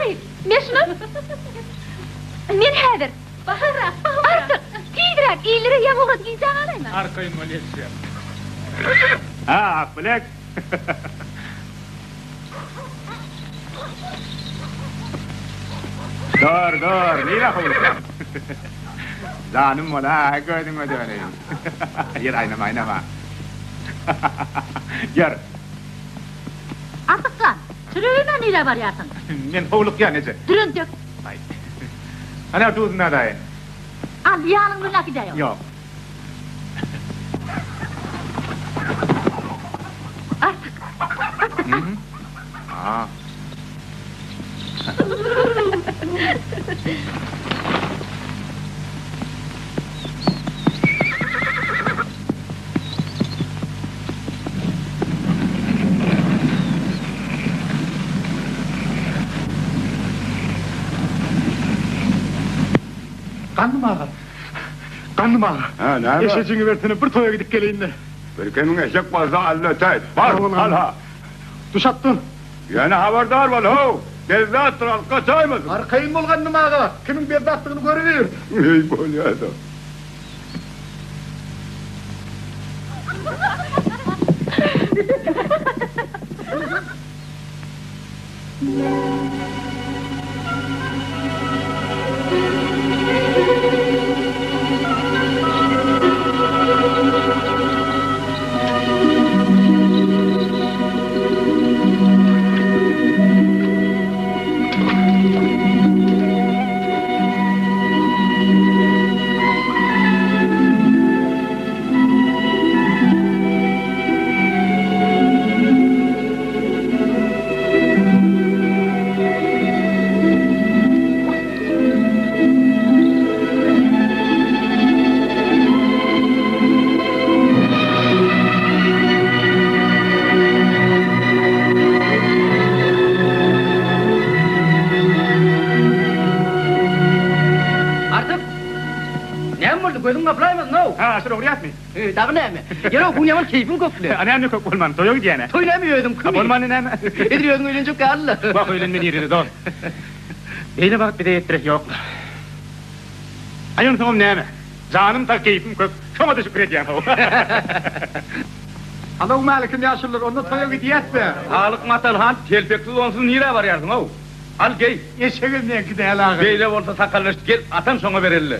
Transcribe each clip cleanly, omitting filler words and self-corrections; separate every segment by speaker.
Speaker 1: gyz, men şuna Men häzir. Baharrak, baharrak. Artyk, tizräk, illere ýaňy ugrady gijä galaýma.
Speaker 2: Arkaýyn bol ýetişýän. Ha, Akbilek. Dur, dur, nirä howlukýaň? Janym bol-a, gözüňe döneýin. Ýör, aýnama, aýnama. Ýör.
Speaker 3: Artyk jan, çüregiňe nirä barýarsyň?
Speaker 2: Men howlukýan, eje.
Speaker 3: Dur entek.
Speaker 2: Aý. Ana, duzuny alaýyn.
Speaker 3: Al, ýanyň bilen äkidäý ony.
Speaker 2: Ýok.
Speaker 3: Artyk, Artyk, al.
Speaker 2: A.
Speaker 4: Gandym aga. Gandym aga.
Speaker 5: Hä, näme?
Speaker 4: Eşejiňi bersene, bir toýa gidip geleýin-le.
Speaker 5: Bir kemiň eşek bolsa al ötäýt. Bar, al-ha.
Speaker 4: Düş atdan.
Speaker 5: Ýöne habardar bol, how! Bezzatdyr, alyp gaçaýmasyn.
Speaker 4: Arkaýyn bol, Gandym aga. Kimiň bezzatdygyny görübiýr.
Speaker 5: Eý, bolýa-da.
Speaker 6: Artyk! Näme boldy, gözüň gaplaýmasyn-ow!
Speaker 2: Ha, aşyr ogurýasmy?
Speaker 6: Heý, dagy näme? Ýöne bu ýaman keýpiň kökle.
Speaker 2: A näme kök bolman, toýa gidýän-ä.
Speaker 6: Toý näme özüňkimi?
Speaker 2: A bolmany näme?
Speaker 6: Edil özüň öýlenjek ýaly-la.
Speaker 2: Wah, öýlenme nirede, dost. Beýle bagt bize ýetdiresi ýok-la. Aý, onsoňam näme? Janym sag, keýpim kök. Şoňa-da şükür edýän-how.
Speaker 4: Salowmalikim, ýaşulular, onda toýa gidýäs-dä.
Speaker 7: Halyk Matalhan, telpeksiz onsuz nirä barýarsyň-ow? Al, geý.
Speaker 4: Eşegem meňki däl ahyry.
Speaker 7: Beýle bolsa sakallaşyp gel, atam şoňa bereli.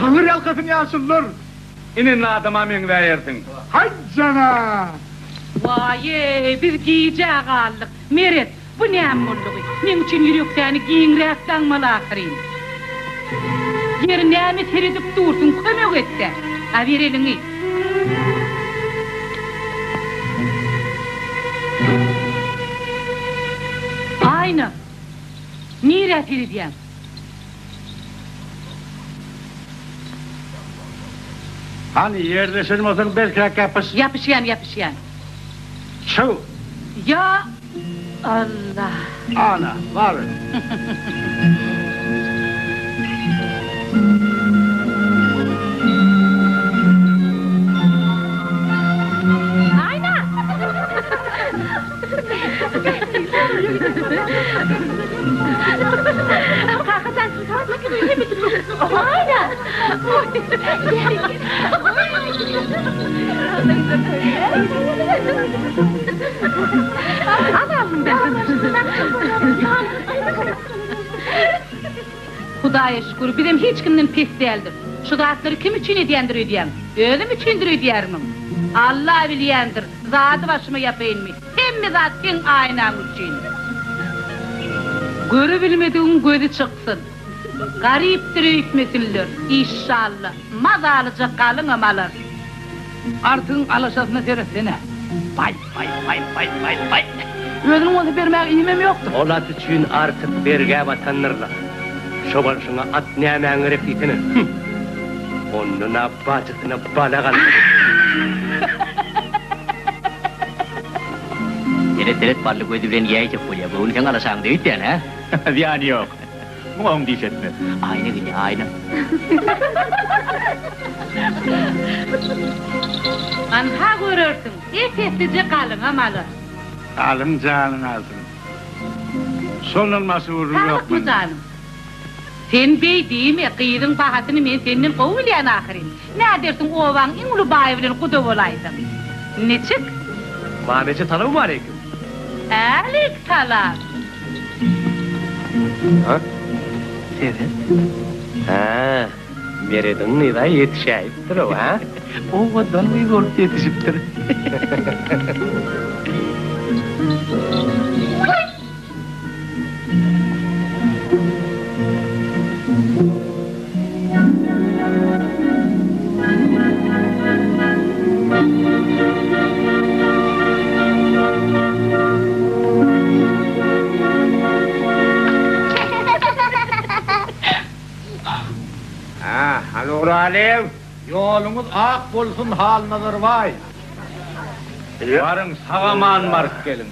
Speaker 4: Taňry ýalkasyn ýaşulular!
Speaker 7: Ine indi adama meňzäýersiň.
Speaker 4: Haý jana!
Speaker 8: Waý-eý, biz gijä galdyk. Meret, bu näme boldugy? Meň üçin ýüreksäni giňräk daňmaly ahyryn. Ýeri näme seredip dursuň, kömek et-dä. A ber eliňi. Aýna, nirä seredýäň?
Speaker 9: Hany, ýerleşen bolsaň berkräk ýapyş.
Speaker 8: Ýapyşýan, ýapyşýan.
Speaker 9: Çyg!
Speaker 8: Ýa Alla!
Speaker 9: Ana, bar.
Speaker 8: Aýna! Hudaýa şükür, bizem hiç kimden pes däldir. Şu zatlary kim üçin edýändir öýdýäň? Özüm üçindir öýdýärmiň? Alla bilýändir, zady başyma ýapaýynmy? Hemme zat seň aýnaň üçin. Görübilmedigiň gözi çyksyn. Garypdyr öýtmesinler, işşalla, mazalyja galyňam alar.
Speaker 6: Artygyň alaşasyna seretsene. Baý, baý, baý, baý, baý, baý. Özüniň bolsa bermäge iýmem ýokdur.
Speaker 10: Ol at üçin Artyk bergä batandyr-la. Şo bolşuňa at nämäň gerek diýsene. Hüm! Ondan-a bajysyna balak almaly eken.
Speaker 11: Seret, seret, bally gözi bilen iýäýjek bolýa. Göwni seň alaşaňda öýtýän, hä?
Speaker 2: Zyýany ýok. Muňa oň diş etmez.
Speaker 11: Aýna gelýär, aýna.
Speaker 8: Anha görersiň, ep-eslije galyňam alar.
Speaker 9: Galyň janyňy alsyn. Şondan başga gürrüň ýok
Speaker 8: Saglykmy
Speaker 9: mende.
Speaker 8: janym? Sen beý diýme, gyzyň bahasyny men senden gowy bilýän ahyryn. Nädersiň obaň iň uly baýy bilen guda bolaýsaň. Niçik?
Speaker 10: Mameje salowmaleýkim.
Speaker 8: Älik salam.
Speaker 10: Ha? Seret. Hä, Merediň gyz-a ýetişäýipdir-ow, hä?
Speaker 6: Owadan gyz bolup ýetişipdir.
Speaker 5: Ha, hany uralyň.
Speaker 4: Ýoluňyz ak bolsun Halnazar baý.
Speaker 7: Baryň sag-aman baryp geliň.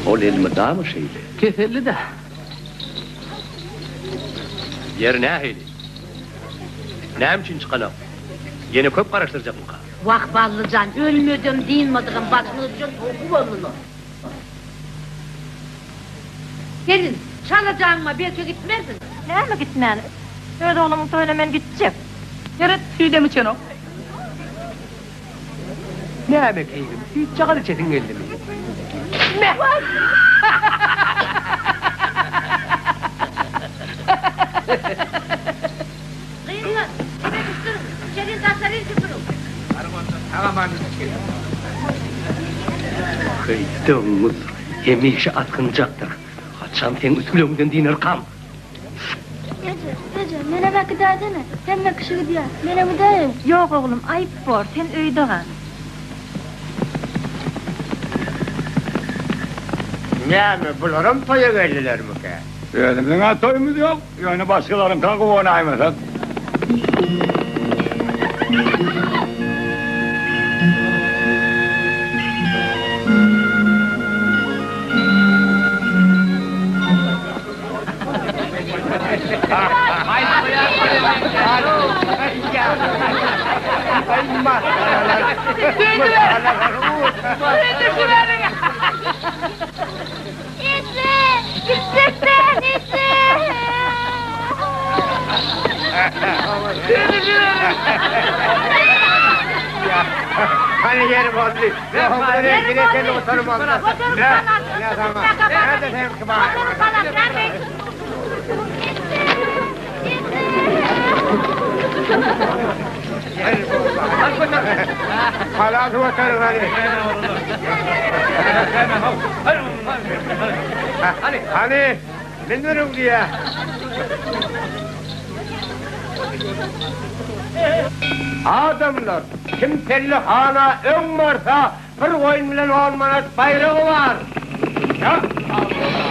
Speaker 10: Ol elmydama şeýle.
Speaker 6: Keselli-dä.
Speaker 10: Ýeri nähili? Näme üçin çykanok? Ýene köp garaşdyrjakmyka?
Speaker 3: Wah, Bally jan, ölmedem, dynmadygam başymyza düşen sowky boldular. Gelin, çalajaňma, belki gitmersiň?
Speaker 1: Näme gitmän? Öz oglumyň toýuna men gitjek.
Speaker 6: Seret, süýdem içenok.
Speaker 10: Näme keýgim, süýtjagaz içesiň geldimi?
Speaker 6: Meh!
Speaker 3: Gyzlar, tüpeňişdiriň, içerin daşaryn süpüriň.
Speaker 7: Baryň onda, sag-aman gidip geliň.
Speaker 10: Heý, doňuz, hemişe asgynjakdyr. Haçan seň üsgülegiňden dynarkam?
Speaker 12: Eje, eje, menem äkidäýsene. Hemme kişi gidýär. Menem gidäýeýin.
Speaker 1: Ýok, oglum, aýyp bor, sen öýde gal.
Speaker 5: Näme, bularam toýa geldilermikä?
Speaker 9: Özümiziň-ä toýumyz ýok, ýöne başgalaryňka guwanaýmasak.
Speaker 12: Eje! Gitjek däl, eje!
Speaker 5: Hany ýeri boldy. Ýeri boldy. Halas oturyň hany. Hany, münüriň diýýä. Adamlar, kim pellehana öň barsa, Bir goýun bilen on manat baýragy bar. Ýat agzyna!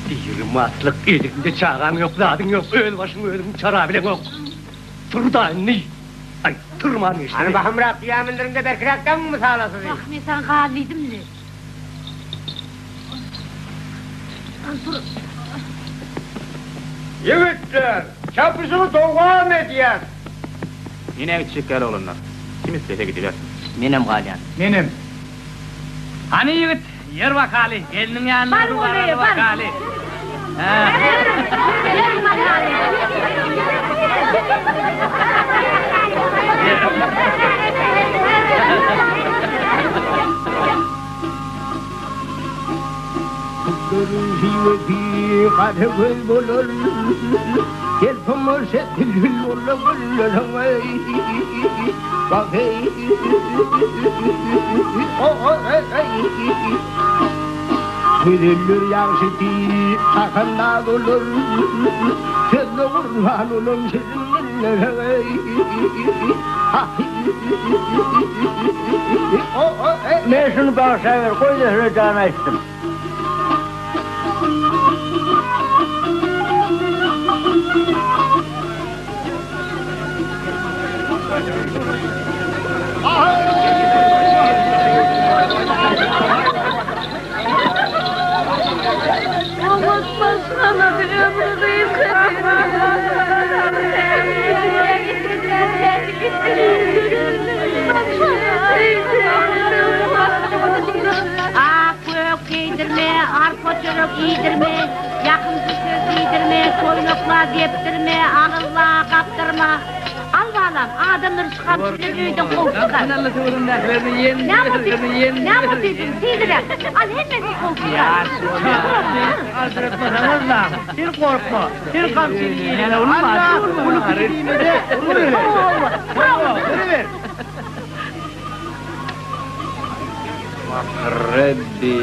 Speaker 10: Diri maslyk, eliňde çagaň ýok, zadyň ýok, öz başyňy özüň çarabileňok. Tur-da indi! Aý, turman geçdi.
Speaker 5: Hany bahymrak düýä mündüriň-de berkiräk daňyň mysalasyzy.
Speaker 3: Wah, men saňa gal diýdim-le.
Speaker 5: Ýigitler, çapyşygy dowam edýäs!
Speaker 2: Men-ä gitjek däl oglanlar. Kim islese gidibersin.
Speaker 11: Menem galýan.
Speaker 4: Menem.
Speaker 6: Hany ýigit, ýör bakaly, gelniň ýanyna
Speaker 3: Bar
Speaker 6: bir
Speaker 3: bolaý,
Speaker 6: baraly
Speaker 3: bar.
Speaker 6: bakaly. Hä.
Speaker 5: Miwesi gara göz bolar. Gel tomaşa bilbil bola gülleriň eý. Wah eý. Gözeller ýagşy diýip çakanda bolar. Sözde gurban bolan şirin dillere eý.
Speaker 9: Men şuny bagşa ber, goý-da şöyle jan aýtsyn.
Speaker 1: Oňat başgalady ömri gysga
Speaker 3: Ak gök geýdirme, arpa çörek iýdirme, ýakymsyz söz diýdirme, toýnakla depdirme, agyzla gapdyrma. Al balam, adamlary şu gamçy bilen öýden kowup çykar. Näme otyrsyň, näme otyrsyň, tizräk, al hemmesini kowup çykar.
Speaker 5: Aljyratmasaňyzlaň, sen gorkma, sen gamçyny ýeliňe al-da, uly kişi diýme-de, uruber. Hawa, uruber.
Speaker 13: Rebbi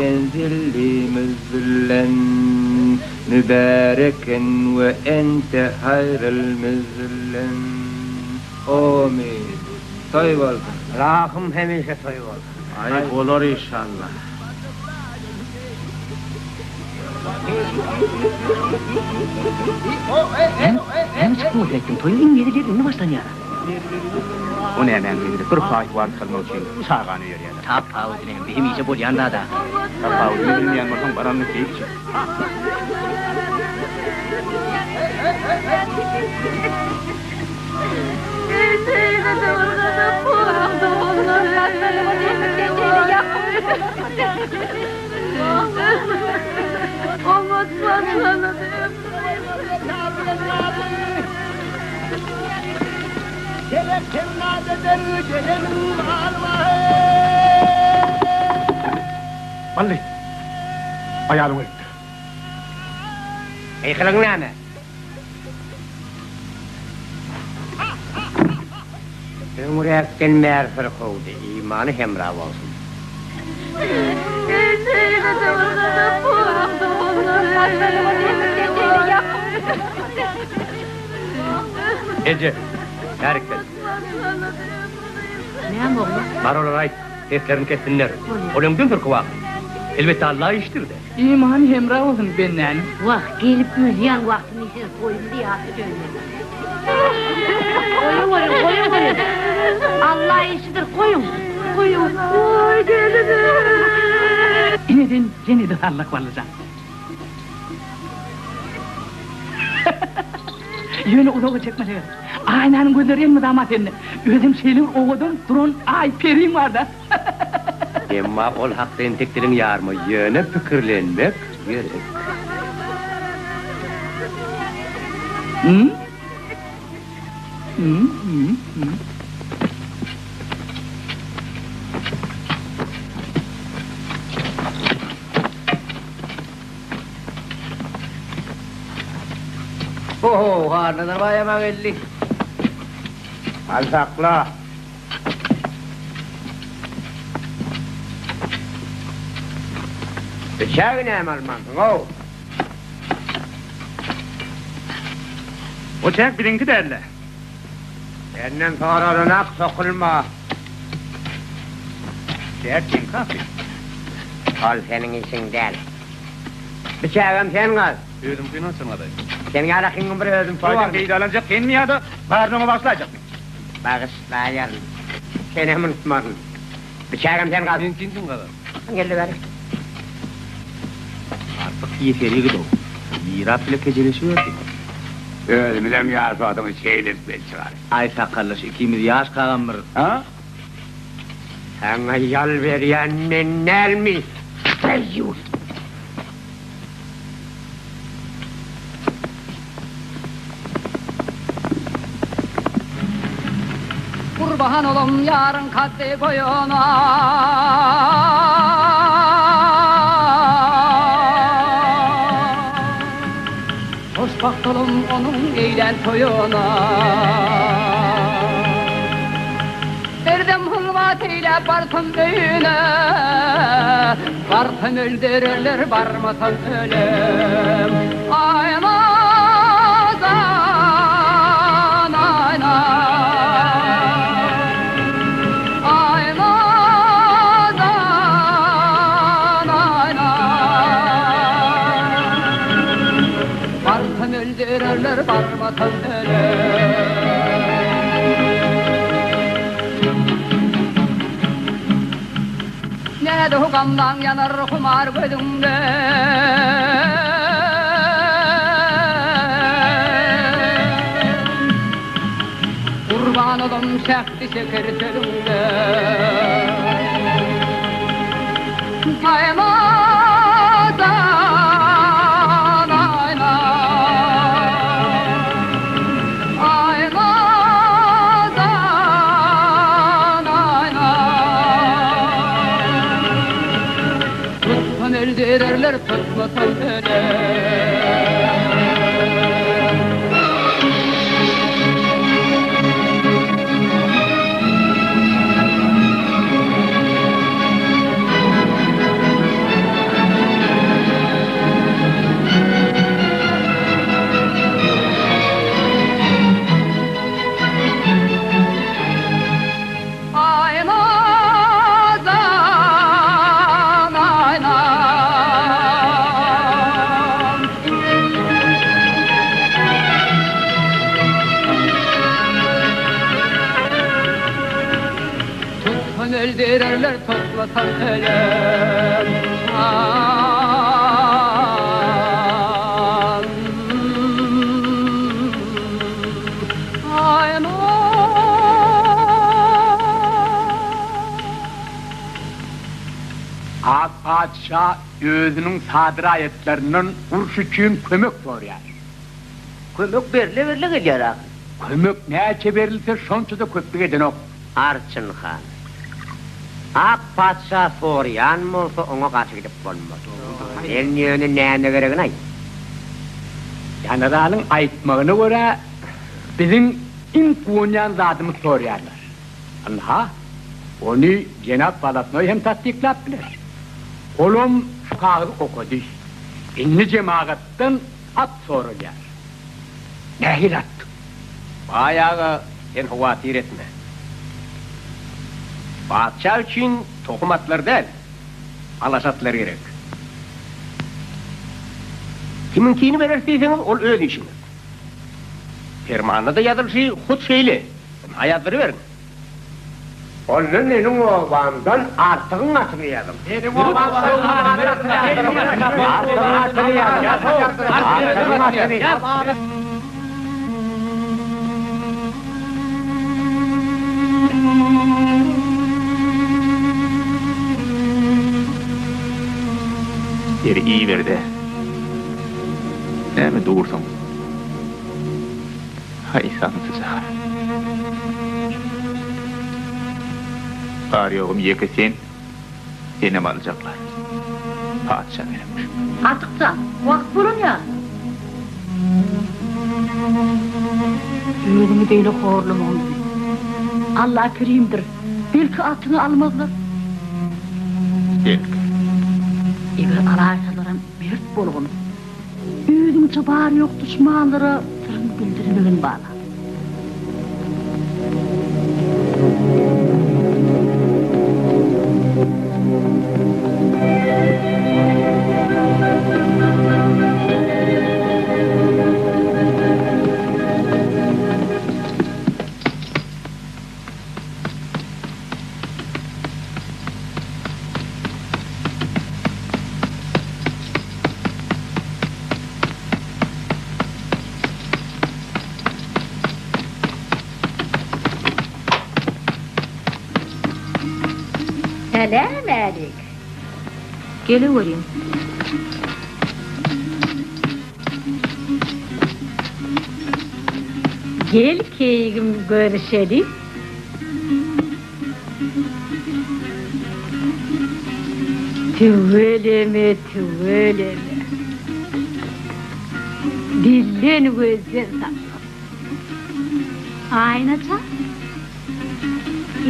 Speaker 13: enzilli müzlen mübäreken we ente haýryl müzlen. Amin. Toý bolsun.
Speaker 5: Rahym hemişe toý bolsun.
Speaker 9: Aý bolar işallah.
Speaker 11: Näme çykdyň oýlaýtdyň toýuň iň hezil ýeri indi başlanýar.
Speaker 2: O nämäň hezili bir paý wagt almak üçin çagany öýerýärler.
Speaker 11: Tapawudy näme bu hemişe bolýan zat ahyry.
Speaker 2: Tapawudyny bilmeýän bolsaň baranyny keýp çek. Bally, aýalyň ölüpdir.
Speaker 5: Gykylygyň näme? Öňräkden bäri syrkawdy, imany hemra bolsun.
Speaker 10: Eje, bärik gel.
Speaker 3: Näme oglum?
Speaker 10: Bar olara aýt, seslerini kessinler. Ol öňden syrkaw ahyry. Elbetde Alla işdir-dä.
Speaker 6: Imany hemra bolsun bendäniň.
Speaker 3: Wah, gelip ölýän wagtyny siz goýuň ýasy dönmek. Goýuň goýuň, goýuň goýuň. Alla işidir, goýuň, goýuň.
Speaker 1: Oý gelinim.
Speaker 6: Ine sen ýene-de sallak ballyjan. Ýöne uzaga çekmese gerek. Aýnanyň gözleri elmydama sende. Özem şeýle bir owadan duran aý periň bar-da.
Speaker 10: Emma ol hakda entek diliň ýarma, ýöne pikirlenmek gerek.
Speaker 5: Ho-ho, Halnazar baýam-a geldi. Al sakla. Biçägi näme almansyň-ow?
Speaker 2: O çäk biziňki däl-le.
Speaker 5: Senden soralanak sokulma.
Speaker 2: Çäk meňki ahyryn.
Speaker 5: Ol seniň işiň däl. Biçägem sen gaz.
Speaker 7: Özümiňkini haçan gazaýyn?
Speaker 5: Seniň ýalakyňyň bir özüňki
Speaker 2: Toýdan
Speaker 5: bormy?
Speaker 2: peýdalanjak senmi ýa-da baryny oňa bagyşlaýjakmy?
Speaker 5: Bagyşlaýaryn. Senem unutmaryn. Biçägem sen gaz.
Speaker 7: Meňkini kim gazar?
Speaker 5: Geldi bäri.
Speaker 2: Artyk ýeser ýigid-ow. Mirap bile kejeleşiberdi.
Speaker 14: Özümizem ýaş wagtymyz şeýle edip el çykardy.
Speaker 11: Aý sakallyş ikimiz ýaş kagam bir.
Speaker 14: Ha?
Speaker 5: Saňa ýal berýän men dälmi? Deýýus!
Speaker 6: Gurban olam ýaryň kaddy boýuna. Hoşbagt olam onuň eýlän toýuna. Herdem hyzmat eýläp barsam öýüne, Barsam öldürerler, barmasam ölem. Aý nazan, aý naz. Aý nazan, aý naz. Barsam öldürerler, barmasam ölem. Näde gamlaň ýanar humar gözüňde. Gurban olam şähdi şeker sözüňde. Aý nazan, aý naz. Aý nazan, aý naz. Tutsam öldürerler, tutmasam öler. Aý nazan, aý naz. Tutsam öldürerler, tutmasam ölem.
Speaker 14: Ak patyşa özüniň sada raýatlaryndan uruş üçin kömek soraýar.
Speaker 5: Kömek berle-berle gelýär ahyry.
Speaker 14: Kömek näçe berilse, şonça-da köplük edenok.
Speaker 5: Arçyn han. Ak patyşa soraýan bolsa, oňa garşy gidip bolmaz. Sen ýöne näme geregini aýt.
Speaker 14: Generalyň aýtmagyna görä, biziň iň guwanýan zadymyzy soraýarlar. Ynha, ony jenap Bolotnoý hem tassyklap biler. Olam şu kagyzy okady. Indi jemagatdan at soralýar. Nähili at?
Speaker 10: Baý aga, sen howatyr etme. Patyşa üçin tohum atlar däl, alaş atlar gerek. Kimiňkini bereris diýseňiz, ol öz işiňiz. Permanda-da ýazylyşy hut şeýle. Ynha ýazdyryberiň.
Speaker 5: Onda meniň obamdan Artygyň atyny ýazyň. Meniň obamdan Artygyň atyny ýazyň. Artygyň atyny.
Speaker 7: Ýeri iýiber-de. Näme dursuň? Haý, samsyjak. Bar-ýogum ýeke sen, senem aljaklar. Patyşa gerekmiş.
Speaker 3: Artyk jan, wagt bolan ýaly. Özüňi beýle horlamagyn bizi. Alla kerimdir, belki atyňy almazlar.
Speaker 7: Belki.
Speaker 3: Eger alaýsalaram mert bolgun. Özüňçe bar-ýok duşmanlara syryňy bildirmegin bala. Salam alik. Geleweriň. Gel keýgim görüşeli. Tüweleme, tüweleme. Dilden gözden saklasyn. Aýna jan,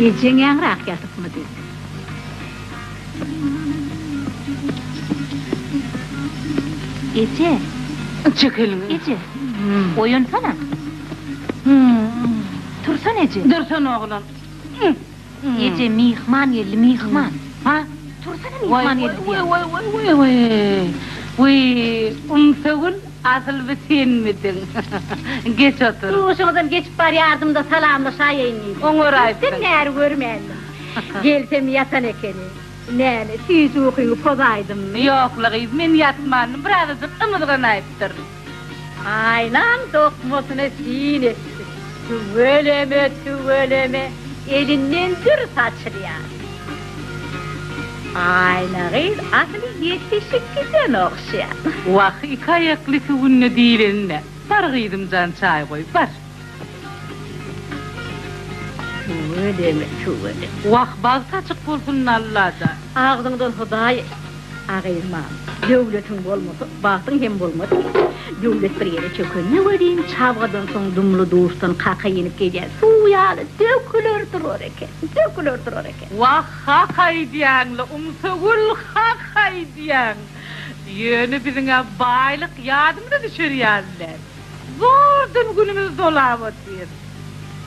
Speaker 3: ejeň ýaňrak ýatypmydy? Eje!
Speaker 8: Çek eliňi.
Speaker 1: Eje, oýansana. Tursana eje.
Speaker 8: Dursana oglan.
Speaker 1: Eje, myhman geldi, myhman.
Speaker 8: Ha?
Speaker 1: Tursana myhman geldi diýýän.
Speaker 8: Waý, waý, waý, waý. Wiý, Umsagül, asyl bu senmidiň? Geç otur.
Speaker 3: Duşuňyzdan geçip barýardym-da salamlaşaýaýyn diýdim.
Speaker 8: Oňaraýypsyň.
Speaker 3: Köpden bäri görmändim. Gelsem ýatan ekeni. Näme, süýji ukyňy pozaýdymmy?
Speaker 8: Ýok-la gyz, men ýatmandym, birazajyk ymyzganaýypdyryn.
Speaker 3: Aýnaň dokmasyna syn etdim. Tüweleme, tüweleme, elinden dür saçylýar. Aýna gyz asyl ýetişip giden ogşýar.
Speaker 8: Wah, iki aýakly sugunny diýlenine. Bar gyzym jan çaý goý, bar.
Speaker 3: Tüweleme, tüweleme.
Speaker 8: Wah, bagty açyk bolsun Allajan.
Speaker 3: Agzyňdan Hudaý A gyz mam, döwletiň bolmasa, bagtyň hem bolmaz eken. Döwlet bir ýere çökende welin, çabgadan soň dumly-duşdan kaka inip gelýän suw ýaly döküler durar eken, döküler durar eken.
Speaker 8: Wah, hak aýdýaň-la, Umsagül, hak aýdýaň. Ýöne biziň-ä baýlyk ýadymyza düşer ýaly däl. Zordan günümizi dolap otyrys.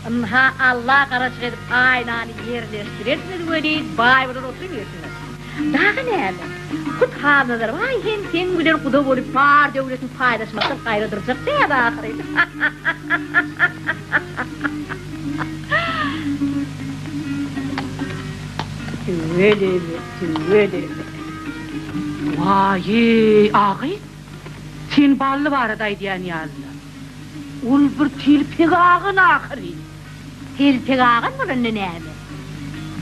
Speaker 3: Ynha, Alla garaşyk edip aýnany ýerleşdirersiňiz welin, baý bolar oturybersiňiz. Dagy näme? Hut Halnazar baý hem seň bilen guda bolup bar döwletini paýlaşmakdan gaýra durjak däl ahyryn. Tüweleme, tüweleme.
Speaker 8: Waý-eý, agy, sen Bally barada aýdýan ýaly-la. Ol bir telpek agan ahyryn.
Speaker 3: Telpek agan bolanda näme?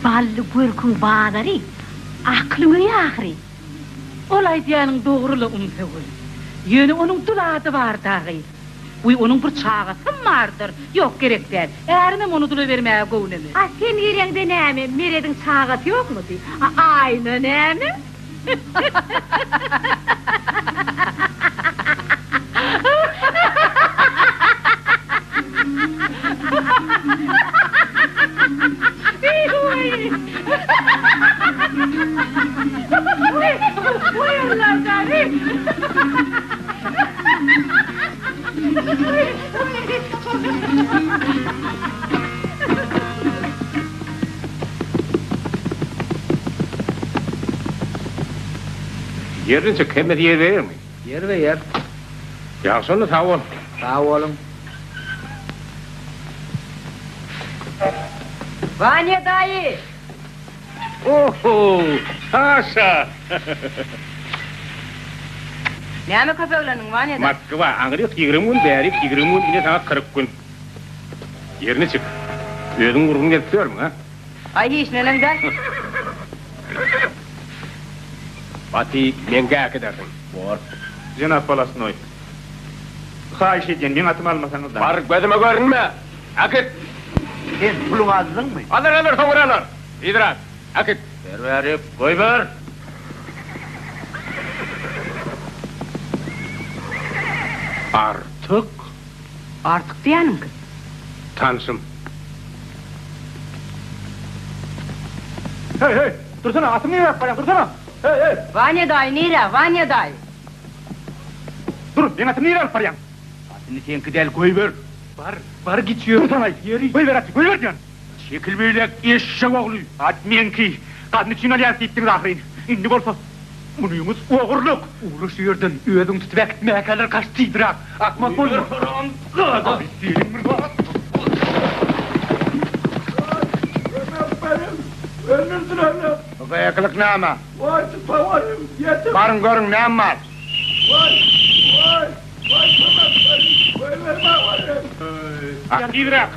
Speaker 3: Bally görküň bazary, aklyň öýi ahyryn.
Speaker 8: Ol aýdýanyň dogry-la, Umsygül. Ýöne onuň dul ady bar dagy. Wiý, onuň bir çagasam bardyr. Ýok, gerek däl. Ärimem ony dula bermäge göwnemez.
Speaker 3: A sen geleňde näme, Merediň çagasy ýokmudy? A Aýna näme?
Speaker 2: Ýerine çyk, hemmesi ýerbe-ýermi?
Speaker 13: Ýerbe-ýer.
Speaker 2: Ýagşy onda, sag bol.
Speaker 13: Sag boluň.
Speaker 3: Wanýa daýy!
Speaker 2: Oho, Saşa!
Speaker 15: Näme köpeglendiň, Wanýa daýy?
Speaker 2: Moskwa, aňryk 20 gün, bärik 20 gün, ine saňa 40 gün. Ýerine çyk. Özüň gurgun gezip ýörmüň, a?
Speaker 15: Aý hiç neneň däl.
Speaker 10: Baty meňkä äkidersiň. Bor.
Speaker 7: Jenap Polasnoý. Haýyş edýän, meň atymy almasaňyz-da.
Speaker 10: Bar, gözüme görünme! Äkit!
Speaker 4: Sen puluňy aldyňmy?
Speaker 10: Alar, alar, soňra alar. Yzrak, äkit!
Speaker 4: Ber bärik, goýber!
Speaker 2: Artyk?
Speaker 15: Artyk diýýäniň kim?
Speaker 2: Tanşym. Heý, heý, dursana, atymy nirä alyp barýaň, dursana! Heý, heý!
Speaker 15: Wanýa daýy nirä, Wanýa daýy?
Speaker 2: Dur, meň atymy nirä alyp barýaň?
Speaker 4: Atyny seňki däl, goýber!
Speaker 2: Bar, bar git ýör. Dursana, ýeri. Goýber aty, goýber diýýän! Çekil beýläk, eşşek ogly! At meňki, gazna üçin alýarys diýipdiňiz ahyryn. Indi bolsa, munyňyz ogurlyk!
Speaker 4: Ugra şu ýerden, özüň tutup äkitmäkäler gaç tizräk! Akmak bolma!
Speaker 2: Haramzada! Seniň bir zat!
Speaker 5: Bu gykylyk näme? Baryň görüň näme bar?
Speaker 2: Tizräk!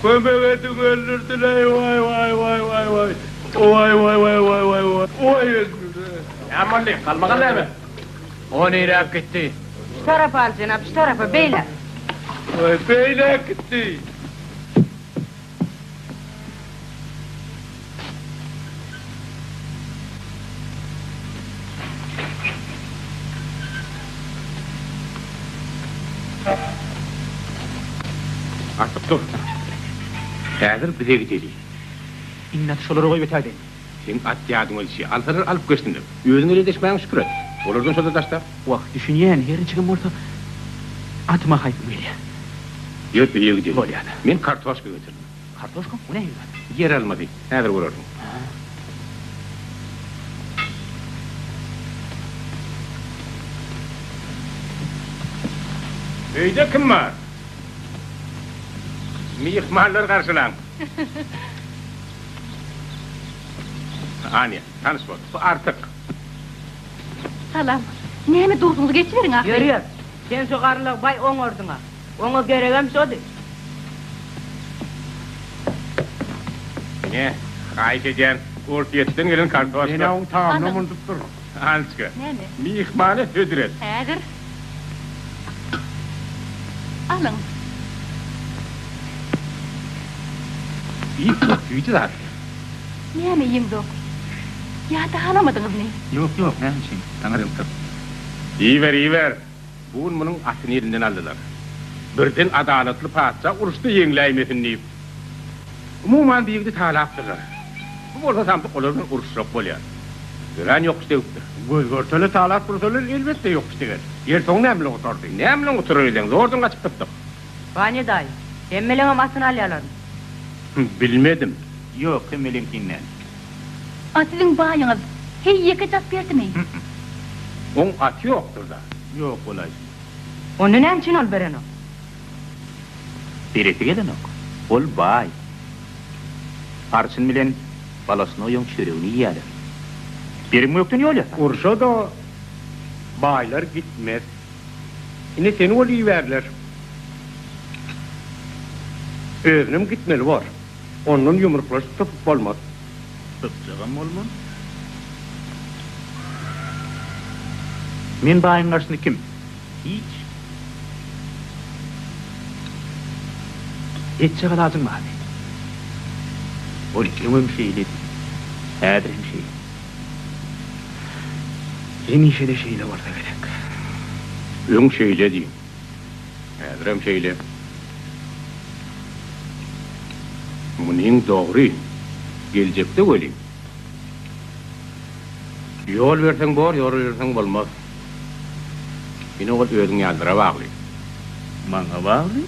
Speaker 9: Kömek ediň öldürdileý waý waý waý waý waý waý waý waý waý waý waý waý öldürdiler.
Speaker 10: Näme boldy? Galmagal näme?
Speaker 4: O niräk gitdi?
Speaker 15: Şu tarapa al jenap, şu tarapa, beýläk.
Speaker 9: Waý beýläk gitdi.
Speaker 7: Artyk dur. Häzir bize gideli.
Speaker 2: Indi aty şolara goýup ötäýdeýin.
Speaker 7: Seň at ýadyňa düşýär. Alsalar alyp geçsinler. Özüň eledeşmäňe şükür et. Olardan şo-da daşda.
Speaker 2: Wah, düşünýän, her niçigem bolsa, atyma haýpym gelýär.
Speaker 7: Ýör, öýe gideli.
Speaker 2: Bolýar-da.
Speaker 7: Men kartoşka getirdim.
Speaker 2: Kartoşka? O nähili zat?
Speaker 7: Ýer almasy. Häzir görersiň. Öýde kim bar? Myhmanlary garşylaň. Anýa, tanyş bol. Bu Artyk.
Speaker 1: Salam. Näme dursuňyz, geçiberiň ahyry.
Speaker 15: Ýör, ýör. Sen şo garrylygy baý oňardyň-a. Oňa geregem şody.
Speaker 7: Ine, haýyş edýän, Orsýetden gelen kartoşka.
Speaker 5: Men-ä oň tagamynam unudupdyryn.
Speaker 7: Ançka,
Speaker 1: Näme?
Speaker 7: myhmana hödür et.
Speaker 1: Häzir. Alyň.
Speaker 7: Iýip gör, süýji zat.
Speaker 1: Näme iýeňzok? Ýa-da halamadyňyzmy?
Speaker 7: Ýok, ýok, näme üçin? Saňa ýok. Iýiber, iýiber. Bu gün munuň atyny elinden aldylar. Birden adalatly patyşa uruşda ýeňläýmesin diýip. Umuman, bu ýigidi talapdyrlar. Bu bolsa samsyk olar bilen uruşjak bolýar. Örän ýokuş degipdir.
Speaker 5: Göz-görtele talap dursalar, elbetde ýokuş deger. Ýeri soň näme bilen gutardy?
Speaker 7: Näme bilen gutarar diýseň, zordan gaçyp sypdyk.
Speaker 15: Wanýa daýy, hemmeleňem atyny alýalarmy?
Speaker 7: Bilmedim. Ýok, hemmeleňkini däl.
Speaker 1: A siziň baýyňyz heý ýekeje at berdimi?
Speaker 7: Oň aty ýokdur-da.
Speaker 2: Ýok bolaýsyn.
Speaker 15: Onda näme üçin ol berenok?
Speaker 7: Beresi gelenok. Ol baý. Arçyn bilen Balasnoýyň çöregini iýýäler. Berim gökden ýol ýasar.
Speaker 5: Urşa-da baýlar gitmez. Ine seni ol ibärler. Özünem gitmeli bor. Ondan ýumruklaşyp sypyp bolmaz.
Speaker 2: Sypjagam bolmaz. Men baýyň garşysynda kim? Hiç. Etjek alajyň barmy? Ol öňem şeýledi. Häzir hem şeýle. Hemişe-de şeýle bolsa gerek.
Speaker 7: Öň şeýledi. Häzirem şeýle. Munyň dogry. Geljekde welin. Ýol berseň bor, ýol berseň bolmaz. Ine ol özüň ýalylara bagly.
Speaker 2: Maňa bagly?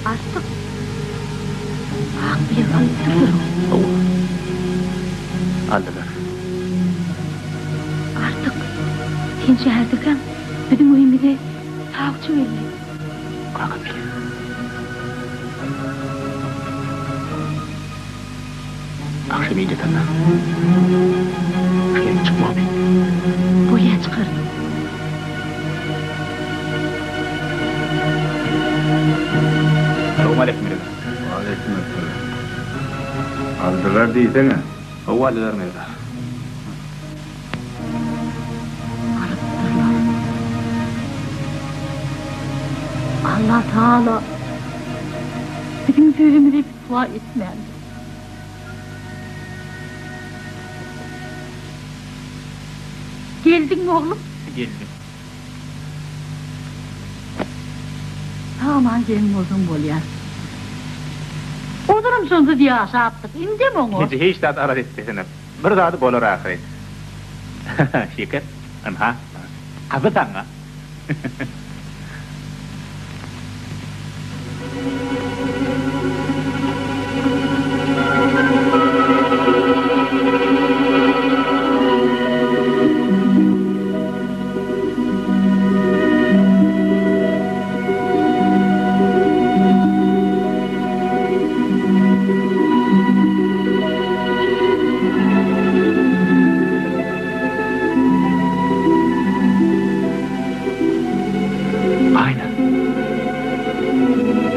Speaker 1: Artyk ak bilegi alypdyrlar.
Speaker 7: Hawa. Aldylar.
Speaker 1: Artyk, sen şäherdekäň biziň öýümize sawçy geldi.
Speaker 7: Kakam gelýär. Agşam ir ýatanda şu ýerden çykmagymy?
Speaker 1: Bolýa çykaryn.
Speaker 7: Salowmaleýkim Mirza.
Speaker 13: Waleýkim-essalam. Aldylar diýsene.
Speaker 7: Hawa aldylar Mirza.
Speaker 3: Alypdyrlar. Allatagala
Speaker 8: biziň sözümizi pitwa etmändir. Geldiňmi oglum?
Speaker 7: Geldim.
Speaker 8: Sag-aman gelen bolsaň bolýar. Ozalam şonsuz ýaşapdyk, indem oňa.
Speaker 7: Eje hiç zat alada etmesene. Bir zady bolar ahyry. Şeker, ynha, gazy saňa.
Speaker 2: Aýna.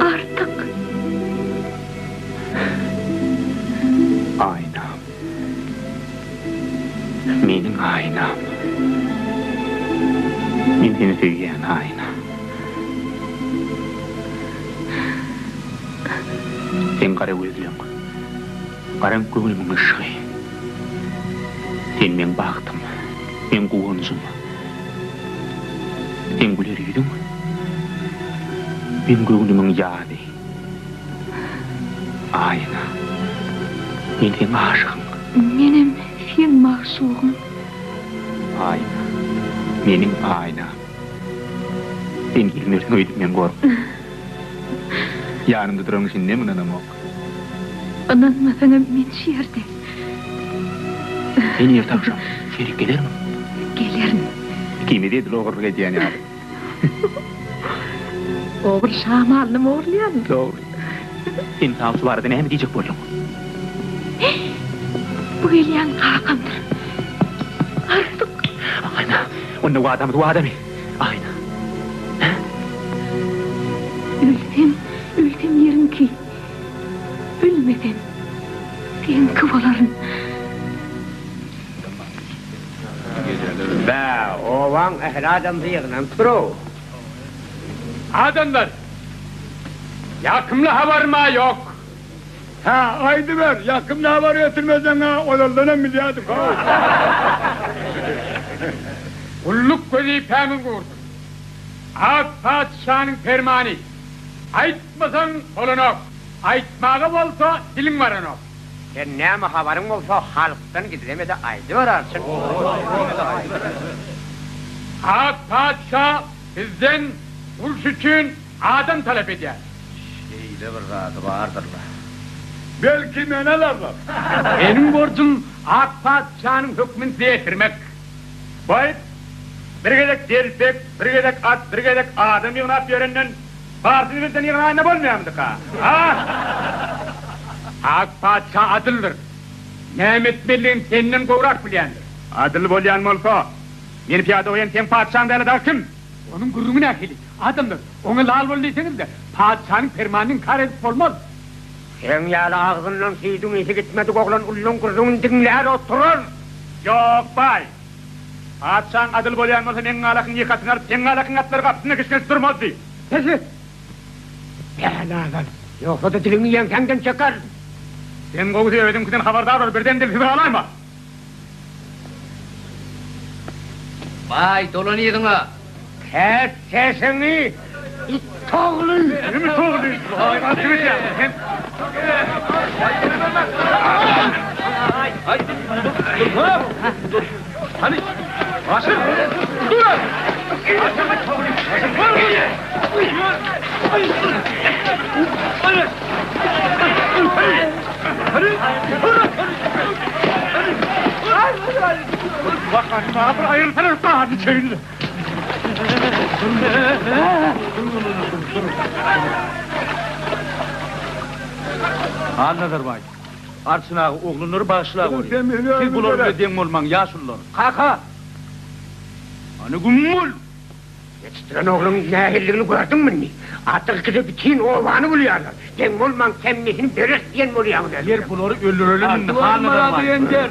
Speaker 1: Artyk.
Speaker 2: söýýän, Aýna. Seň gara gözleň, garaňky göwnümiň yşygy. Sen meň bagtym, meň guwanjym. Seň güler ýüzüň, meň göwnümiň ýazy. Aýna, men seň aşygyň.
Speaker 1: Menem seň magşugyň.
Speaker 2: Aýna, meniň Aýnam. Sen gelmersiň öýdüp men gorkdum. Ýanymda duranyň şindem ynanamok.
Speaker 1: Ynanmasaňam men şu ýerde.
Speaker 2: Sen erte agşam şeýle gelermiň?
Speaker 1: Gelerin.
Speaker 2: Ikimiz edil ogurlyk edýän ýaly.
Speaker 1: Ogry şamalyny ogurlaýarmy?
Speaker 2: Dogry. Sen sawçy barada näme diýjek bolduň?
Speaker 1: Bu gelýän kakamdyr. Artyk.
Speaker 2: Aýna, onda wadamyz wadamy? Aýna. Hä?
Speaker 1: Ölsem, ölsem ýeriňki. Ölmesem, seňki bolaryn.
Speaker 5: Bä, obaň ähli adamsy ýygnanypdyr-ow.
Speaker 14: Adamlar, ýakymly habarym-a ýok.
Speaker 13: Hä, aýdyber, ýakymly habar getirmeseň-ä ozaldanam bilýärdik-ow.
Speaker 14: Gulluk wezipämiz gursun. Ak patyşanyň permany. Aýtmasaň bolanok, aýtmaga bolsa diliň baranok.
Speaker 5: Sen näme habaryň bolsa halkdan gizleme-de aýdyber arçyn.
Speaker 14: Ak patyşa bizden uruş üçin adam talap edýär.
Speaker 16: Şeýle bir zady bardyr-la.
Speaker 13: Belki meni alarlar.
Speaker 14: Meniň borjum ak patyşanyň hökmüni size ýetirmek.
Speaker 2: Baý, bir gezek telpek, bir gezek at, bir gezek adam ýygnap ýörenden barsyny birden ýygnaýanda bolmaýarmydyka, a?
Speaker 14: Ak patyşa adyldyr. Näme etmelidigini senden gowrak bilýändir.
Speaker 2: Adyl bolýan bolsa, meni pyýada goýan seň patyşaň däl-de dagy kim?
Speaker 14: Onuň gürrüňi nähili? Adamlar, oňa lal bol diýseňiz-de, patyşanyň permanyny inkar edip bolmaz.
Speaker 5: Seň ýaly agzyndan süýdüň ysy gitmedik oglan ulluň gürrüňini diňlär oturar.
Speaker 2: Ýok, baý. Patyşaň adyl bolýan bolsa meň galakyň ýekasyny alyp, seň galakyň atlary gapysynda kişňesip durmazdy.
Speaker 5: Ses et! Bälalan! Ýogsa-da diliňi ýeňsäňden çekerin.
Speaker 2: Sen gowusy özüňkiden habardar bol, birden dilsiz galaýma.
Speaker 6: Baý, dolan yzyňa!
Speaker 5: Kes sesiňi, it ogly!
Speaker 2: Kim it ogly? Kim it ýa? Sen. Dur! Hany, Aşyr! Dur!
Speaker 16: Halnazar baý, Arçyn aga oglanlary bagyşla görýär. Siz bular bilen deň bolmaň, ýaşulular. Kaka! Hany güm bol!
Speaker 5: Ýetişdiren ogluň nähilidigini gördüňmi indi? Artyk ikisi bütin obany bulýarlar. Deň bolmaň, temmisini bereris diýen bolýaňyz özüňiz.
Speaker 16: Ýer bulary öldürelim indi, Halnazar baý.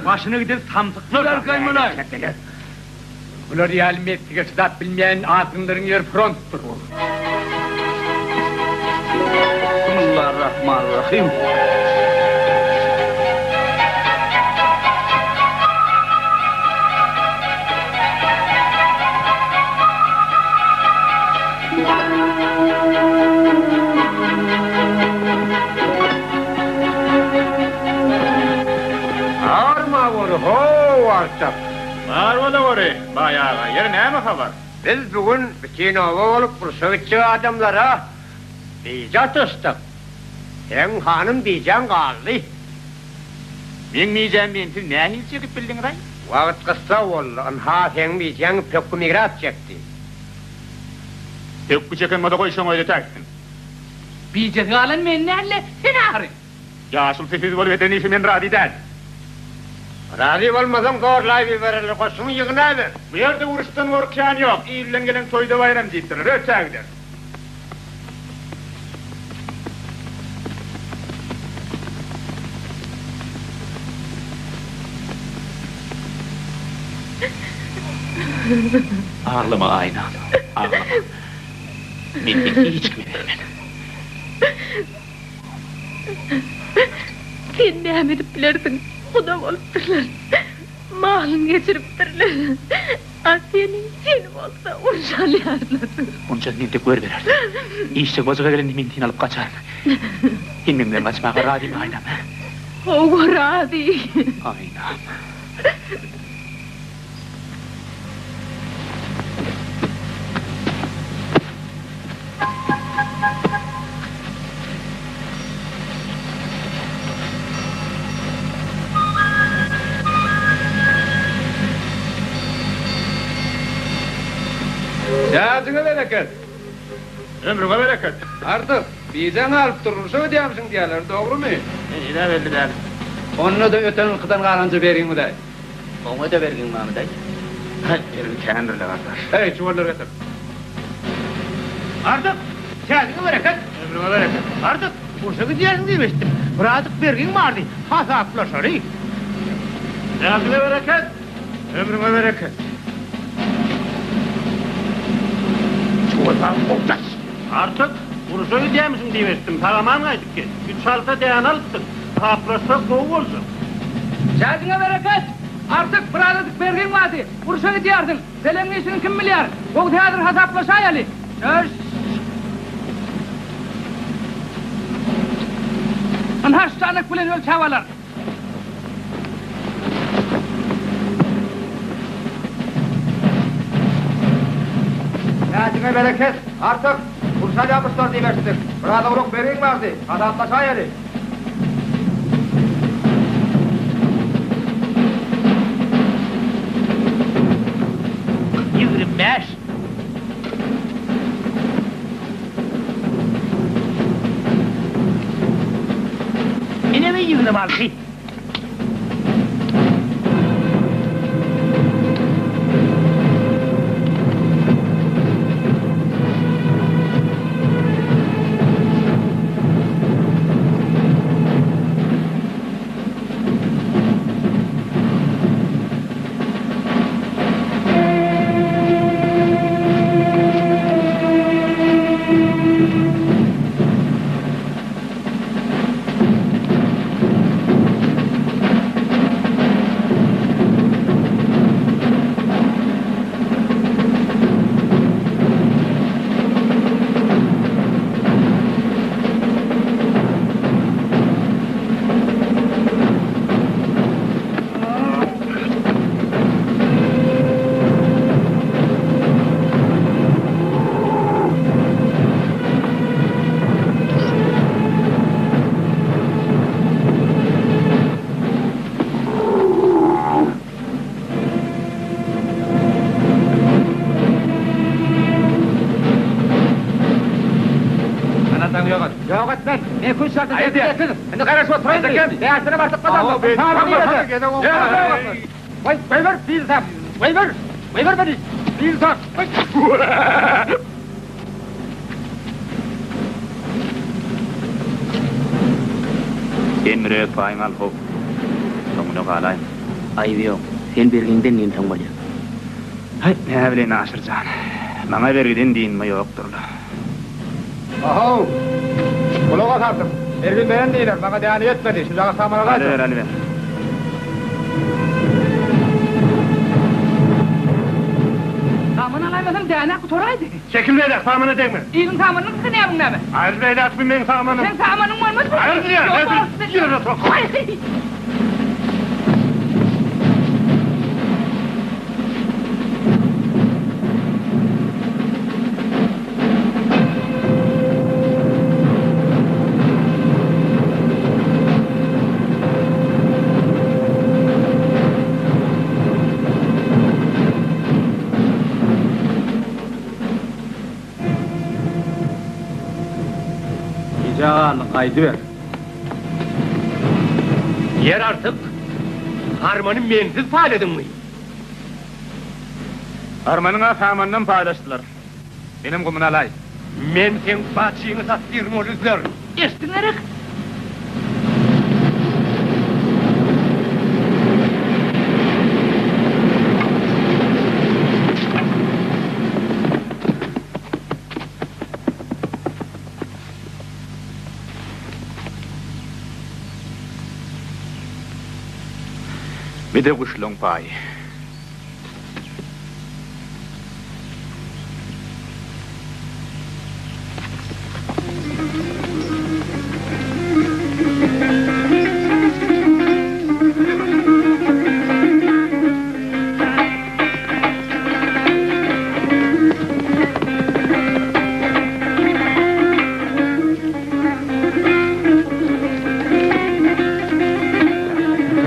Speaker 16: Başyna giden samsyklar.
Speaker 14: Bular ýaly meslige çydap bilmeýän azgynlaryň ýeri frontdyr.
Speaker 16: Bismillarrahmanirrahim.
Speaker 5: Arma gory, how arçak!
Speaker 2: Bar bolaweri, baý aga, ýeri näme habar?
Speaker 5: Biz bu gün bütin oba bolup urşa gitjek adamlara bije atyşdyk. Seň hanym bijäň galdy.
Speaker 2: Meň bijäm mensiz nähili çekip bildiňiz-aý?
Speaker 5: Wagt gyssag boldy. Ynha, seň bijäň pökgi migrap çekdi.
Speaker 2: Pökgi çeken bolsa goý şoň özi täksin.
Speaker 6: Bijesi galan men däl-de, sen ahyry.
Speaker 2: Ýaşuly sesiz bolup eden işe men razy däl.
Speaker 5: Razy bolmasaň zorlaýyp ibererler, goşuňy ýygnaber.
Speaker 2: Bu ýerde uruşdan gorkýan ýok, ilden gelen toýda baýram diýipdirler, ötä gider. Aglama Aýnam, aglama. Men seni hiç kime bermen.
Speaker 1: Sen näme edip bilersiň? Guda bolupdyrlar. Malyny geçiripdirler. A seni, seni bolsa urşa alýarlar.
Speaker 2: Onça entek görübereris. Işjek bajyga gelende men seni alyp gaçaryn. Sen meň bilen gaçmaga razymy, Aýnam?
Speaker 1: Hawa, razy.
Speaker 2: Aýnam.
Speaker 5: Täjiňe bereket!
Speaker 7: Ömrüňe bereket!
Speaker 5: Artyk, bijäň galyp durmuşa gidýärmişiň diýýärler, dogrumy?
Speaker 11: Heniz-ä belli däl.
Speaker 5: Onda-da öten ýylkydan galanja bergiňiz-aý.
Speaker 11: Oňa-da bergiň barmy daýy?
Speaker 7: Haý, bergi kändir-le gardaş.
Speaker 5: Heý, çuwallary getir.
Speaker 4: Artyk, täjiňe bereket!
Speaker 7: Ömrüňe bereket!
Speaker 4: Artyk, urşa gidýärsiň diýip eşitdim. Birazjyk bergiň bardy, hasaplaşaly.
Speaker 7: Täjiňe bereket! Ömrüňe bereket!
Speaker 4: Çuwaldan gowdaş!
Speaker 16: Artyk, urşa gidýärmişiň diýip eşitdim. Sag-aman gaýdyp gel. Üç halta däne alypsyň. Hasaplaşsak gowy boljak.
Speaker 6: Täjiňe bereket! Artyk, birazajyk bergiň bardy. Urşa gidýärsiň. Peleňiň işini kim bilýär? Gowusy häzir hasaplaşaýaly. Çöş! Ynha şu çanak bilen ölçäp alar.
Speaker 5: Täjiňe bereket, Artyk! Urşa alýamyşlar diýip eşitdik. Biraz owlak bergiň bardy, hasaplaşaýaly.
Speaker 4: 25. Ine 26.
Speaker 5: Ýok et. Ýok et men. Men kün şartly Aýdýar. Indi garaşyp oturayyn. Bäşine barsak bazarda. Goý, goýber, bil sap. Goýber. Goýber meni. Bil sap.
Speaker 2: Sen bir öz paýyňy al how. Soňuna galaýma.
Speaker 11: Aýby ýok. Sen bergiňden dynsaň bolýar.
Speaker 2: Haý, näbileýin Aşyr jan. Maňa bergiden dynma ýokdur-la.
Speaker 5: Ahow! Gulak as artyk. Bergin beren diýler, maňa däne ýetmedi, şujagaz samana gaýtar.
Speaker 2: Alyber, alyber.
Speaker 6: Saman alaýmasaň däne gutaraýdy.
Speaker 7: Çekil beýläk, samana degme.
Speaker 6: Iliň samanyny gysga näbiň näme?
Speaker 7: Aýryl beýläk, bu meň samanym.
Speaker 6: Seň samanyň bolmaz bu.
Speaker 7: Aýryl diýýän, ýere sok.
Speaker 16: Gijä galdyk, gaýdyber. Ýer artyk, harmany mensiz paýladyňmy?
Speaker 2: Harmanyň-a samanynam paýlaşdylar. Menem gumyny alaý.
Speaker 10: Men seň baçyňy satdyryn ol üzler.
Speaker 6: Eşitdiň gerek?
Speaker 2: Bir-de guşlaň paýy.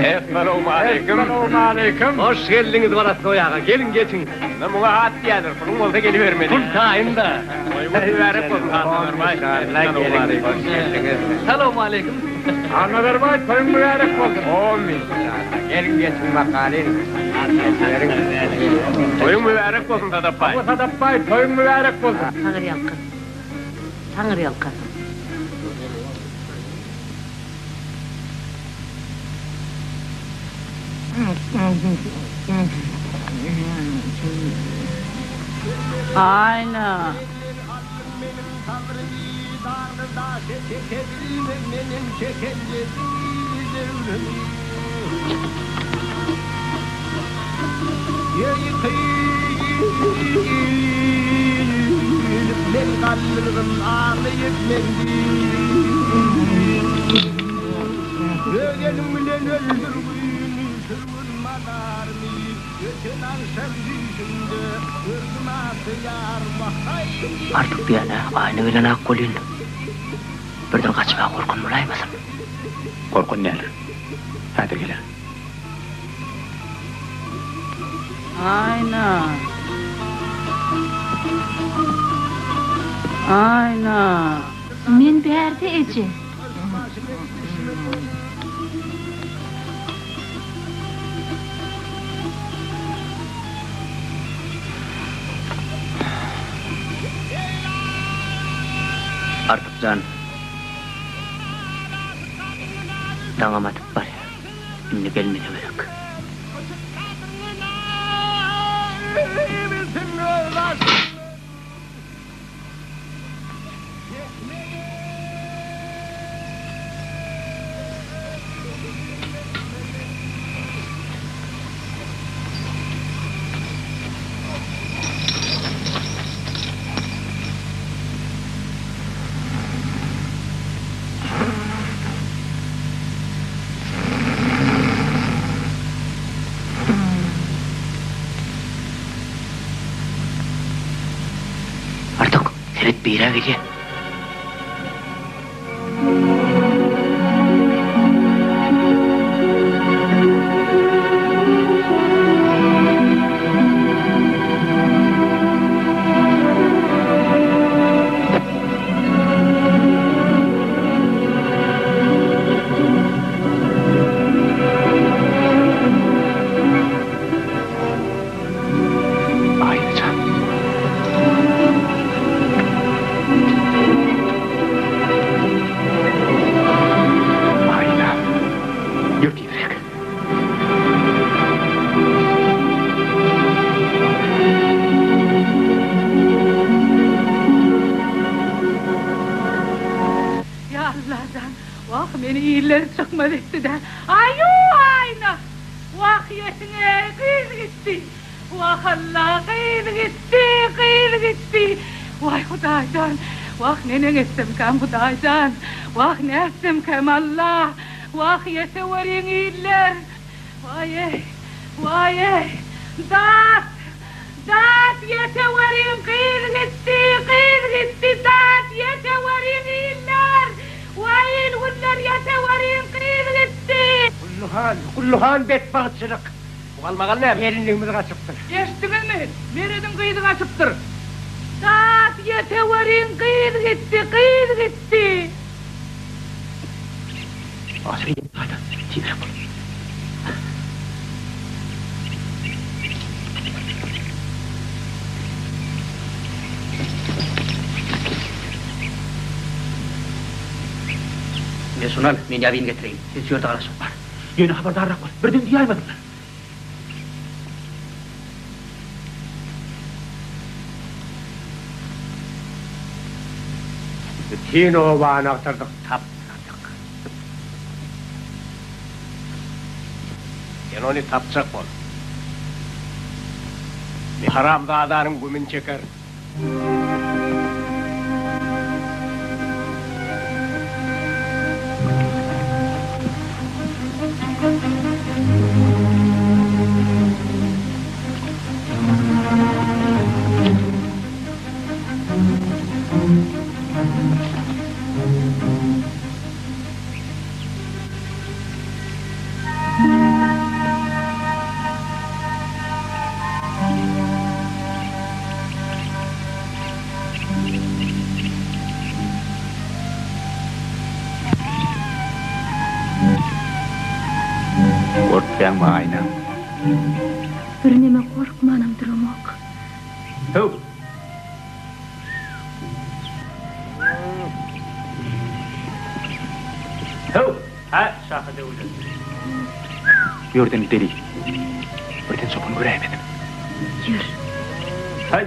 Speaker 5: Essalawmaleýkim.
Speaker 10: Hoş geldiňiz Baratnoý aga. Geliň geçiň.
Speaker 5: Indi muňa at diýerler. Puluň bolsa gelibermeli.
Speaker 10: Pul taýyn-da.
Speaker 5: Toýuňyz mübärek bolsun, Annazarbaý.
Speaker 10: Hoş geldiňiz.
Speaker 6: Salowmaleýkim.
Speaker 5: Annazarbaý, toýuň mübärek bolsun. Amin. Geliň geçiň bakalyň. Toýuň mübärek bolsun Sadapbaý. Hawa Sadapbaý, toýuň mübärek bolsun.
Speaker 3: Taňyrýalkasyn. Taňyrýalkasyn.
Speaker 8: Aýna.
Speaker 11: Artyk diýýän-ä, Aýna gelen-ak welin, birden gaçmaga gorkan bolaýmasyn?
Speaker 2: Gorkan däldir. Häzir geler.
Speaker 8: Aýna. Aýna.
Speaker 1: Men bärde, eje.
Speaker 11: Artyk jan, daňam atyp barýar. Indi gelmese gerek. Artyk, seret birä gelýä. Aýnajan. Aýna. Ýör tizräk.
Speaker 8: Ýa Allajan, wah meni iller çykmaz etdi-dä. Aýu, Aýna! Wah ýetiň-eý, gyz gitdi! Wah Alla, gyz gitdi, gyz gitdi! Waý Hudaýjan, wah neneň etsemkäm Hudaýjan, wah nätsemkäm Alla, wah ýeteweriň iller! Waý-eý, waý-eý, dat! Dat ýeteweriň gyz gitdi, gyz gitdi, dat ýeteweriň iller! Waý il-günler ýeteweriň gyz gitdi!
Speaker 5: Gulluhan, Gulluhan betbagtçylyk.
Speaker 10: Bu galmagal näme?
Speaker 5: Gelinligimiz gaçypdyr.
Speaker 6: Eşitdiňizmi? Merediň gyzy gaçypdyr.
Speaker 8: Dat ýeteweriň gyz gitdi, gyz gitdi!
Speaker 11: Asyl ýa-da tizräk bol. Men şuny al, men ýazyny getireýin. Siz şu ýerde garaşyň. Bar.
Speaker 2: Ýöne habardarrak bol. Birden duýaýmasynlar.
Speaker 5: Bütin obany agtardyk, tapmadyk. Sen ony tapjak bol. Men haramzadanyň gümüni çekerin.
Speaker 16: Gorkýaňmy, Aýna?
Speaker 1: Birneme gorkmanam duramok.
Speaker 16: Höw!
Speaker 2: Höw! Hä, şaha döwlet.
Speaker 16: Bu ýerden gideli. Birden çopan göräýmesin.
Speaker 1: Ýör.
Speaker 2: Häý!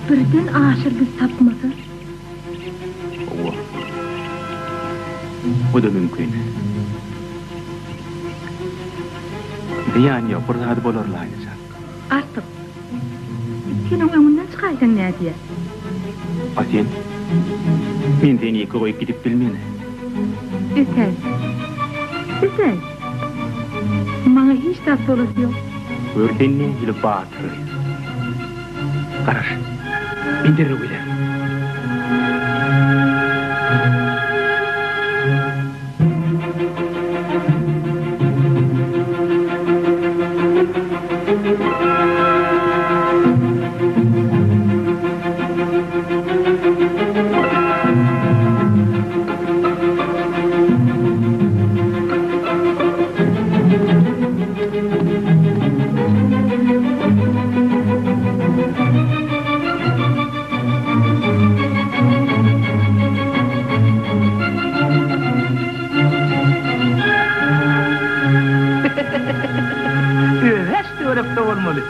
Speaker 1: Birden Aşyr bizi tapmasa?
Speaker 16: Hawa. Bu-da mümkin. Zyýany ýok, bir zady bolar-la, Aýnajan.
Speaker 1: Artyk, sen oň öňünden çykaýsaň nädýä?
Speaker 16: A sen? Men seni ýeke goýup gidip bilmen.
Speaker 1: Ötäý. Ötäý. Maňa hiç zat bolasy ýok.
Speaker 16: Gör sen nähili batyr gyz. Garaş, men derrew gelerin.
Speaker 6: Öweç töwerekde bolmaly.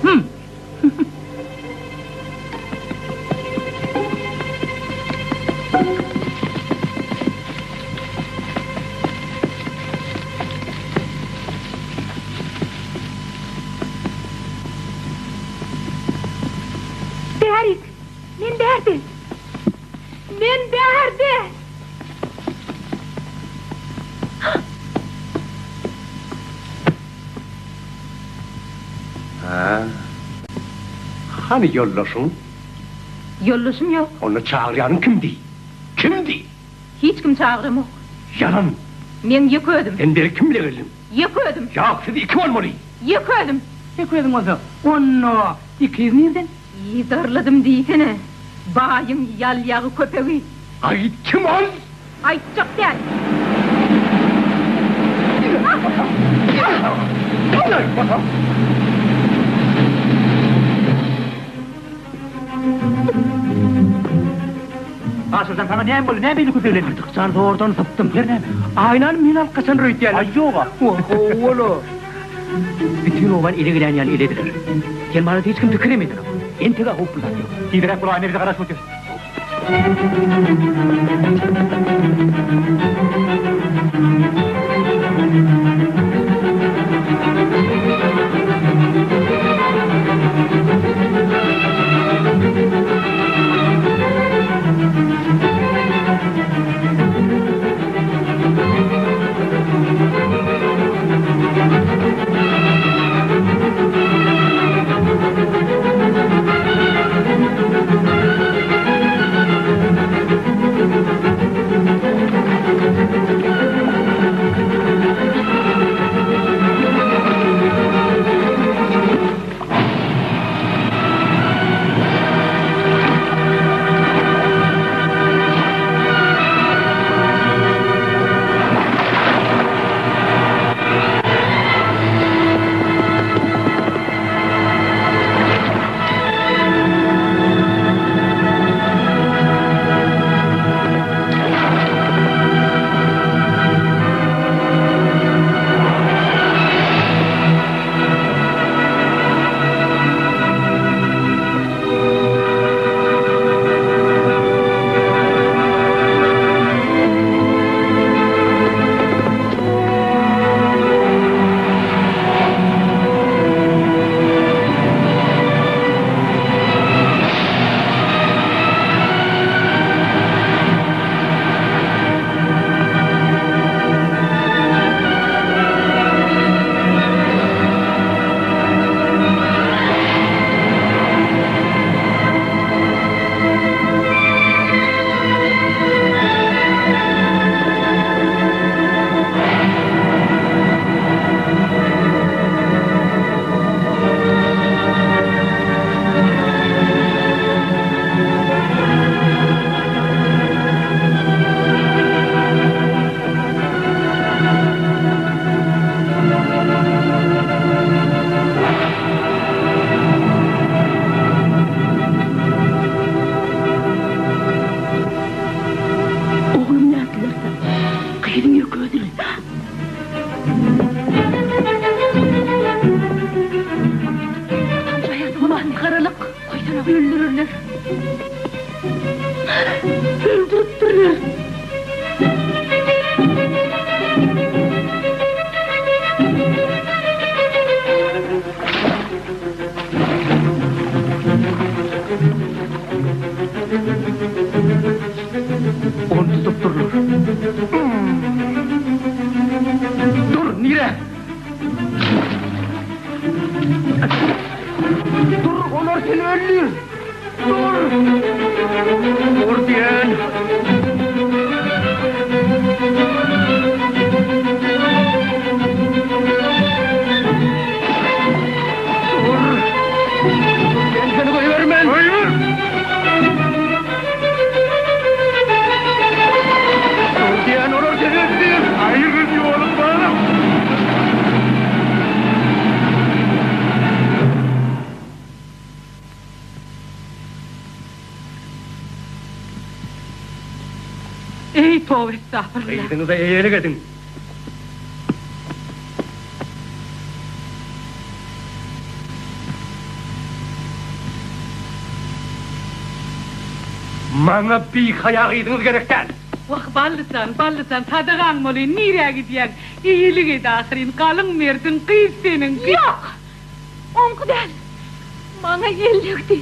Speaker 6: Hüm.
Speaker 1: Bärik! Men bärde! Men bärde!
Speaker 5: Hä? Hany ýoldaşyň?
Speaker 1: Ýoldaşym ýok.
Speaker 5: Onda çagyrýanyň kimdi? Kimdi?
Speaker 1: Hiç kim çagyramok.
Speaker 5: Ýalan!
Speaker 1: Meň ýeke özüm.
Speaker 5: Sen beri kim bile geldiň?
Speaker 1: Ýeke özüm.
Speaker 5: Ýok, siz iki bolmaly.
Speaker 1: Ýeke özüm.
Speaker 6: Ýeke özüň bolsa, onda ikiz nirden?
Speaker 1: Yzarladym diýsene, baýyň ýalýagy köpegi.
Speaker 5: Aýt, kim ol?
Speaker 1: Aýtjak däl.
Speaker 2: Aşyrjan saňa näme boldy, näme beýle köpeglendiň?
Speaker 10: Artyk jan zordan sypdym.
Speaker 2: Her näme?
Speaker 10: Aýnany men alyp gaçandyr öýdýärler.
Speaker 2: Aý ýog-a.
Speaker 10: Ho-o-la. Bütin obany ele gelýän ýaly elediler. Sen barada hiç kim pikirem edenok. Entek-ä howply zat ýok.
Speaker 2: Tizräk bol Aýna bize garaşyp otyr.
Speaker 1: Öldürerler. Öldüripdirler.
Speaker 16: Ony tutupdyrlar. Dur, nirä? Dur, olar seni öldür. Dur! Dur diýen. Dur! Men seni goýbermen. Goýber! Dur diýen, olar seni öldür.
Speaker 13: Aýryl ýolumdan.
Speaker 8: Eý, toba estagfurullah.
Speaker 10: Gyzyňyza eýelik ediň.
Speaker 16: Maňa bihaýa gyzyňyz gerek däl.
Speaker 8: Wah, Ballyjan, Ballyjan, sadagaň bolaýyn, nirä gidýäň? Eýelik et ahyryn, galyň merdiň, gyz seniň, gyz.
Speaker 1: Ýok! Oňky däl. Maňa ellegdi.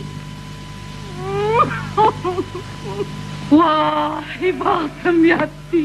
Speaker 8: Waý, bagtym ýatdy.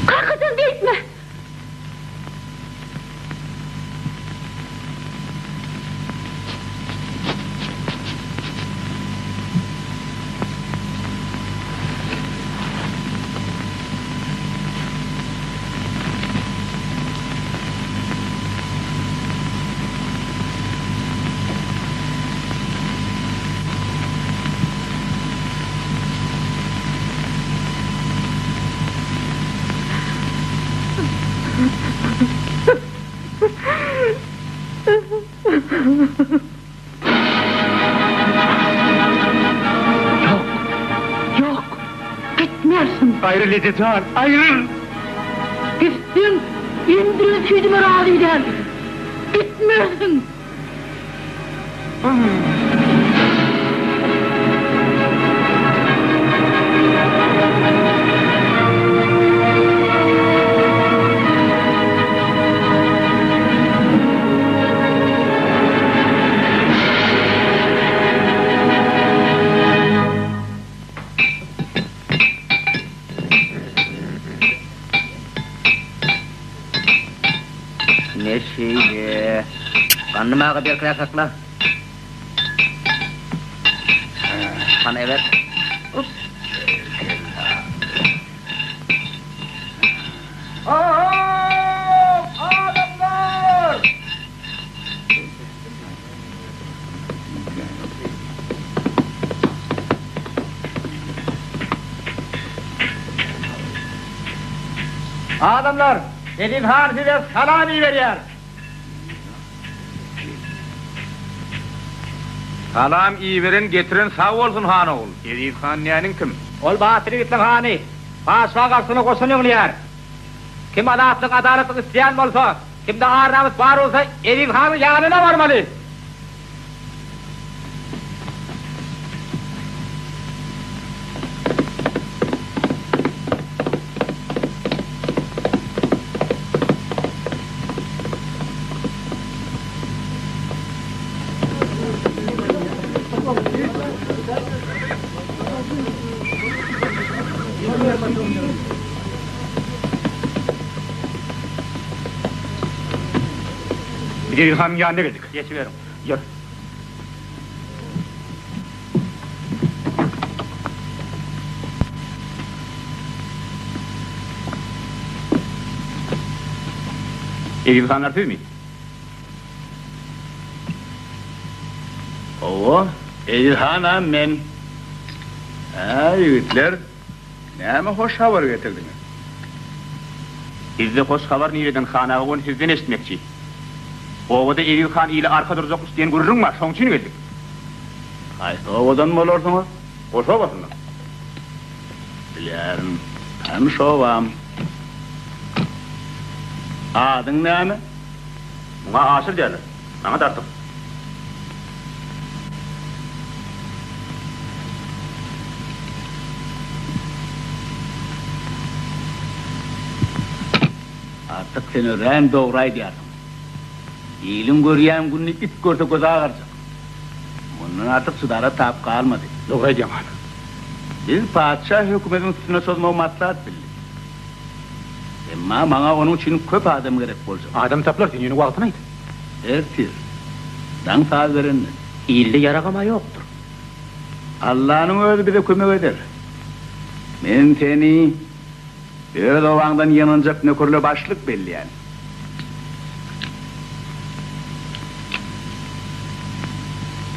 Speaker 1: Kakajan beýtme!
Speaker 16: Ýok! Ýok!
Speaker 1: Gitmersiň!
Speaker 2: Aýryl eje jan, aýryl!
Speaker 1: Gitseň, emdiren süýdüme razy däl. Gitmersiň!
Speaker 11: Ne şeýle. Gandym aga berkräk sakla. Hany eber.
Speaker 5: Ho-how, adamlar! Adamlar, Eziz han size salam iberýär.
Speaker 7: Salam iberen getiren sag bolsun han ogul. Eziz han näniň kim?
Speaker 6: Ol batyr ýigitleň hany. Patyşa garşysyna goşun ýygnaýar. Kim azatlyk, adalatlyk isleýän bolsa, kimde ar-namys bar bolsa Eziz hanyň ýanyna barmaly.
Speaker 2: Biz Eziz hanyň ýanyna geldik.
Speaker 6: Geçiberiň.
Speaker 2: Ýör. Eziz hanlar sizmi?
Speaker 16: Hawa, Eziz hanam men. Hä, ýigitler, näme hoş habar getirdiňiz?
Speaker 2: Bizde hoş habar nireden, han aga, ony sizden eşitmekçi. Obada Eziz han ile arka durjakmyş diýen gürrüň bar, şoň üçin geldik.
Speaker 16: Haýsy obadan bolarsyňyz?
Speaker 7: Goşa obasyndan.
Speaker 16: Bilýärin, tanyş obam. Adyň näme?
Speaker 2: Muňa Aşyr diýerler. Maňa-da Artyk.
Speaker 16: Artyk sen örän dogry aýdýarsyň. Iliň görýän gününi it görse gözi agarjak. Mundan artyk çydara tap galmady.
Speaker 7: Dogry aýdýaň han.
Speaker 16: Biz patyşa hökümediň üstüne çozmagy maslahat bildik. Emma maňa onuň üçin köp adam gerek boljak.
Speaker 2: Adam tapylar, sen ýöne wagtyny aýt.
Speaker 16: Ertir, daň saz berende.
Speaker 11: Ilde ýaragam-a ýokdur.
Speaker 16: Allanyň özi bize kömek eder. Men seni öz obaňdan ýygnanjak nökerle başlyk belleýän.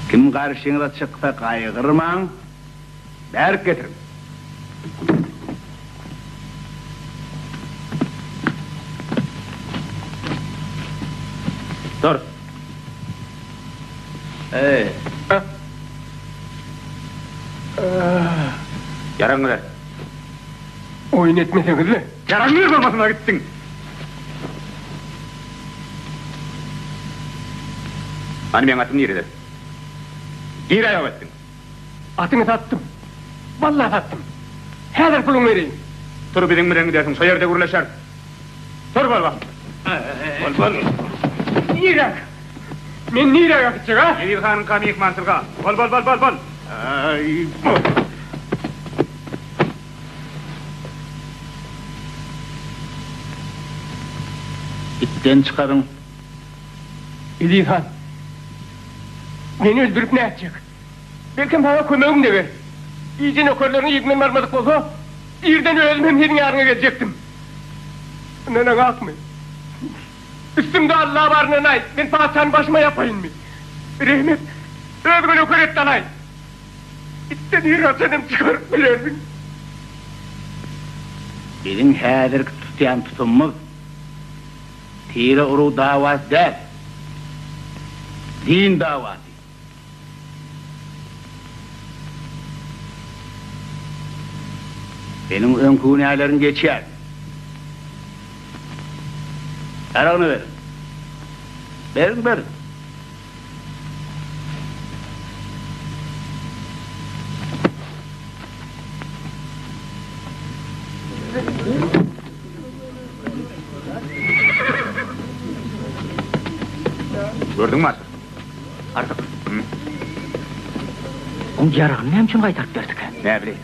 Speaker 16: Kim garşyňyza çyksa gaýgyrmaň, bärik getiriň.
Speaker 2: Dur.
Speaker 16: Eý.
Speaker 2: Ýaragyňy ber.
Speaker 7: Oýun etmeseňiz-le.
Speaker 2: Ýaragyňy ber bolmasyna gitdiň. Hany meň atym nirede? Nirä ýok etdiň?
Speaker 7: Atyňy satdym. Walla satdym. Häzir puluňy bereýin.
Speaker 2: Tur biziň bilen gidersiň, şo ýerde gürleşeris. Tur bol bak. Bol bol.
Speaker 7: Niräk? Men niräk äkitjek, a?
Speaker 2: Eziz hanyňka myhmançylyga. Bol bol bol bol bol.
Speaker 16: Aý, bol. Itden çykaryň.
Speaker 7: Eziz han, meni öldürip nätjek? Belkem saňa kömegim deger. Gije nökerleriň yzyndan barmadyk bolsa, irden özüm hem seniň ýanyňa geljekdim. Ynanaňakmy? Üstümde Alla baryna naý, men patyşany başyma ýapaýynmy? Rehim et, özüňe nöker et-de alaý. Itden ýyraçanam çykaryp bilersiň.
Speaker 16: Biziň häzirki tutýan tutumymyz tire-urug dawasy däl, din dawasy. Seniň öňki günäleriň geçýär. Ýaragyny beriň. Beriň, beriň.
Speaker 2: Gördüňmi Aşyr?
Speaker 11: Artyk. Oň ýaragyny näme üçin gaýtaryp berdikä?
Speaker 2: Näbileýin.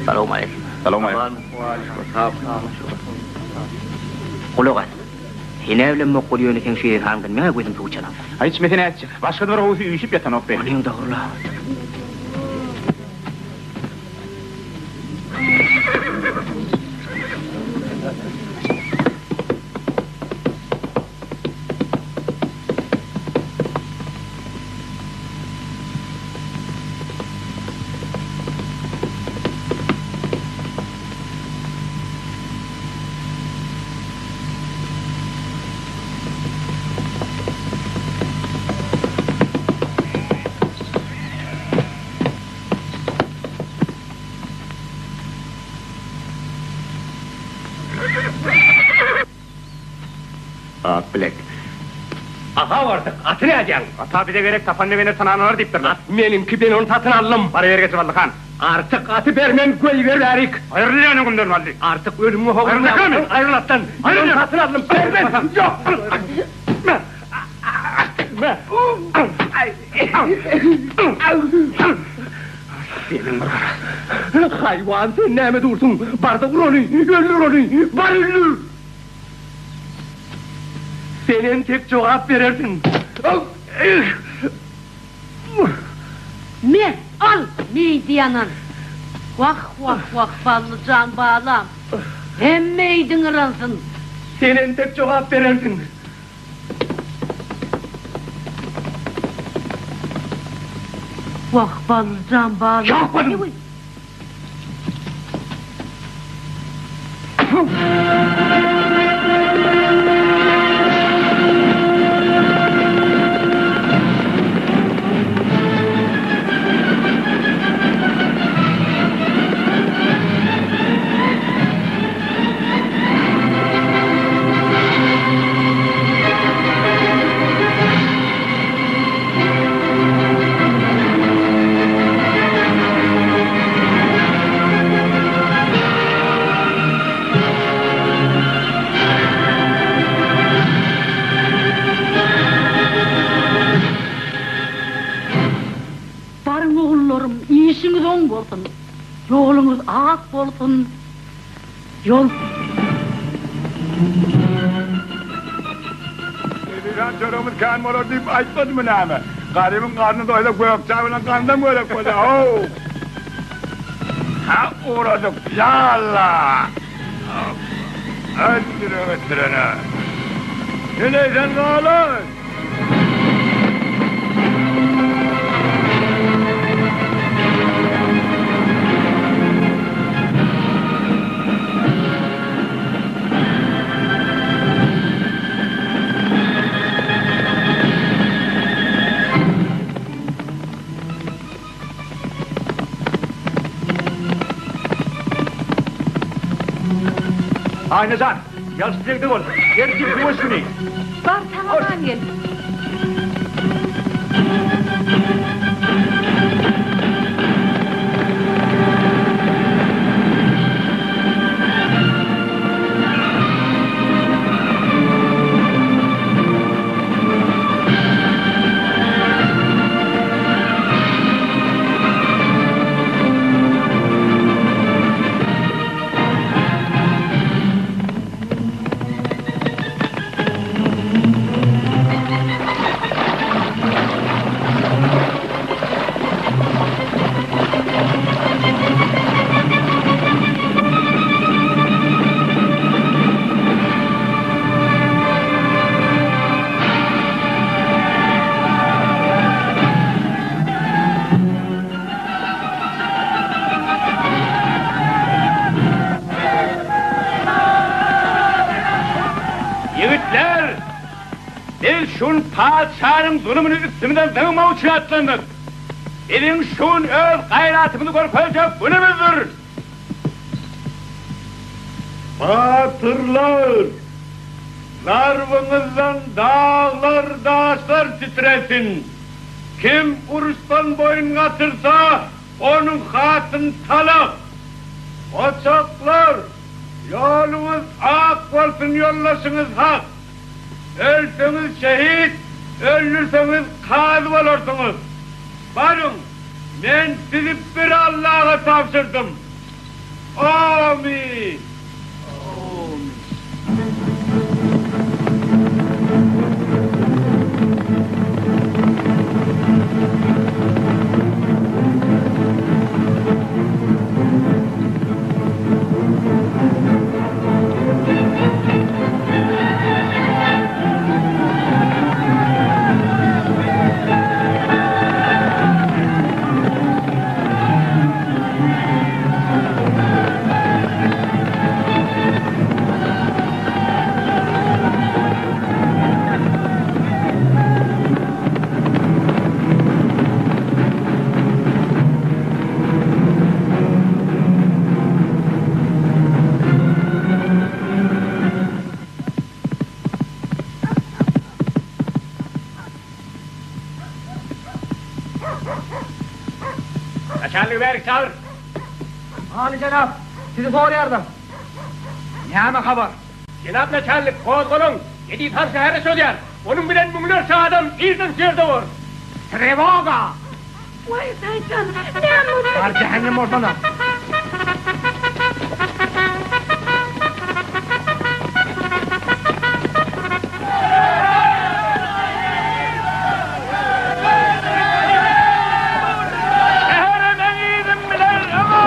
Speaker 11: Salowmaleýkim.
Speaker 2: Salowmaleýkim.
Speaker 11: Gulak as. Sen-ä bilemok weli ýöne seň şu ýehaňdan meň-ä gözüm suw içenok.
Speaker 2: Aý içmese nätjek. Başga-da bir gowusy üýşüp ýatanok be.
Speaker 11: Onyň dogry-la.
Speaker 2: Ak bilek.
Speaker 10: Aha bardyk, aty nädýäň?
Speaker 2: Ata bize gerek, tapan begener tanan alar diýipdirler.
Speaker 10: At meniňki, men ony satyn aldym.
Speaker 2: Bar ýere getir Bally han.
Speaker 10: Artyk aty bermen, goýber bärik.
Speaker 2: Aýryl ýan öňümden Bally.
Speaker 10: Artyk ölümiňe howlukma.
Speaker 2: Aýryl
Speaker 10: Aýryl atdan. Men ony satyn aldym. Bermen. Ýok. Seniň bir gara. Haýwan sen näme dursuň? Bar-da ur ony, öldür ony, bar öldür! Sen entek jogap berersiň.
Speaker 3: Me, al, meýdi ýanan. Wah, wah, wah, Bally jan balam. Hem meýdiň yransyn.
Speaker 10: Sen entek jogap berersiň.
Speaker 3: Wah, Ballyjan balam.
Speaker 2: Ýok,
Speaker 8: Baryň ogullarym, işiňiz oň bolsun, ýoluňyz ak bolsun, ýol.
Speaker 13: Eziz han çöregimiz kän bolar diýip aýtmadymy näme? Garybyň garny doýsa gök çaý bilen gandam gerek bolýar, how! Ha ugradyk, ýa Alla! Ötdüre ötdürene. Heleý sen galan!
Speaker 2: Aýna jan, ýagşy dilegde bol. Ertir söweş güni.
Speaker 1: Bar, sag-aman gel.
Speaker 7: Ýigitler! Biz şu gün patyşanyň zulumyny üstümizden zyňmak üçin atlandyk. Biziň şu gün öz gaýratymyzy görkezjek günümizdir.
Speaker 13: Batyrlar! Zarbyňyzdan daglar, daşlar titresin! Kim uruşdan boýun gaçyrsa, onuň hatyny talak! Goçaklar! Ýoluňyz ak bolsun, ýoldaşyňyz hak! Ölseňiz şehit, öldürseňiz kazy bolarsyňyz! Baryň, men sizi bir Allaha tabşyrdym! Amin!
Speaker 7: Naçalnigi bärik çagyr!
Speaker 6: Aly jenap, sizi soraýarlar. Näme habar?
Speaker 7: Jenap naçalnik, gozgalaň! Eziz han şähere çozýar. Onuň bilen müňlerçe adam irden şu ýerde bor.
Speaker 6: Trewoga!
Speaker 1: Waý, şeýtan, näme boldy?
Speaker 6: Bar jähennem bolsana!
Speaker 13: Şähere meň yzym bilen öňe!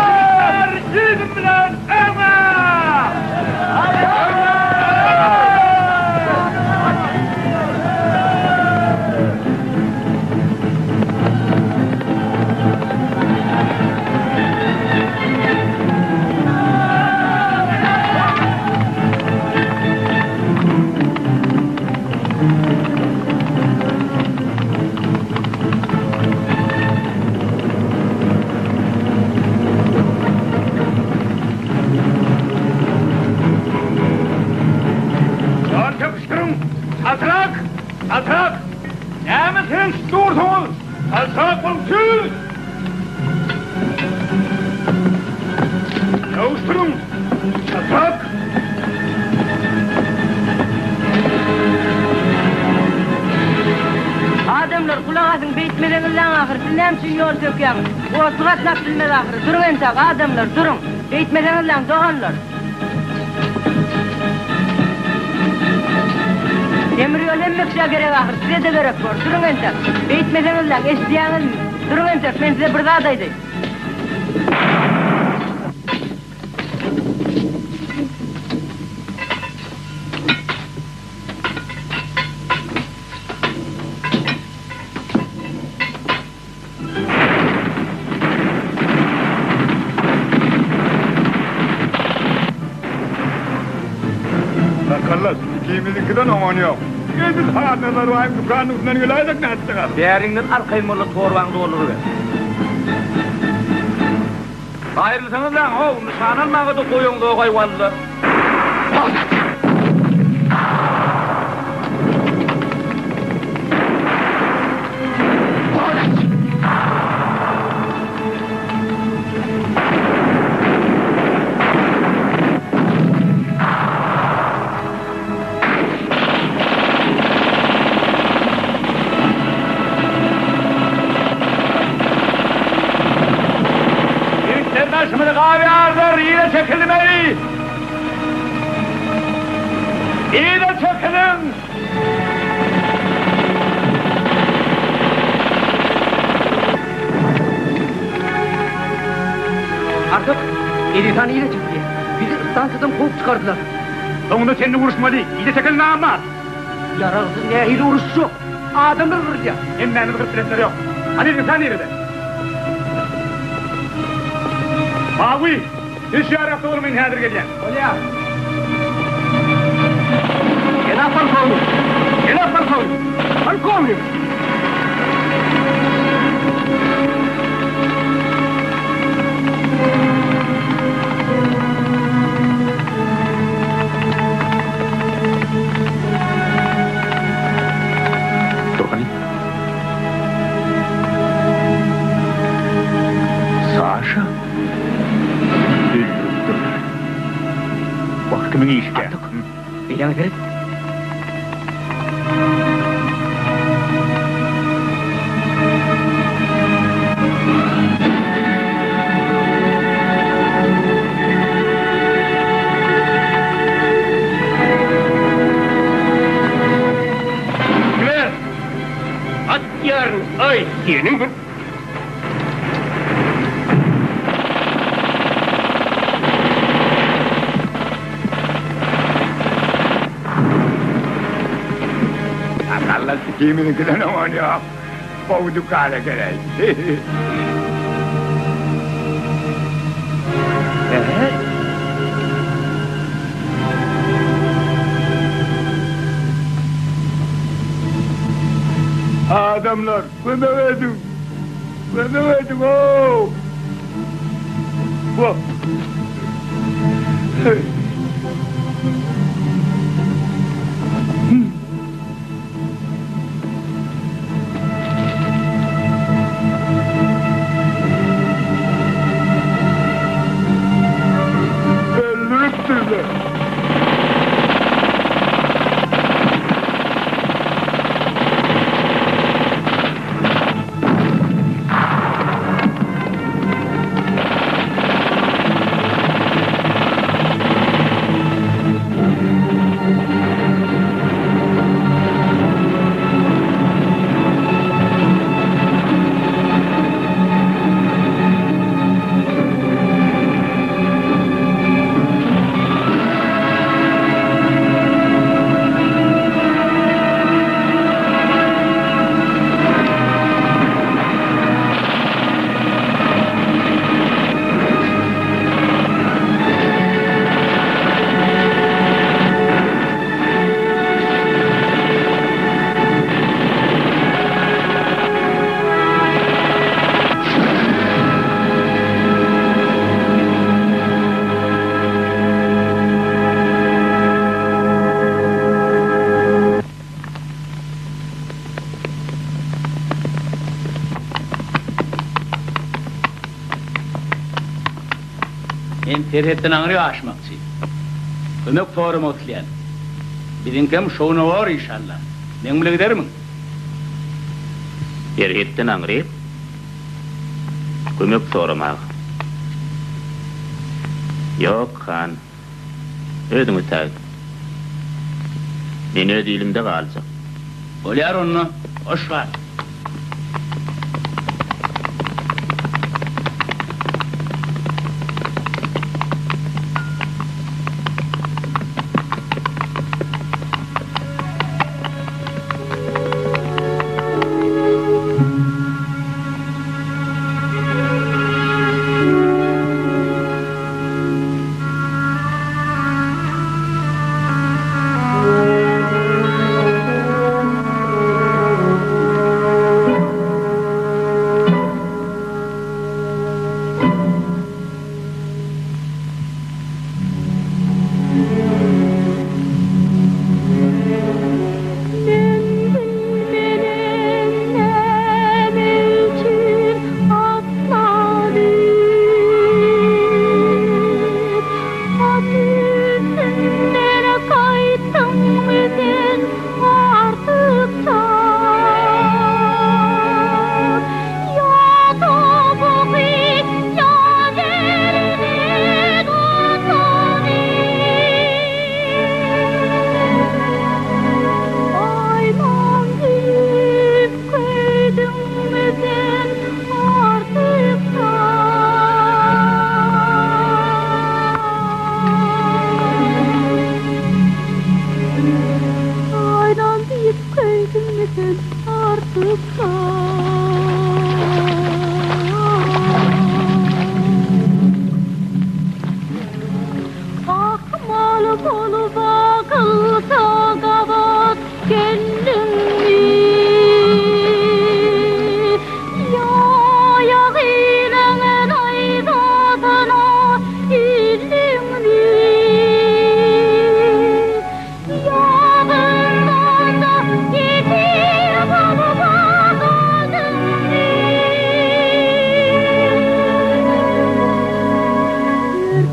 Speaker 13: Yzym bilen öňe! Ýowuşdyryň! Çaltrak! Çaltrak! Näme seredişip dursuňyz? Çaltrak boluň tüz! Ýowuşdyryň! Çaltrak!
Speaker 15: Adamlar, gulak asyň, beýtmeseňizläň ahyry, siz näme üçin ýol sökýäňiz? Otly gatnap bilmez ahyry. Duruň entäk, adamlar, duruň! Beýtmeseňizläň, doganlar! Demir ýol hemme kişä gerek ahyry, size-de gerek bor. Duruň entek. Beýtmeseňizläň, eşidýäňizmi? Duruň entek, men size bir zat aýdaýyn.
Speaker 13: Sakallas, ikimiziňkiden oňan ýok. Edil Hanazar baýyň dükanynyň üstünden geläýsek nätjek ahyry.
Speaker 16: Bäriňden arkaýyn molla torbaňy dolduryber. Aýrylsaňyzlaň how, nyşana almaga-da goýaňzog-aý walla.
Speaker 13: Ýigitler daşymyzy gabyarlar, yza çekilmeli! Yza çekiliň!
Speaker 11: Artyk, Eziz han yza çekilýär. Bizi stansiýadan kowup çykardylar.
Speaker 2: Soňunda seninle uruşmaly. Yza çekil namart!
Speaker 11: Ýaragsyz nähili uruşjak? Adamlar gyrylýar.
Speaker 2: Hemmämizi gyryp bilenler ýok. Hany Eziz han nirede? Mawy! Siz şu ýarakda boluň men häzir gelýän.
Speaker 11: Bolýar. Jenap polkownik! Jenap polkownik! Polkownik!
Speaker 2: Dur hany. Saşa? Öldüripdirler. Wah, kimiň işikä?
Speaker 11: Artyk, beýläňe seret.
Speaker 10: Ber! Atýaryn, aý, seniň bir.
Speaker 13: Sakallas ikimiziňkiden oňan ýok. Gowy dükan eken-eý. Adamlar, kömek ediň! Kömek ediň-ow! Wah! Öldüripdirler.
Speaker 16: serhetden aňryk aşmakçy. Kömek soramak isleýän. Biziňkem şowuna bor işalla. Meň bile gidermiň?
Speaker 17: Serhetden aňryk kömek soramaga. Ýok, han. Özüň ötägit. Men öz ilimde galjak.
Speaker 16: Bolýar onda, hoş gal.
Speaker 1: Men bilmenem näme üçin atlanyp, At üstünden gaýtdyňmy sen artyk çak? Ýa topugy, ýa belini tutany. Aýdan diýip köýdüňmi sen artyk Aýdan diýip köýdüňmi sen artyk Akmal bolup akylsa gabat geldiňmi? Ýa ýagynyň naýzasyna ildiňmi? Ýa zyndanda ýesir bolup galdyňmy?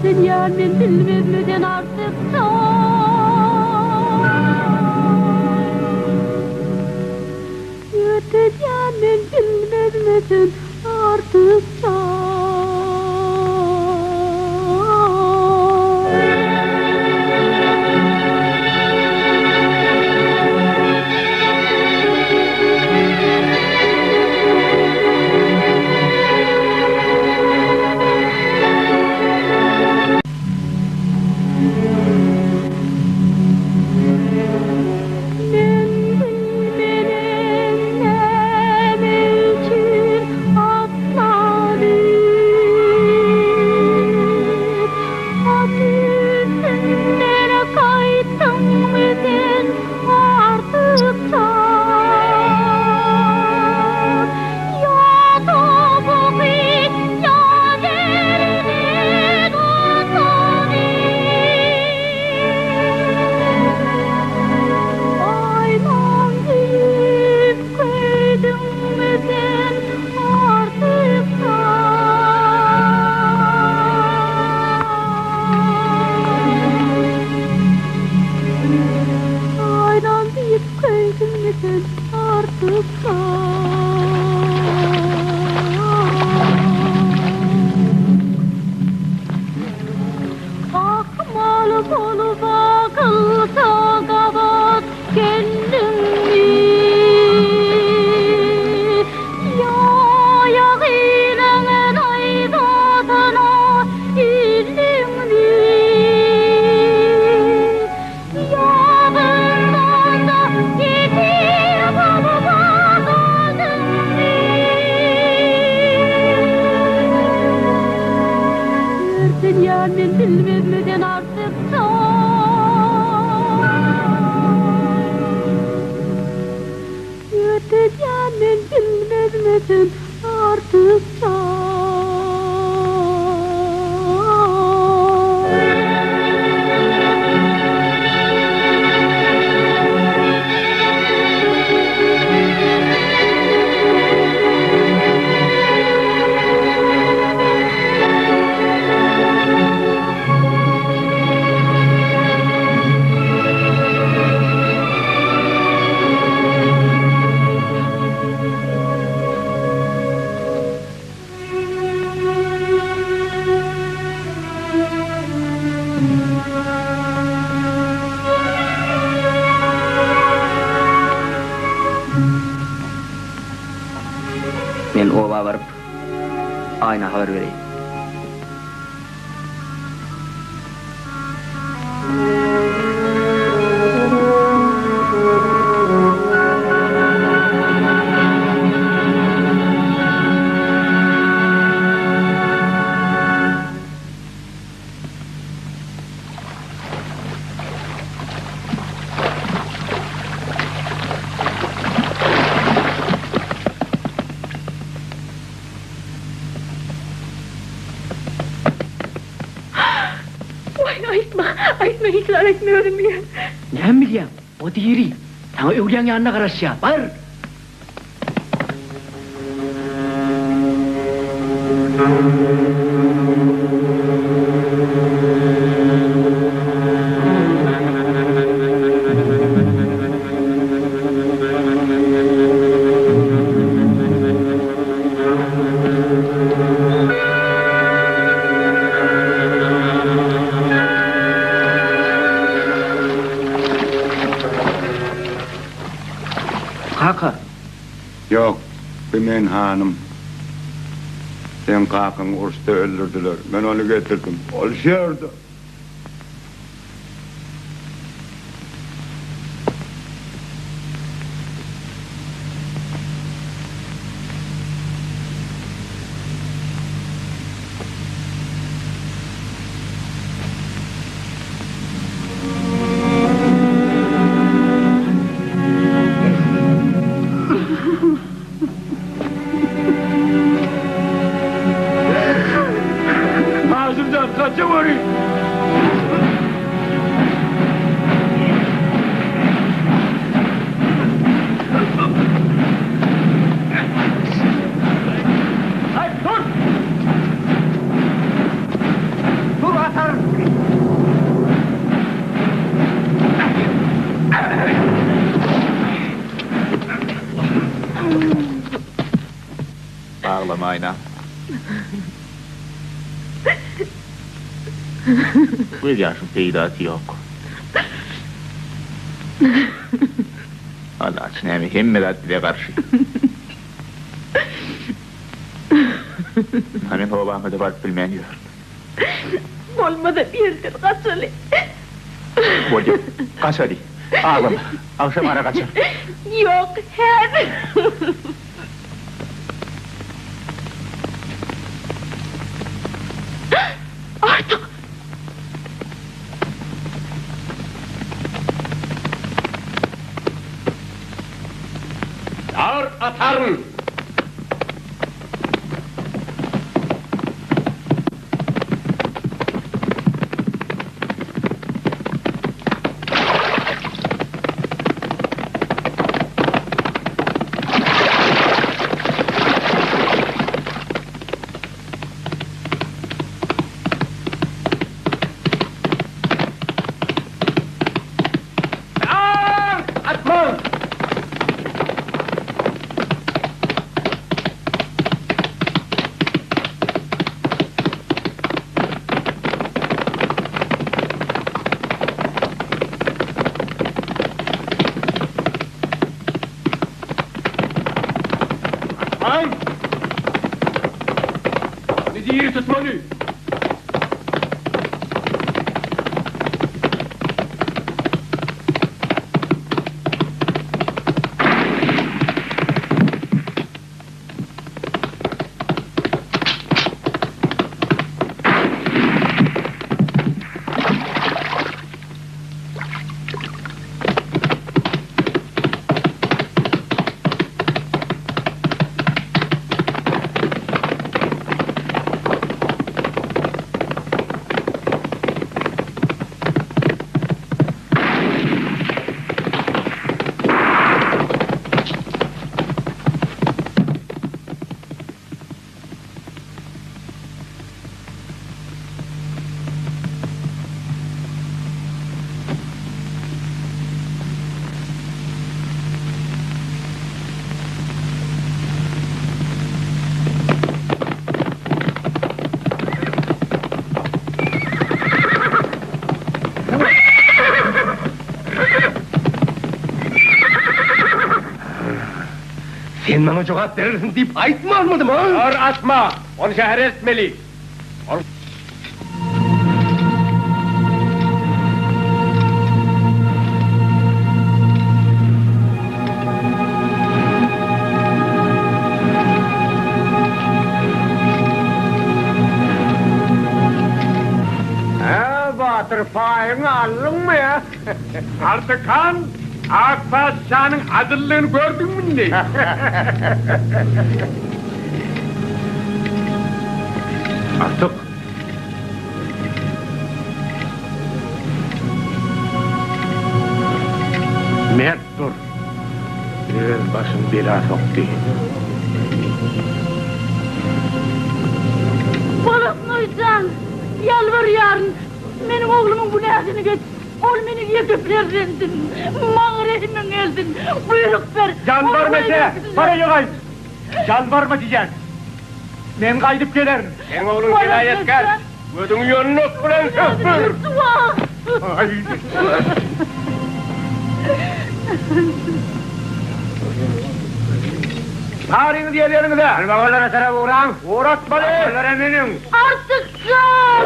Speaker 1: Dünýä men bilmezmi sen artyk çak. Dünýä men bilmezmi sen artyk çak. Men bilmenem näme üçin atlanyp, At üstünden gaýtdyňmy sen artyk çak? Ýa topugy, ýa belini tutany. Aýdan diýip köýdüňmi sen artyk Aýdan diýip köýdüňmi sen artyk Akmal bolup akylsa gabat geldiňmi? Ýa ýagynyň naýzasyna ildiňmi? Ýa zyndanda ýesir bolup galdyňmy? Dünýä men bilmezmi sen artyk çak. Dünýä men bilmezmi sen artyk çak.
Speaker 11: Oba baryp, Aýna habar bereýin.
Speaker 1: Waý, aýtma, aýtma, hiç zat aýtma, özüm bilýän.
Speaker 11: Näme bilýäň? O diri. Saňa öwlüýäň ýanynda garaşýar. Bar! Kaka!
Speaker 13: Ýok, bu men hanym. Seň kakaňy uruşda öldürdiler. Men ony getirdim. Ol şu ýerde.
Speaker 9: Hasymjan gaçaweri!
Speaker 6: Aý, dur! Dur ataryn!
Speaker 17: Aglama Aýna. Göz ýaşyň peýdasy ýok. Alaç näme hemme zat bize garşy. Ynha men obama-da baryp bilmän ýörün.
Speaker 1: Bolmasa ýerden gaçaly.
Speaker 17: Bolýa, gaçaly. Aglama. Agşam ara gaçar.
Speaker 1: Ýok, häzir. Artyk!
Speaker 5: Dar ataryn! Dar atmaň!
Speaker 9: Atmaň! Ony diri tutmaly!
Speaker 10: Sen maňa jogap berersiň diýip aýtmanmydym, a?
Speaker 5: Dur, atma! Ony şähere eltmeli. Ol. Hä, batyr, paýyňy aldyňmy, ýa?
Speaker 7: Artyk han, ak patyşanyň adyllygyny gördüňmi indi? Artyk! Mert dur! Öz başyny bela sokdy.
Speaker 1: Bolotnoý jan, ýalbarýaryn, meniň oglumyň günäsini geç. Ol meniň ýeke perzendim. Maňa rehimiň gelsin. Buýruk ber.
Speaker 2: Ýalbarma eje, bar öýe gaýt. Ýalbarma diýýän. Men gaýdyp gelerin.
Speaker 5: Seň ogluň jenaýatkär. Gözüňi ýonmak bilen sökdür.
Speaker 2: Baryňyz ýer-ýeriňize.
Speaker 5: Albagarlara tarap ugraň.
Speaker 2: Ugratmaly.
Speaker 5: Atlylara münüň.
Speaker 1: Artyk jan!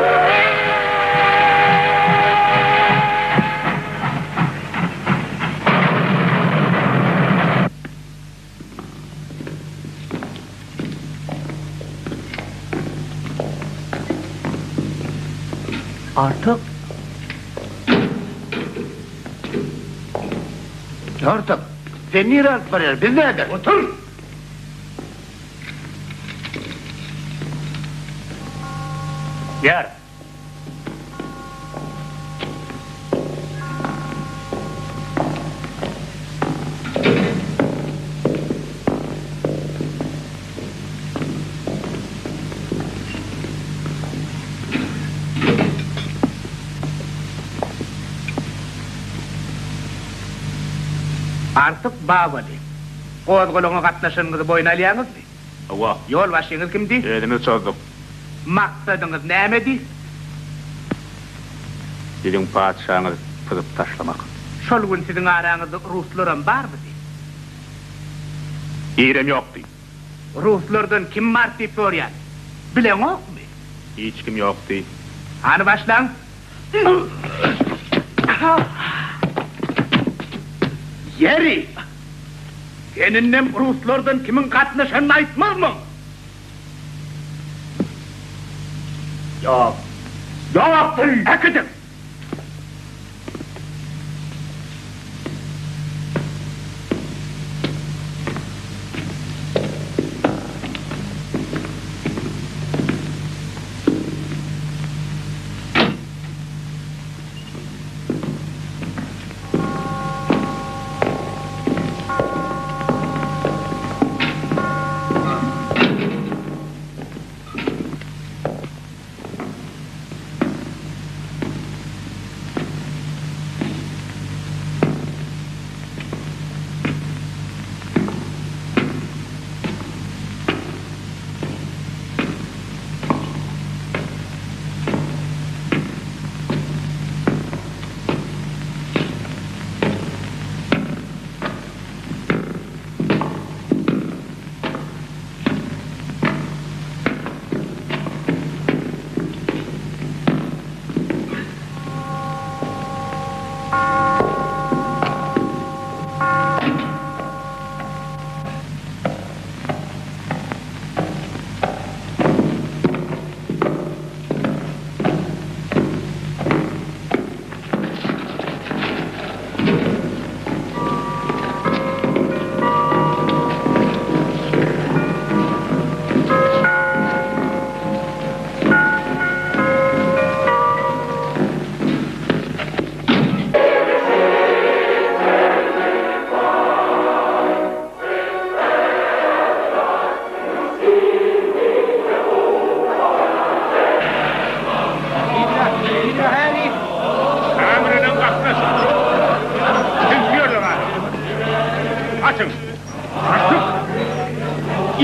Speaker 11: Artyk.
Speaker 4: Artyk, sen nirä alyp barýar? Biz näder?
Speaker 2: Otur! Ýör.
Speaker 6: Artyk Babaly, gozgalaňa gatnaşanyňyzy boýun alýaňyzmy?
Speaker 17: Hawa.
Speaker 6: Ýolbaşçyňyz kimdi?
Speaker 17: Özümiz çozduk.
Speaker 6: Maksadyňyz nämedi?
Speaker 17: Siziň patyşaňyzy pyzyp taşlamak.
Speaker 6: Şol gün siziň araňyzda ruslaram barmydy?
Speaker 17: Birem ýokdy.
Speaker 6: Ruslardan kim bar diýip soraýan. Bileňokmy?
Speaker 17: Hiç kim ýokdy.
Speaker 6: Hany başlaň. Ýeri! Sen indem ruslardan kimiň gatnaşanyny aýtmazmyň? Ýok. Ýok! Äkidiň!
Speaker 7: Kameradan gatnaşyk ýok. Tüňküýerler Açyň! Artyk!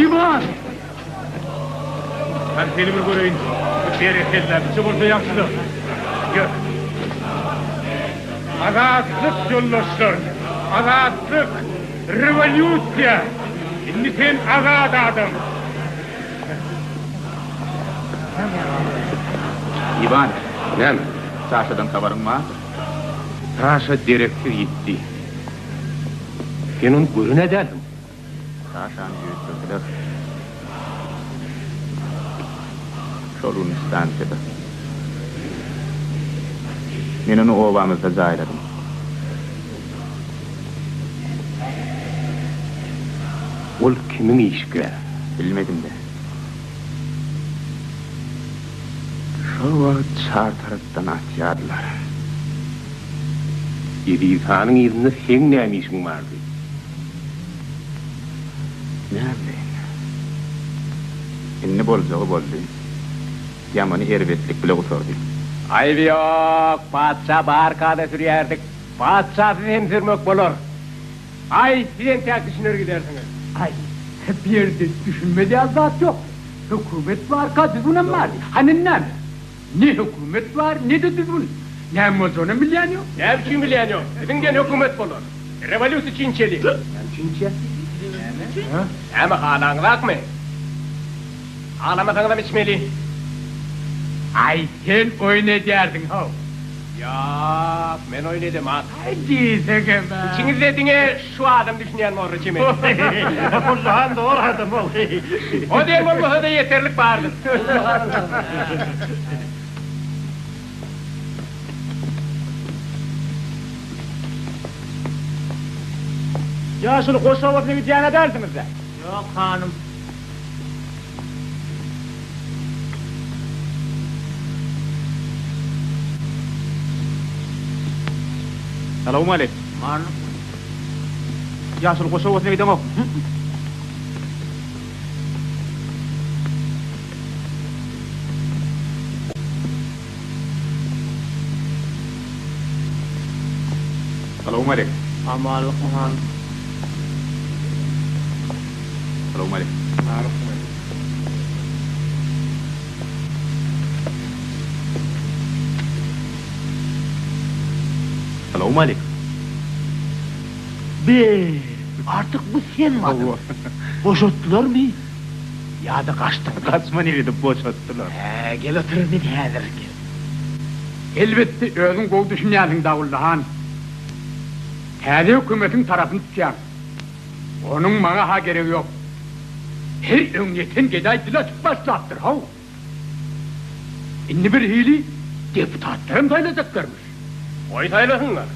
Speaker 2: Iwan!
Speaker 7: Hany seni bir göreýin. Berekella, biçe bolsa ýagşy-da. Ýör. Azatlyk ýoldaşlar! Azatlyk! Rewolýusiýa! Indi sen azat adam.
Speaker 17: Iwan.
Speaker 7: Näme?
Speaker 17: Saşadan habaryň bardyr?
Speaker 7: Saşa dereksiz ýitdi. Sen ony gören-ä dälsiň?
Speaker 17: Saşany öldürdiler. Şol gün stansiýada. Men ony obamyzda jaýladym.
Speaker 10: Ol kimiň işgäri?
Speaker 17: Bilmedim-de. Şol wagt çar tarapdan atýardylar.
Speaker 7: Eziz hanyň yzynda seň näme işiň bardy?
Speaker 17: Näbileýin. Indi boljagy boldy. Ýamany erbetlik bile gutardy.
Speaker 14: Aýby ýok, patyşa barka-da sürýärdik. Patyşasyz hem sürmek bolar.
Speaker 5: Aý, siz entäk düşüner gidersiňiz.
Speaker 14: Aý, bu ýerde düşünmez ýaly zat ýok. Hökümet barka düzgünem bardy. Hany indi näme? Ne hökümet bar, ne-de düzgün. Näme boljagynam bilýän ýok.
Speaker 5: Näme üçin bilýän ýok? Biziň diýen hökümet bolar. Rewolýusiýa üçin içeli.
Speaker 14: Näme üçin içýäs?
Speaker 5: Näme, halaňyzakmy? Halamasaňyzam içmeli.
Speaker 14: Aý, sen oýun edýärsiň, how.
Speaker 5: Ýok, men oýun edemak.
Speaker 14: Aý, diýsegem-ä.
Speaker 5: Içiňizde diňe şu adam düşünýän borly çemeli.
Speaker 4: Ullakan dogry adam ol.
Speaker 5: O diýen bolmasa-da ýeterlik bardyr.
Speaker 2: Ýaşuly goş obasyna gidýän-ä dälsiňiz-dä?
Speaker 4: Ýok, hanym.
Speaker 17: Salowmaleýkim. Ýaşuly goş obasyna gideňokmy? Salowmaleýkim.
Speaker 4: Amanlykmy hanym?
Speaker 17: Salowmaleýkim. Salowmaleýkim.
Speaker 4: Be, artyk bu senmi? Boşatdylarmy? Ýa-da gaçdyňmy?
Speaker 17: Gaçman edip boşatdylar.
Speaker 4: Hä, gel otur indi häzir gel.
Speaker 14: Elbetde özüň gowy düşünýänsiň Dawully han. Täze hökümetiň tarapyny tutýaň. Onuň maňa-ha geregi ýok. Her öňýeten gedaý dil açyp başlapdyr, how. Indi birhili deputatlaram saýlajaklarmyş.
Speaker 5: Goý saýlasynlar.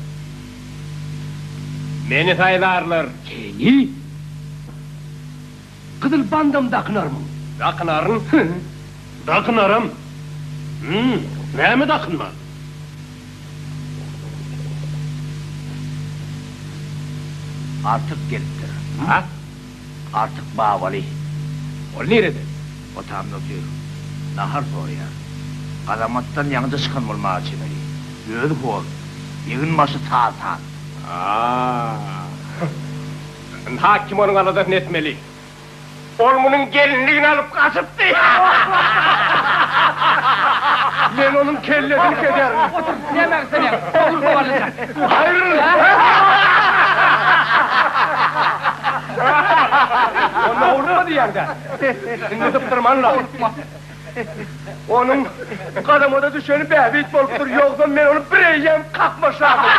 Speaker 5: Meni saýlarlar.
Speaker 14: Seni?
Speaker 10: Gyzyl bandam dakynarmyň?
Speaker 5: Dakynaryn.
Speaker 9: Dakynaram. Hüm, näme dakynman?
Speaker 11: Artyk gelipdir.
Speaker 5: A?
Speaker 11: Artyk Babaly.
Speaker 5: Ol nirede?
Speaker 11: Otamda otyr. Nahar soraýar. Gazamatdan ýaňyja çykan bolmaga çemeli. Özi hor. Egin-başy saz-saz.
Speaker 5: A. Ynha kim onuň aladasyny etmeli. Ol munuň gelinligini alyp gaçypdy.
Speaker 10: Men onuň kellesini keserin.
Speaker 6: Otur, näme gyssanýaň? Ogul kowalyja.
Speaker 10: Aýryl!
Speaker 5: Onda urma diýýäň-dä. Indi sypdyrman-la. Onuň gadamada düşeni bähbit bolupdyr, ýogsam men ony bireýýäm kakmaşlardym.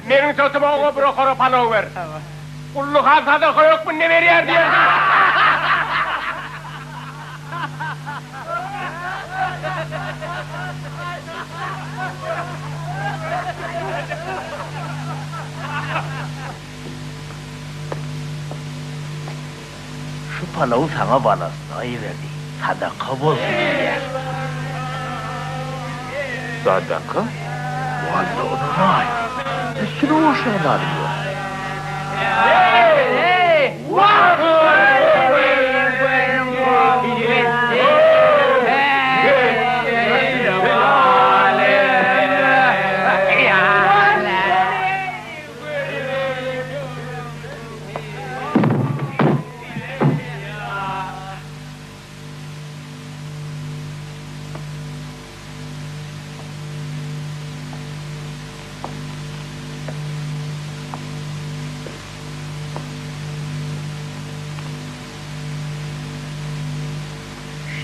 Speaker 5: Meniň sotuma oňa bir okara palaw ber. Gully han sadaka hökmünde berýär diýersiň.
Speaker 11: Şu palawy saňa balasyna iberdi, sadaka bolsun diýýär.
Speaker 17: Sadaka?
Speaker 11: Walla ynanaý, üstüne goşýan zadym ýok.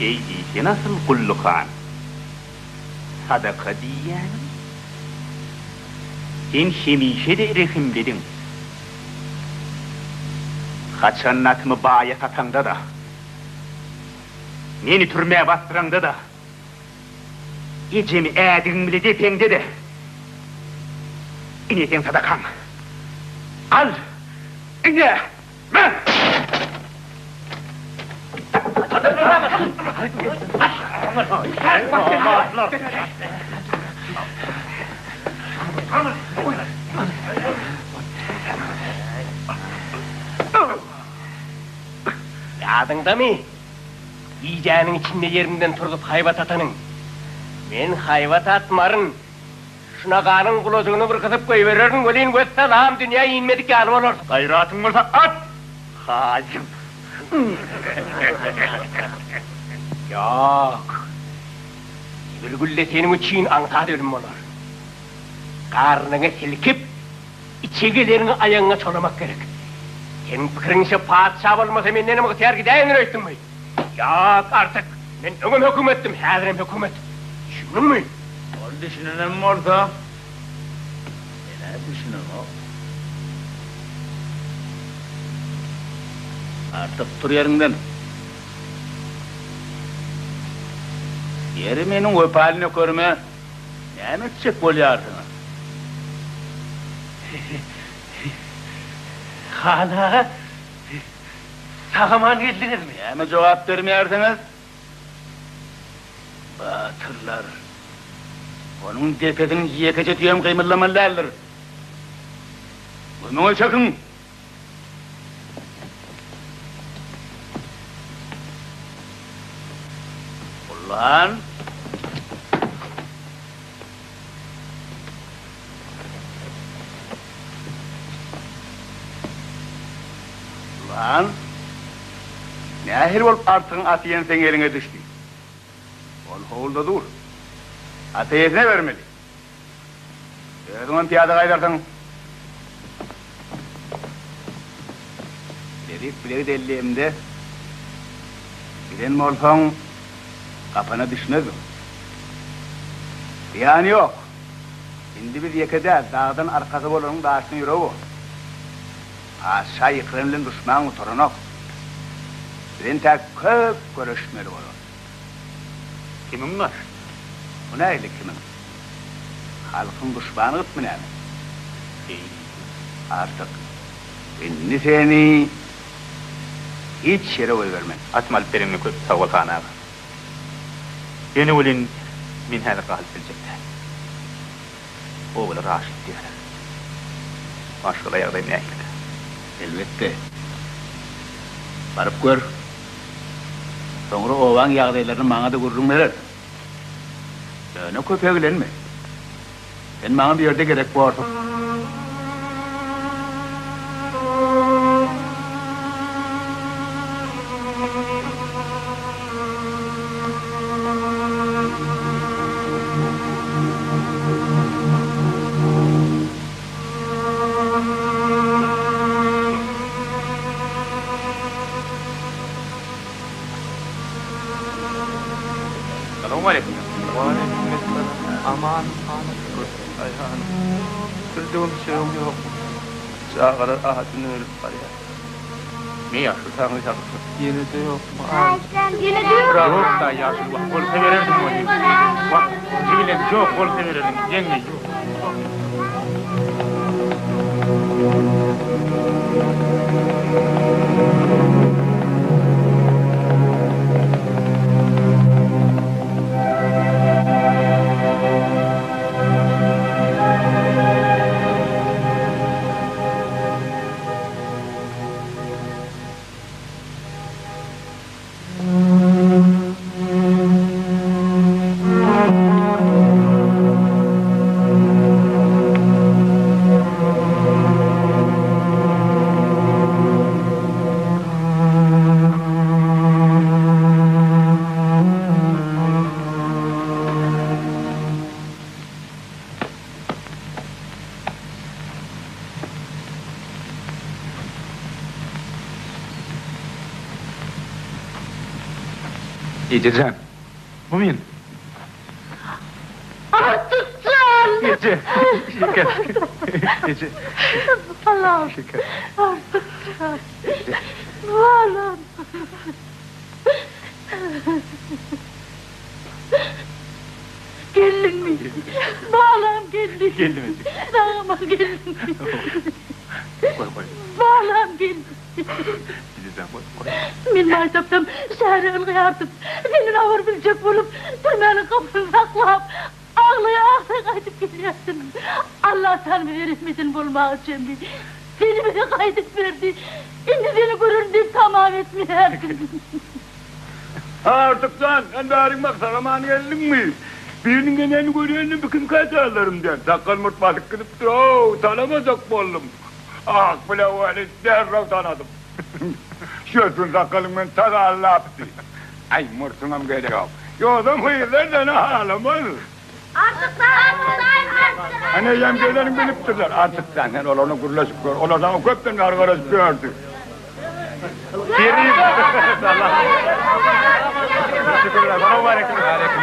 Speaker 17: Şeý diýsene asyl Gully han. Sadaka diýýäniň? Sen hemişe-de rehimlidiň. Haçan atymy baýa sataňda-da, meni türmä basdyraňda-da, ejemi ädigiň bile depeňde-de, ine seň sadakaň. Al, ine, me!
Speaker 10: Ýadyňdamy, gijäniň içinde ýerinden turzup haýbat atanyň? Men haýbat atmaryn. Şu naganyň gulajygyny bir gysyp goýbererin welin, wessalam, dünýä inmedik ýaly bolarsyň.
Speaker 2: Gaýratyň bolsa at, haýym.
Speaker 10: Ýok. Bir gülle seniň üçin aňsat ölüm bolar. Garnyňy silkip, içegeleriňi aýagyňa çolamak gerek. Seniň pikiriňçe patyşa bolmasa mendenem ygtyýar gidäýendir öýtdüňmi? Ýok, Artyk, men öňem hökümetdim, häzirem hökümet. Düşündiňmi?
Speaker 16: Ol düşünenem bolsa, men-ä düşünemok. Artyk, tur ýeriňden. Ýeri meniň wepaly nökerime näme etjek bolýarsyňyz?
Speaker 10: Han aga, sag-aman geldiňizmi?
Speaker 16: Näme jogap bermeýärsiňiz? Batyrlar, onuň depesiniň ýekeje tüýem gymyldamaly däldir. Kömege çekiň! Ulan! Ulan! Nähili bolup Artygyň aty ýene seň eliňe düşdi? Ol howluda dur. Aty eýesine bermeli. Özüňem pyýada gaýdarsyň. Bilezik bilegi dellemde giden bolsaň, gapana düşmezdiň. Zyýany ýok. Indi biz ýeke däl, dagdan arkasy bolanyň daşyna ýüregi bor. Patyşa ýykylan bilen duşman gutaranok. Biz entäk köp göreşmeli bolarys.
Speaker 2: Kimiň garşy?
Speaker 16: Bu nähili kimiň? Halkyň duşmany gytmy näme?
Speaker 2: Eý.
Speaker 16: Artyk. Indi seni hiç ýere goýbermen.
Speaker 17: Atymy alyp bereniňe köp sag bol, han aga. Ýöne welin men häzir galyp biljek däl. Obalar aşyp diýýärler. Maşgala ýagdaýym nähilikä?
Speaker 16: Elbetde. Baryp gör. Soňra obaň ýagdaýlaryny maňa-da gürrüň berersiň. Ýöne köp eglenme. Sen maňa bu ýerde gerek borsuň.
Speaker 17: Salowmaleýkim.
Speaker 9: Waleýkim essalam. Aman hanym. Aý hanym. Bir döwüm çörek ýokmy? Çagalar ajyndan ölüp barýar.
Speaker 17: Ne ýaşuly
Speaker 9: saňa ýagşy. Ýene-de ýokmy?
Speaker 1: Ýene-de ýok.
Speaker 2: Ýok-da ýaşuly wah bolsa bererdim ony. Wah, jigileň ýok bolsa bererdim. Ýeňňe ýok.
Speaker 17: Ejejan, bu men.
Speaker 1: Artyk jan!
Speaker 17: Eje, şeker. Eje.
Speaker 1: Balam.
Speaker 17: Şeker.
Speaker 1: Artyk jan. Balam. Geldiňmi? Balam geldi.
Speaker 17: Geldim eje.
Speaker 1: Sag-aman geldiňmi?
Speaker 17: Goý, goý.
Speaker 1: Balam geldi.
Speaker 17: Ejejan, goý, goý.
Speaker 1: Men maý tapsam, şähere ylgaýardym. Senden habar biljek bolup, türmäniň gapysyny saklap, aglaýa-aglaýa gaýdyp gelýärdim. Allatagala bize rehim eden bolmaga çemli, seni bize gaýdyp berdi. Indi seni görerin diýip tamam etmeýärdim.
Speaker 13: Artyk jan, sen bärik bak, sag-aman geldiňmi? Biriniň geleni görenini bikimkä jaýlarym diýen. Sakgal-murt basyp gidipdir-ow, tanamajak boldum. Ak bile weli derrew tanadym. Şötün sakgalyň meni tas aldapdy. Aý, murtuňam gerek ýok. Ýogsam gyzlar seni halamaz.
Speaker 3: Artyk jan, Artyk!
Speaker 13: Ana, eýýäm geleniňi bilipdirler. Artyk jan, sen olardan gürleşip gör. Olar saňa köpden bäri garaşyp ýördi.
Speaker 17: Kerim! Şükürler, salowmaleýkim. Aleýkim.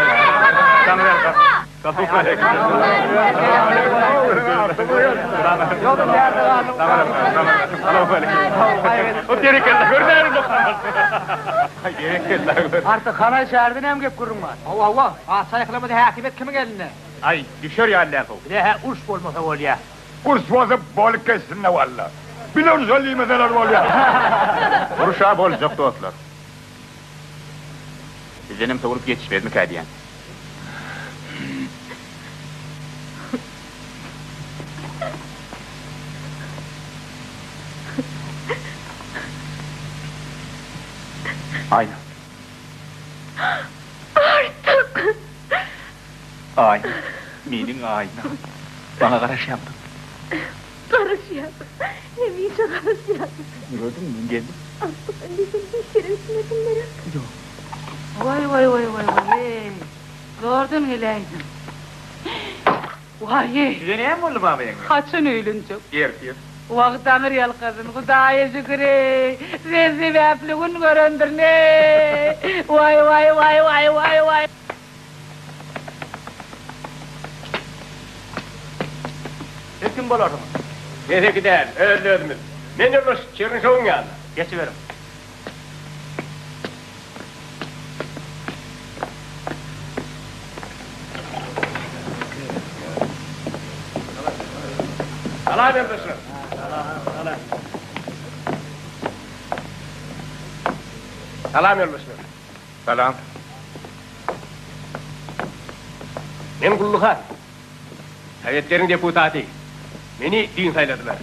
Speaker 6: Artyk hanaý şäherden hem gep gürrüň bar. Hawa hawa, patyşa ýykylamada häkimiýet kimiň elinde?
Speaker 17: Aý, düşer ýaly däl how.
Speaker 6: Bize-hä uruş bolmasa bolýa.
Speaker 13: Uruş bolsa bolup geçsin-le walla. Bile urşa diýmeseler bolýa.
Speaker 17: Uruş-a boljak dostlar. Bizdenem sowulyp ýetişmezmikä diýýän. Aýna.
Speaker 1: Artyk!
Speaker 17: Aýna, meniň Aýnam. Maňa garaşýaňmy?
Speaker 1: Garaşýan. Hemişe garaşýan.
Speaker 17: Gördüňmi, men geldim.
Speaker 1: Artyk, indi sen hiç ýere gitmersiň gerek?
Speaker 17: Ýok.
Speaker 8: Waý, waý, waý, waý, waý-eý. Zordan geläýdim. Waý-eý.
Speaker 17: Size näme boldy, baba ýeňňe?
Speaker 8: Haçan öýlenjek?
Speaker 17: Ertir.
Speaker 8: Wah, Taňry ýalkasyn, Hudaýa şükür-eý. Sen sebäpli gün görendirin-eý. Waý, waý, waý, waý, waý, waý.
Speaker 6: Siz kim bolarsyňyz?
Speaker 10: Keseki däl, öz-özümiz. Men ýoldaş Çernyşowyň ýanyna.
Speaker 6: Geçiberiň.
Speaker 10: Salam ýoldaşlar. Salam ýoldaşlar.
Speaker 7: Salam.
Speaker 10: Men Gully han. Sowetleriň deputaty. Meni düýn saýladylar.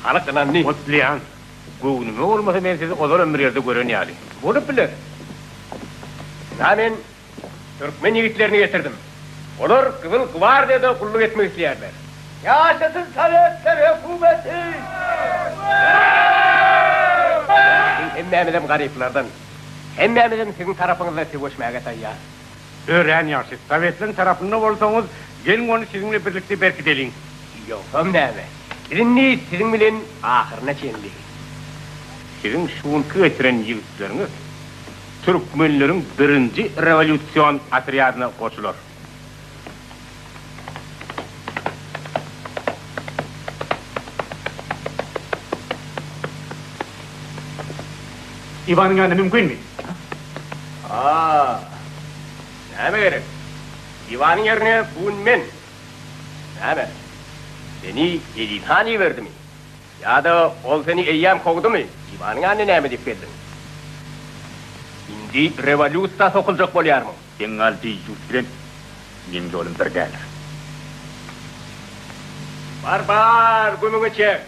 Speaker 10: Halk ynandy.
Speaker 7: Gutlaýan. Göwnüme bolmasa men sizi ozalam bir ýerde gören ýaly.
Speaker 10: Bolup biler. Ynha men türkmen ýigitlerini getirdim. Olar Gyzyl gwardiýada gulluk etmek isleýärler.
Speaker 5: Ýaşasyn Sowetler hökümeti!
Speaker 10: Biziň hemmämizem garyplardan. Hemmämizem siziň tarapyňyzda söweşmäge taýýar.
Speaker 7: Örän ýagşy. Sowetleriň tarapynda bolsaňyz, geliň ony siziň bilen birlikde berkideliň.
Speaker 10: Ýogsam näme? Biz indi siziň bilen ahyryna çenli.
Speaker 7: Siziň şu günki getiren ýigitleriňiz türkmenleriň birinji rewolýusion otrýadyna goşular.
Speaker 2: Iwanyň ýanyna mümkinmi?
Speaker 10: A, näme gerek? Iwanyň ýerine bu gün men. Näme? Seni Eziz han iberdimi? Ýa-da ol seni eýýäm kowdumy? Iwanyň ýanyna näme diýip geldiň? Indi rewolýusiýa sokuljak bolýarmyň?
Speaker 17: Bengal deýýus bilen meň ýolum bir däldir.
Speaker 10: Bar, bar, gümüňi çek!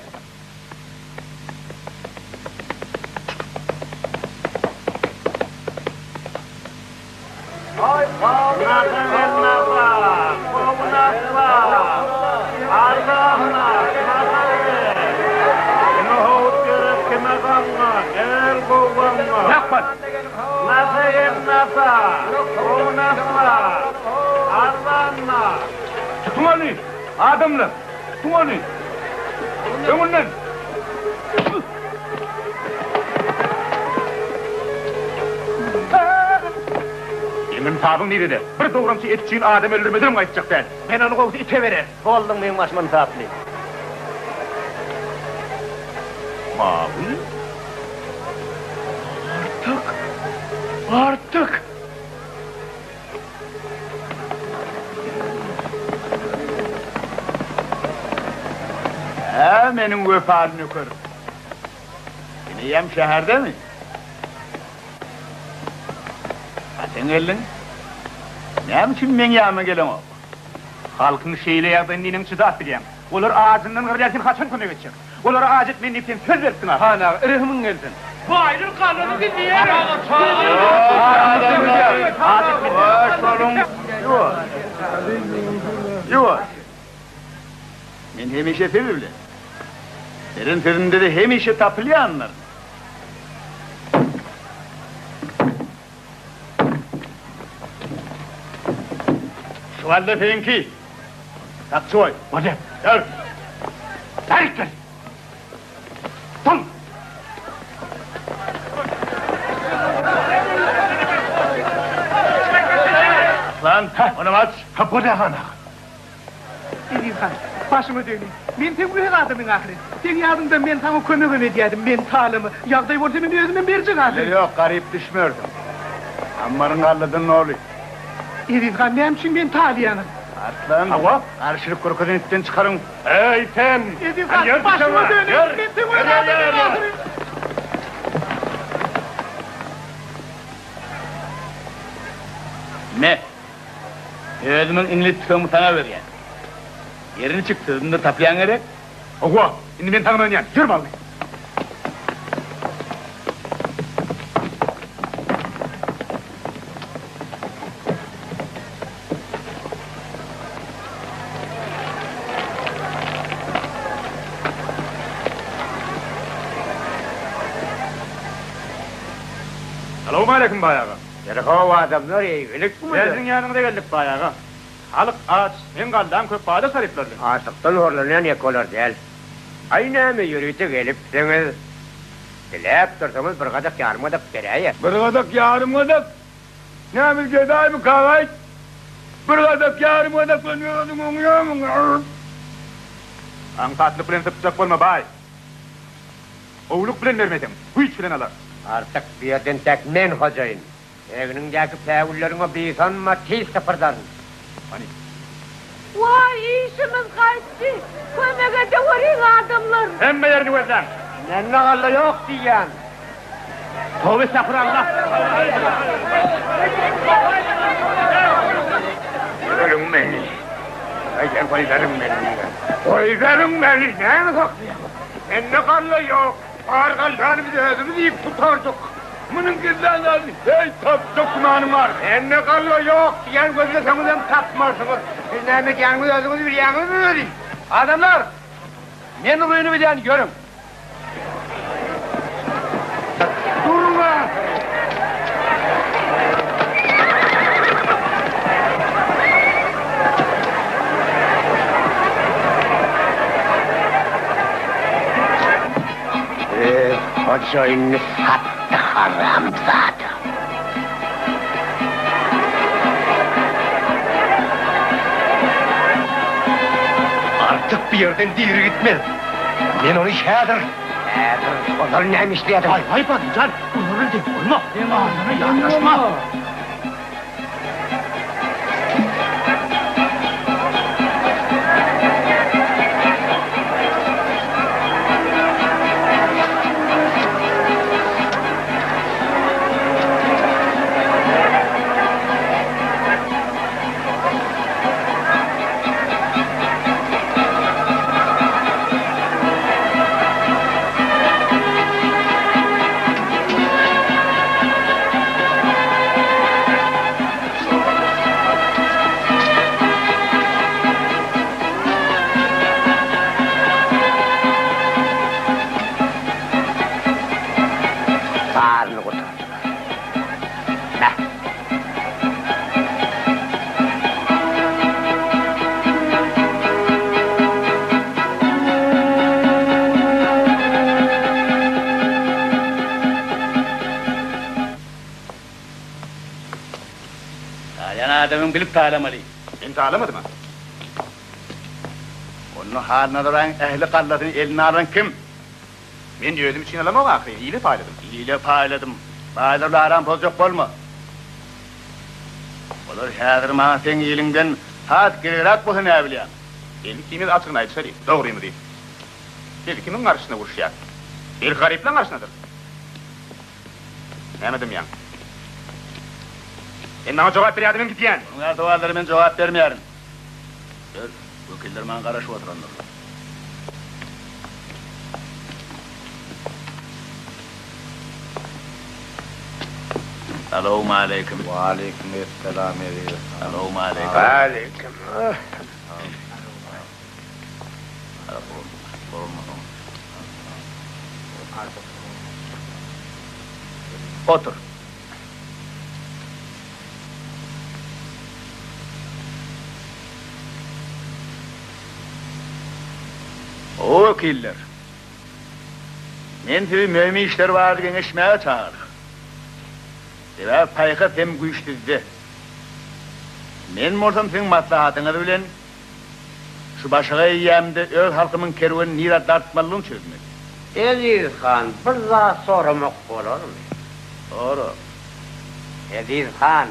Speaker 7: Tutuň ony, adamlar! Tutuň ony! Öňünden!
Speaker 2: Seň ynsabyň nirede? Bir dogramçy et üçin adam öldürmedenem gaýtjak däl.
Speaker 10: Men ony gowusy ite bererin. Bolduň meň başyma ynsaply.
Speaker 2: Mawy? Artyk! Artyk!
Speaker 13: Hä, meniň wepaly nökerim. Sen eýýäm şäherdemi? Haçan geldiň? Näme üçin meň ýanyma geleňok?
Speaker 2: Halkyň şeýle ýagdaýyna neneň çydap bilýäň? Olar ajyndan gyrylýar, sen haçan kömek etjek? Olara aç etmen diýip sen söz beripdiň ahyry.
Speaker 9: Han aga, rehimiň gelsin.
Speaker 4: Baýlar gallany gizleýär.
Speaker 13: Ýuwaş. Ýuwaş. Men hemişe siz bilen. Beren sözümde-de hemişe tapylýandyryn. Şu galla seniňki. Sakçy goý.
Speaker 2: Bolýar.
Speaker 13: Ýör.
Speaker 2: Bärik gel. Dur.
Speaker 13: Arslan, onam aç.
Speaker 2: Ha, bolýar han aga.
Speaker 4: Eziz han, başyma döneýin. Men seň öz adamyň ahyryn. Seň ýadyňda men saňa kömegem edýädim. Men talama. Ýagdaý bolsa men özümem berjek ahyryn.
Speaker 13: Ýok, garyp düşmersiň. Ammaryň galladan doly.
Speaker 4: Eziz han, näme üçin meni talaýaňyz?
Speaker 13: Arslan,
Speaker 2: Hawa.
Speaker 13: Garşylyk görkezen itden çykaryň.
Speaker 7: Eý, sen!
Speaker 4: Eziz han, başyma döneýin. Men seň öz adamyň ahyryn.
Speaker 13: Me, Özümiň iňlis tüfeňimi saňa berýän. Ýeri niçik, sözümde tapýaň gerek?
Speaker 2: Hawa, indi men saňa ynanýan. Ýör bally. Salowmaleýkim, baý aga.
Speaker 5: Ýeri-how adamlar, eýgilikmi?
Speaker 2: Siziň ýanyňyza geldik, baý aga. Halk aç, seň gallaň köp baýlar taryplardy.
Speaker 5: Açlykdan horlanýan ýeke olar däl. Aý näme ýörite gelipsiňiz? Diläp dursaňyz bir gadak ýarym gadak beräýer.
Speaker 13: Bir gadak ýarym gadak? Näme biz gedaýmykak-aýt? Bir gadak ýarym gadak bilen özüň oňýarmyň?
Speaker 2: Aňsatlyk bilen sypjak bolma, baý. Gowulyk bilen bermeseň, güýç bilen alarys.
Speaker 5: Artyk bu ýerde entäk men hojaýyn. Egniňdäki päwülleriňe buýsanma, tiz sypyrdaryn.
Speaker 2: Hany.
Speaker 1: Waý, işimiz gaýtdy. Kömek edeweriň, adamlar!
Speaker 2: Hemme ýerini gözläň.
Speaker 5: Mende galla ýok diýýän.
Speaker 2: Toba estagfurallah.
Speaker 5: Goýberiň meni. Aýdan goýberiň meni diýýän. Goýberiň meni, näme saklaýaňyz? Mende galla ýok. Bar gallany biz özümiz iýip gutardyk.
Speaker 13: Munuň gizlän zadyny heý tapjak gümanym bar.
Speaker 5: Mende galla ýok diýýän gözleseňizem tapmarsyňyz. Siz näme edýäniňizi özüňiz bilýäňizmi özi?
Speaker 6: Adamlar! Men uryny bilýän, ýörüň.
Speaker 5: Durma! Öz hojaýynyny satdy haramzada.
Speaker 10: Artyk bu ýerden diri gitmez. Men ony häzir.
Speaker 5: Häzir ozal näme işleýärdiň?
Speaker 4: Haý, haý, Batyjan, olar bilen deň bolma. Adama ýanaşma.
Speaker 16: Adamyň bilip talamaly.
Speaker 17: Men talamadym-a.
Speaker 16: Onda Halnazar aýyň ähli gallasyny eline alan kim?
Speaker 17: Men özüm üçin alamok ahyryn, ile paýladym.
Speaker 16: Ile paýladym. Baýlar bilen aram pozjak bolma. Olar häzir maňa seň iliňden has geregräk bolsa näbilýäň.
Speaker 17: Indi ikimiz açygyny aýdyşalyň, dogrymyzy. Biz kimiň garşysyna uruşýas? Belki garyplaň garşysynadyr? Näme dymýaň? Sen maňa jogap ber ýa-da men gidýän!
Speaker 16: Munuň ýaly sowallara men jogap bermeýärin. Ýör, wekiller maňa garaşyp oturandyrlar. Salowmaleýkim.
Speaker 11: Waleýkim esselam eziz han.
Speaker 16: Salowmaleýkim.
Speaker 5: Waleýkim.
Speaker 16: Otur. O wekiller, men sizi möhüm işler barada geňeşmäge çagyrdym. Sebäbi paýhas hem güýç sizde. Men bolsam siziň maslahatyňyz bilen Şu başagaý eýýämde öz halkymyň kerwenini nirä dartmalydygyny çözmeli.
Speaker 5: Eziz han, bir zat soramak bolarmy?
Speaker 16: Sora.
Speaker 5: Eziz han,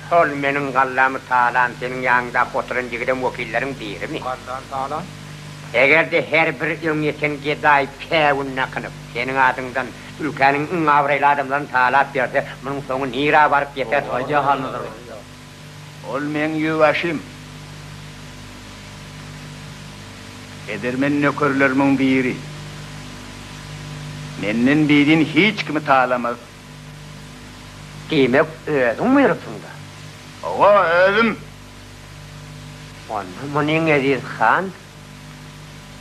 Speaker 5: şol meniň gallamy talan seniň ýanyňdaky oturan ýigidem wekilleriň birimi?
Speaker 4: Gallany talan?
Speaker 5: Eger-de her bir öňýeten gedaý päwün dakynyp, seniň adyňdan ülkäniň iň abraýly adamlaryny talap ýörse, munuň soňy nirä baryp ýeter?
Speaker 6: Aýdýa Halnazar.
Speaker 16: Ol meň ýüzbaşym. Edermen nökerlerimiň biri. Menden bidin hiç kimi talamaz.
Speaker 5: Diýmek, özüň buýrupsyň-da?
Speaker 16: Hawa, özüm.
Speaker 5: Onda munyň Eziz han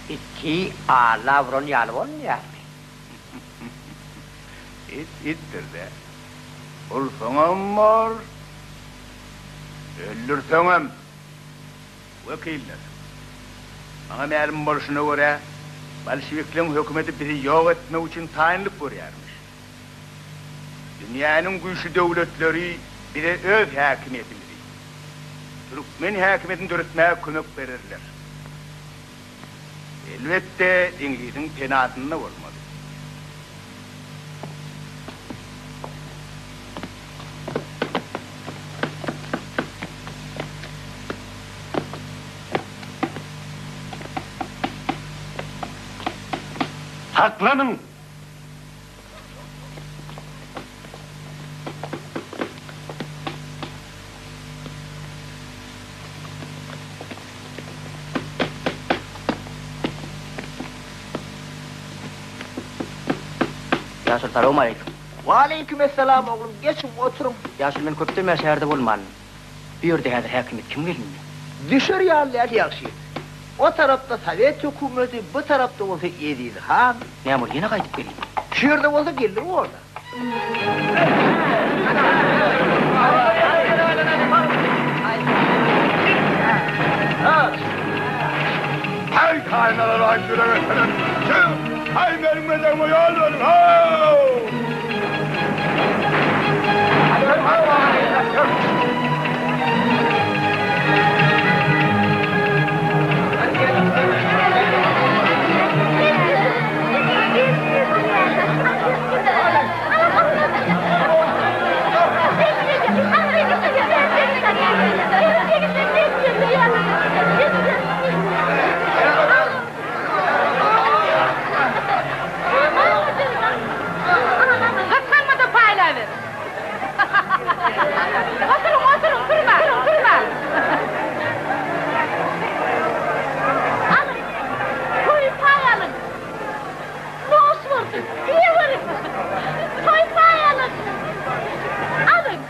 Speaker 5: iti Alla uran ýaly bolmaýarmy?
Speaker 16: It itdir-dä. Ursaňam bor, öldürseňem. Wekiller, maňa mälim bolşuna görä, bolşewikleň hökümeti bizi ýok etmek üçin taýynlyk görýärmiş. Dünýäniň güýçli döwletleri bize öz häkimiýetimizi, türkmen häkimiýetini döretmäge kömek bererler. Elbetde, iňlisiň penasynda bolmaly.
Speaker 13: Saklanyň!
Speaker 15: Ýaşuly salowmaleýkim.
Speaker 4: Waleýkim essalam oglum, geçiň oturyň.
Speaker 15: Ýaşuly men köpden bäri şäherde bolmandym. Bu ýerde häzir häkimiýet kim gelindi?
Speaker 4: Düşer ýaly däl ýagşy. O tarapda sowet hökümeti, bu tarapda bolsa Eziz han.
Speaker 15: Näme ol ýene gaýdyp geldimi?
Speaker 4: Şu ýerde bolsa geldi borda.
Speaker 13: Haý kaýnalar aý ýürek etseler. Çyk! Haý meniň medegime ýol beriň how!
Speaker 8: Gysganma-da paýlaber. Oturyň, oturyň, turmaň, turmaň.
Speaker 1: Alyň, toýy paý alyň. Noş bolsun, iýeweriň. Toý paý alyň. Alyň.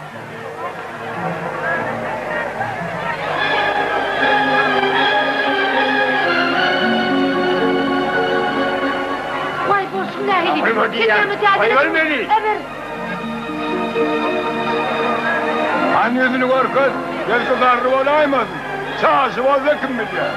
Speaker 1: Waý, bolşuň nähili? Sen näme
Speaker 13: Goýber meni!
Speaker 1: Eber.
Speaker 13: Hany ýüzüni görkez, belki garry bolaýmasyn. Çaşy bolsa kim bilýär.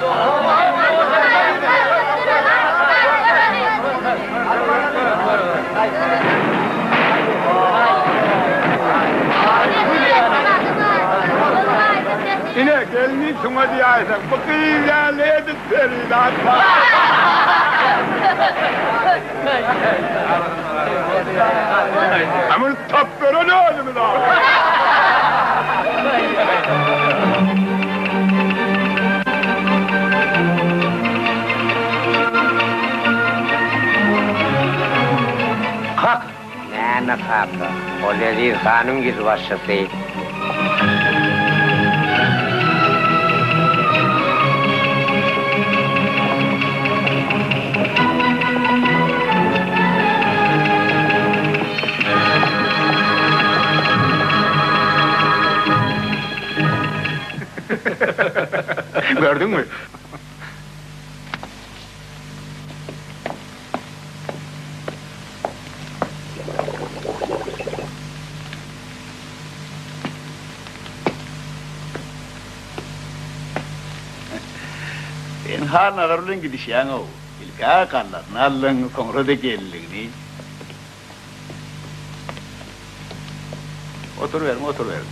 Speaker 13: şuňa diýäýseň, bu gyz ýaly edil perizat bar. Muny tapberen özümiz ahyry.
Speaker 18: Kaka!
Speaker 19: Näme kaka? Ol Eziz hanyň ýüzbaşysy.
Speaker 17: Gördüňmi?
Speaker 16: Sen Halnazar bilen gidişýäň-ow. Ilk-ä gallasyny aldyň, soňra-da gelinligini. Oturyberiň, oturyberiň.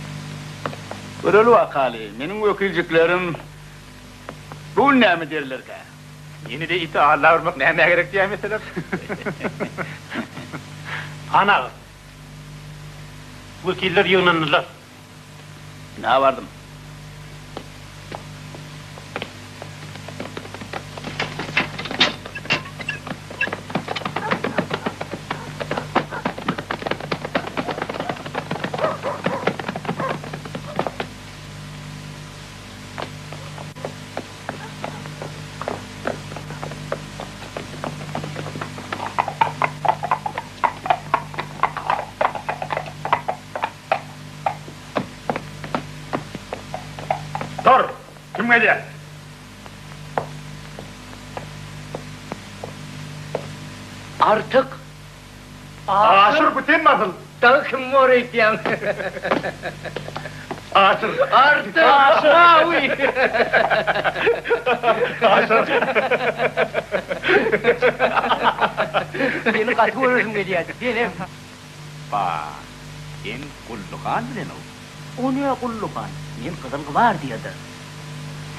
Speaker 16: Göreli wakaly, meniň wekiljiklerim bu gün näme derlerkä?
Speaker 17: Ýene-de iti alla urmak nämä gerek diýäýmeseler.
Speaker 20: Han aga, wekiller ýygnandylar.
Speaker 16: Ynha bardym.
Speaker 17: Dur! Kim gelýär?
Speaker 15: Artyk!
Speaker 17: Aşyr bu senmi asyl?
Speaker 15: Dagy kim bor öýtýäň?
Speaker 17: Aşyr.
Speaker 15: Artyk! Aşyr! Awy!
Speaker 17: Aşyr.
Speaker 15: Seni gaty göresim gelýärdi, senem.
Speaker 17: Ba, sen Gully han bilen-ow.
Speaker 15: O ne Gully han? Men Gyzyl gwardiýada.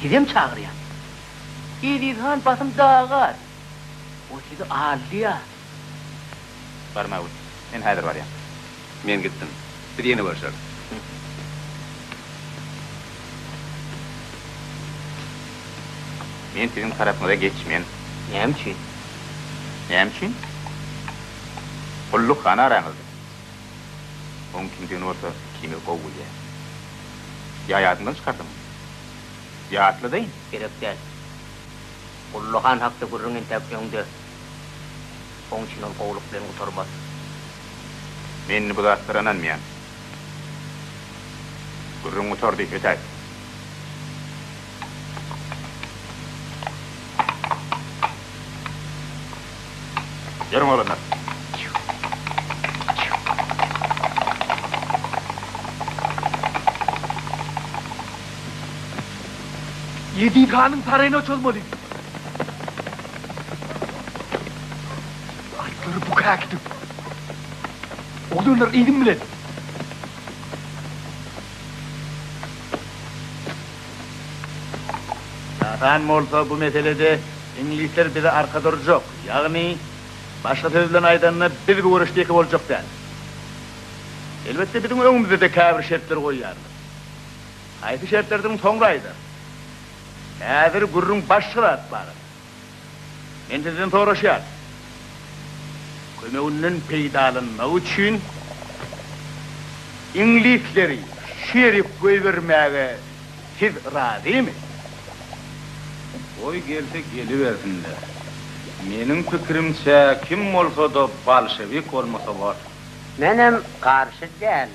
Speaker 15: Sizem çagyrýan. Eziz han basym dagar. O sizi aldýa.
Speaker 17: Barmagül, men häzir barýan.
Speaker 21: Men gitdim. Biz ýene görşeris.
Speaker 17: Men siziň tarapyňyza geçmen.
Speaker 15: Näme üçin?
Speaker 17: Näme üçin? Gulluk han araňyzda. Oň kimdigini bolsa ikimiz gowy bilýäs. Ýa ýadyňdan çykardyňmy? Ýatladaýyn.
Speaker 15: Gerek däl. Gully han hakda gürrüň entäk öňde. Oň üçin ol gowulyk bilen gutarmaz.
Speaker 17: Men indi bu zatlara ynanmaýan. Gürrüň gutardy, ötäý. Ýörüň oglanlar.
Speaker 4: Eziz hanyň saraýyna çozmaly. Atlary bu käkidip. Oglanlar yzym bilen.
Speaker 16: Asan bolsa bu meselede iňlisler bize arka durjak, ýagny başga söz bilen aýdanda biz bu göreşde ýeke boljak däl. Elbetde biziň öňümizde-de käbir şertler goýýarlar. Haýsy şertlerdigini soňra aýdarys. Häzir gürrüň başga zat barada. Men sizden soraşýaryn. Kömeginden peýdalanmak üçin iňlisleri şu ýerik goýbermäge siz razymy?
Speaker 21: Goý gelse gelibersinler. Meniň pikirimçe kim bolsa-da bolşewik bolmasa bor.
Speaker 19: Menem garşy däl.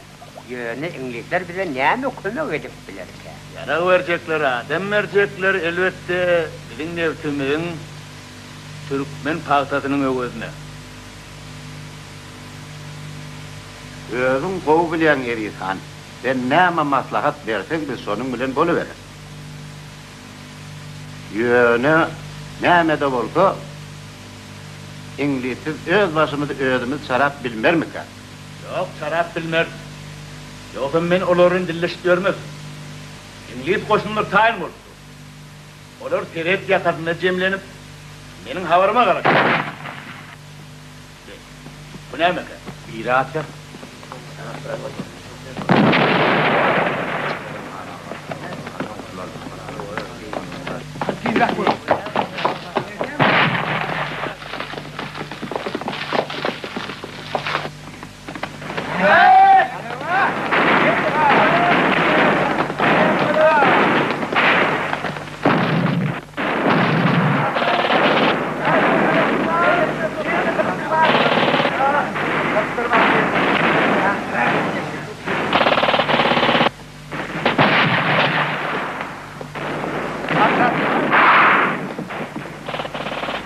Speaker 19: Ýöne iňlisler bize näme kömek edip bilerkä?
Speaker 16: Ýarag berjekler, adam berjekler, elbetde, biziň nebtimiziň, türkmen pagtasynyň öwezine.
Speaker 21: Özüň gowy bilýäň, Eziz han, sen näme maslahat berseň, biz şonuň bilen bolubereris. Ýöne, näme-de bolsa, iňlissiz öz başymyzy özümiz çarap bilmermikäk?
Speaker 16: Ýok, çarap bilmeris. Ýogsam men olary dilleşip ýörmezdim. Iňlis goşunlary taýyn bolupdyr.
Speaker 11: Olar serhet ýakasynda jemlenip, meniň habaryma garaşýarlar. Be, bu nämekä?
Speaker 2: Biri atýar. Tizräk boluň.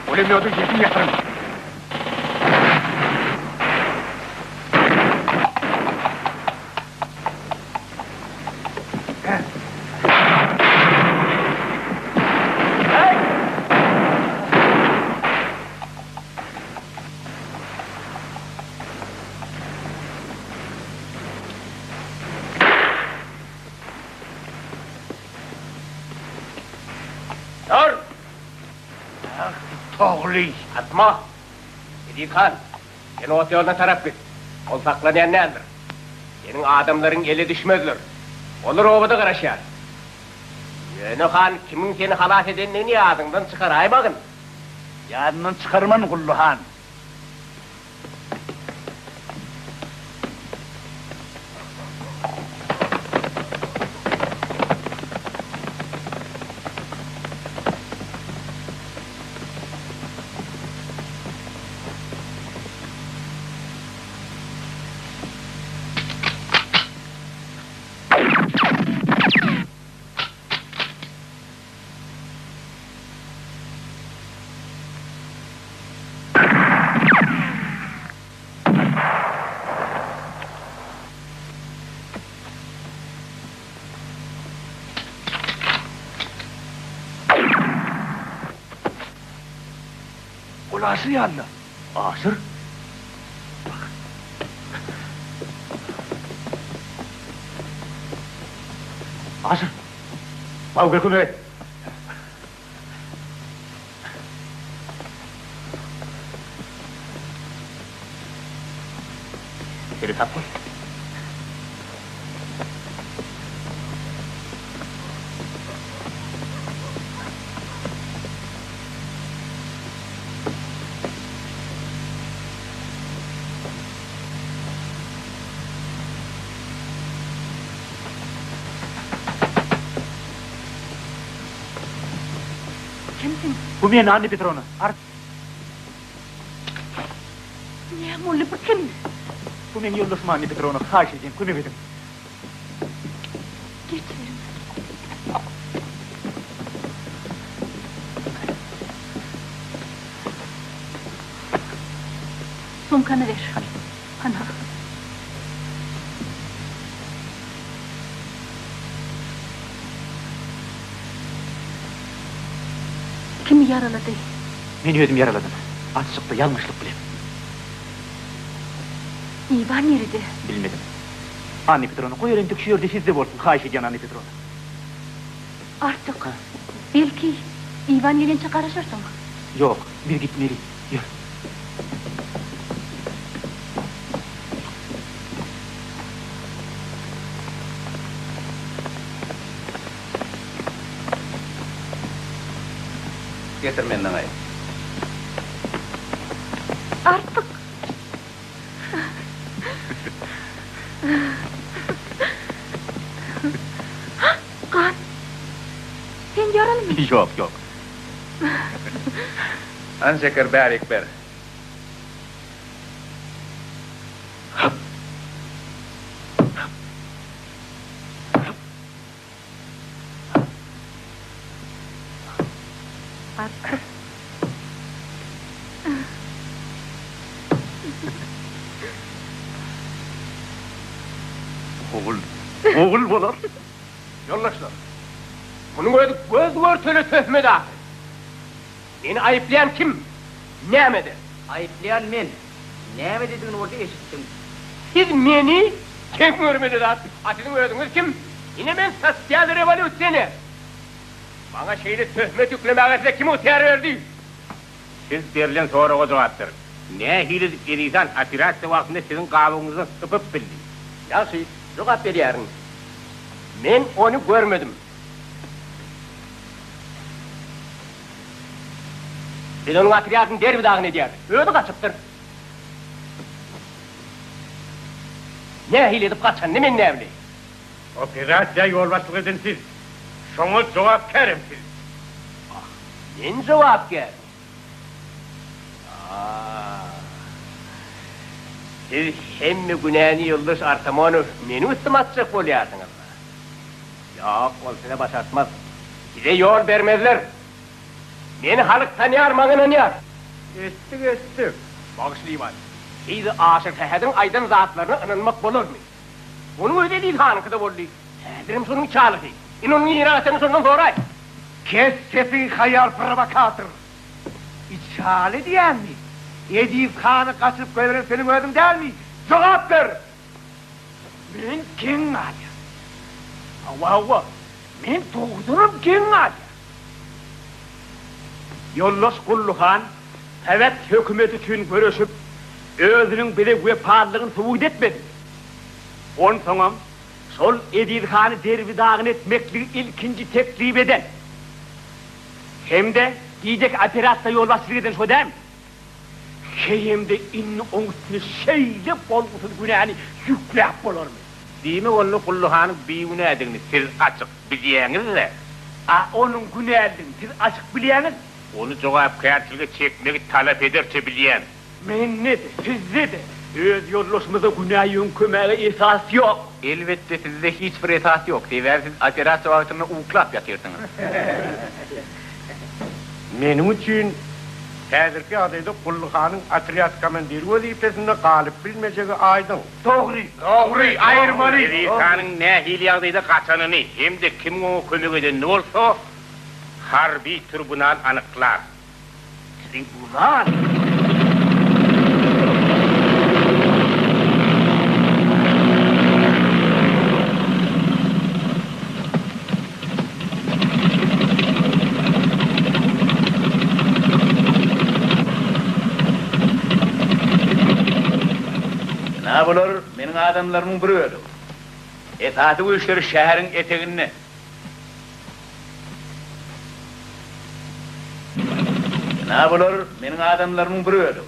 Speaker 2: Pulemýodyň sesini ýatyryň.
Speaker 10: Dur!
Speaker 11: Ah, togly!
Speaker 10: Atma! Eziz han, sen ot ýoluna tarap git. Ol saklanýan däldir. Seniň adamlaryň ele düşmezler. Olar obada garaşýar. Ýöne han kimiň seni halas edendigini ýadyňdan çykaraýmagyn.
Speaker 11: Ýadymdan çykarman, Gully han. Ol Aşyr ýaly-la. Aşyr? Bak. Aşyr!
Speaker 2: Baw gel kömek et. Seresap bol.
Speaker 1: Kimsiň?
Speaker 2: Bu men, Anna Petrowna. Art.
Speaker 1: Näme boldy, bu kim?
Speaker 2: Bu meň ýoldaşym Anna Petrowna, haýyş edýän, kömek ediň.
Speaker 1: Geçiberiň. Sumkany ber.
Speaker 2: Hany.
Speaker 1: Hana. Kim ýaralady?
Speaker 2: Men özüm ýaraladym. Atyşykda ýalňyşlyk bilen.
Speaker 1: Iwan nirede?
Speaker 2: Bilmedim. Anna Petrowna, goý entek şu ýerde sizde bolsun, haýyş edýän Anna Petrowna.
Speaker 1: Artyk. Belki, Iwan gelinçä garaşarsyň?
Speaker 2: Ýok, biz gitmeli. Ýör.
Speaker 21: Getir men daňaýyn.
Speaker 1: Artyk. Gan. Sen ýaralymy?
Speaker 17: Ýok, ýok.
Speaker 21: Hany şeker bärik ber.
Speaker 1: Artyk.
Speaker 2: Ogul, ogul bolar.
Speaker 10: Ýoldaşlar, munuň özi göz-görtele töhmet ahyry. Meni aýyplaýan kim? Nämede?
Speaker 15: Aýyplaýan men. Nämededigini bolsa eşitdiň.
Speaker 10: Siz meni geň görmeli zat. A siziň özüňiz kim? Ine men sosial rewolýusioner. Maňa şeýle töhmet ýüklemäge size kim ygtyýar berdi?
Speaker 7: Siz berlen soraga jogap beriň. Nähili edip Eziz han operasiýa wagtynda siziň gabygyňyzdan sypyp bildi?
Speaker 10: Ýagşy, jogap berýärin. Men ony görmedim. Biz onuň otrýadyny derbi-dagyn edýärdik. Özi gaçypdyr. Nähili edip gaçanyny men näbileýin.
Speaker 7: Operasiýa ýolbaşçylyk eden siz. Şoňa jogapkär hem siz.
Speaker 10: Ah, men jogapkärmi? Ah. Siz hemme günäni ýoldaş Artamonow meniň üstüme atjak bolýarsyňyz-la. Ýok, ol size başartmaz. Size ýol bermezler. Meni halk tanýar, maňa ynanýar.
Speaker 5: Eşitdik, eşitdik.
Speaker 10: Bagyşla Iwan. Şeýle Aşyr Sähediň aýdan zatlaryna ynanmak bolarmy? Onuň özi Eziz hanyňkyda boldy. Häzirem şonuň içalysy. Indi onuň nirä gaçanyny şondan soraý.
Speaker 4: Kes sesiňi haýal prowokator! Içaly diýýäňmi? Eziz hany gaçyryp goýberen seniň özüň dälmi? Jogap ber! Men geň galýan. Hawa, hawa, men dogrudanam geň galýan.
Speaker 2: Ýoldaş Gully han sowet hökümeti üçin göreşip, özüniň bize wepalylygyny subut etmedi. Onsoňam şol Eziz hany derbi-dagyn etmekligi ilkinji teklip eden hem-de gijeki operasiýa ýolbaşçylyk eden şo dälmi? Heýem-de indi oň üstüne şeýle bolgusyz günäni ýükläp bolarmy?
Speaker 7: Diýmek onda Gully hanyň bigünädigini siz açyk bilýäňiz-dä?
Speaker 2: A onuň günälidigini siz açyk bilýäňizmi?
Speaker 7: Ony jogapkärçilige çekmegi talap ederçe bilýän.
Speaker 2: Mende-de, sizde-de öz ýoldaşymyza günä ýöňkemäge esas ýok.
Speaker 17: Elbetde sizde hiç bir esas ýok, sebäbi siz operasiýa wagtynda uklap ýatyrsyňyz.
Speaker 5: Meniň üçin häzirki ýagdaýda Gully hanyň otrýad komandiri wezipesinde galyp bilmejegi aýdyň.
Speaker 2: Dogry! Dogry!
Speaker 7: Aýyrmaly! Eziz hanyň nähili ýagdaýda gaçanyny hem-de kimiň oňa kömek edenini bolsa harby tribunal anyklar.
Speaker 2: Tribunal?
Speaker 21: Ynha bular meniň adamlarymyň bir bölegi. Esasy güýçleri şäheriň eteginde. Ynha bular meniň adamlarymyň bir bölegi.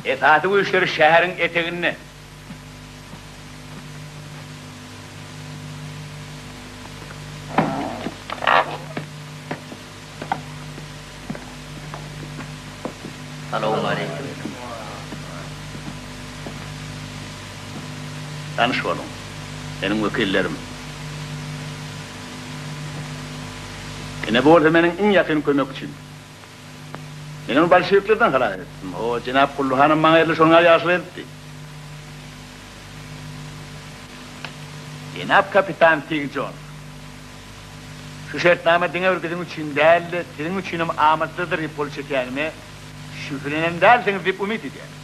Speaker 21: Esasy güýçleri şäheriň eteginde.
Speaker 15: Salowmaleýkim.
Speaker 21: Tanyş boluň. Meniň wekillerim. Ine bu bolsa meniň iň ýakyn kömekçim. Men ony bolşewiklerden halas etdim. O, jenap Gully hanam maňa edil şonuň ýaly ýagşylyk edipdi. Jenap kapitan Tigjon, şu şertnama diňe bir biziň üçin däl-de, siziň üçinem amatlydyr diýip gol çekýänime şübhelenen dälsiňiz diýip umyt edýärin.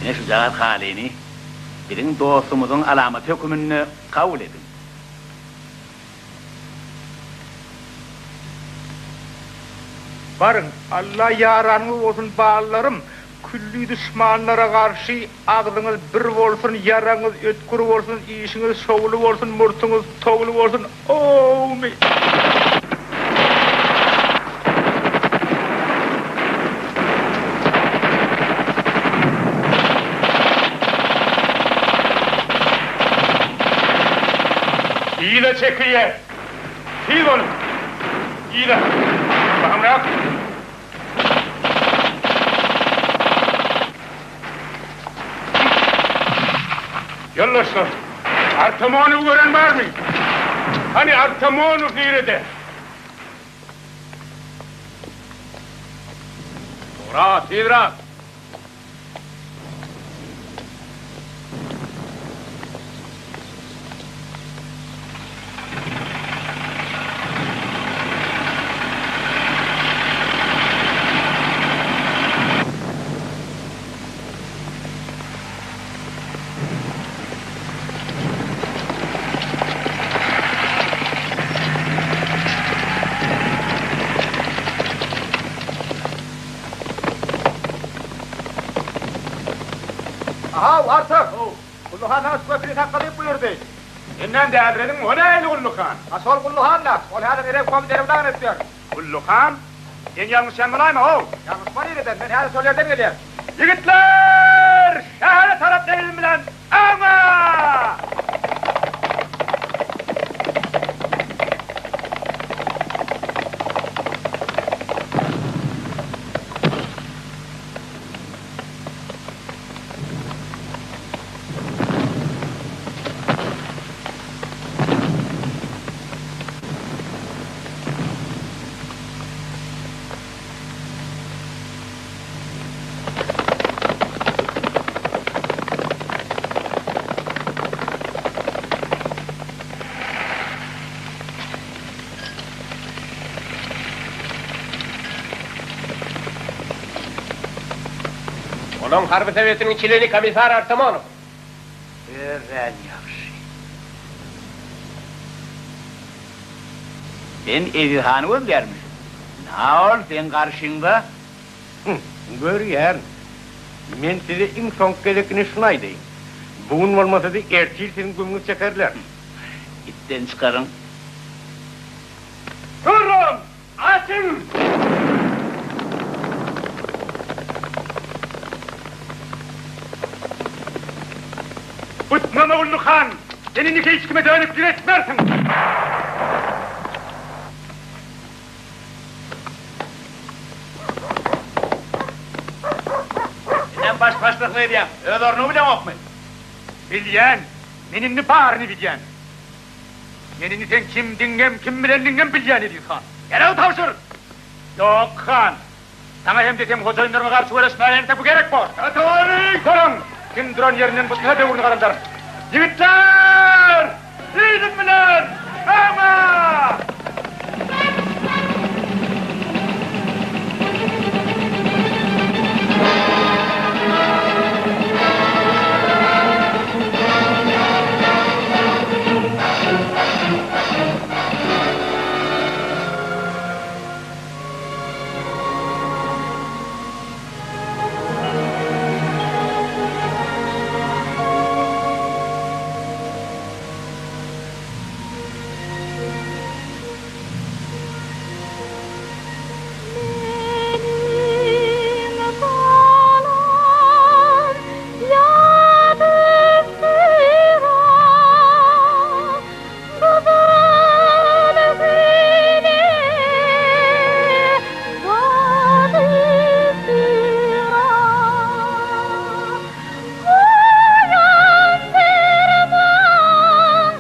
Speaker 21: Ine şujagaz halyny biziň dostumyzyň alamaty höküminde kabul ediň.
Speaker 4: Baryň, Alla ýaranyňyz bolsun ballarym, külli duşmanlara garşy agzyňyz bir bolsun, ýaraňyz ötgür bolsun, işiňiz şowly bolsun, murtuňyz towly bolsun, owmy.
Speaker 7: Yza çekilýär. Tiz boluň! Yza! Bahymrak! Ýoldaşlar, Artamonowy gören barmy? Hany, Artamonow nirede? Ura, tizrak!
Speaker 4: Ahaw, Artyk! Gully han saňa şu köprüni sakla diýip buýurdy.
Speaker 7: Senden dälirediňmi, o nähili Gully han?
Speaker 4: Ha, şol Gully han-da. Ol häzir Eregkomy derbi-dagyn edip ýör.
Speaker 7: Gully han, sen ýalňyşýan bolaýma-ow?
Speaker 4: Ýalňyşma nireden, men häzir şol ýerden gelýän.
Speaker 7: Ýigitler! Şähere tarap elim bilen öňe!
Speaker 10: Olaň harby sowetiniň çleni komissar Artamonow.
Speaker 21: Örän ýagşy.
Speaker 16: Sen Eziz hany gözleýärmişiň? Ynha ol seň garşyňda.
Speaker 5: Hum, görýärin. Men size iň soňky gezekine şuny aýdaýyn. Bu gün bolmasa-da ertir siziň gümüňizi çekerler.
Speaker 21: Itden çykaryň.
Speaker 7: Duruň! Atyň! Butnama Gully han! Sen indi hiç kime dönüklik etmersiň!
Speaker 21: Senem baş başlyklyk edýäň. Öz ornuňy bileňokmy?
Speaker 7: Bilýän. Men indi baryny bilýän. Men indi seň kimdigiňem, kim bilendigiňem bilýän, Eziz han. Ýaragy tabşyr! Ýok, han. Saňa hem-de seň hojaýynlaryňa garşy göreşmäge entek bu gerek bor. Atawany! Görüň, kim duran ýerinden butna böwrüni garaldaryn. Ýigitler! Yzym bilen! Öňe!
Speaker 1: Meniň balam ýatypdyr Gyzyl güne batypdyr Goýan dyrmaň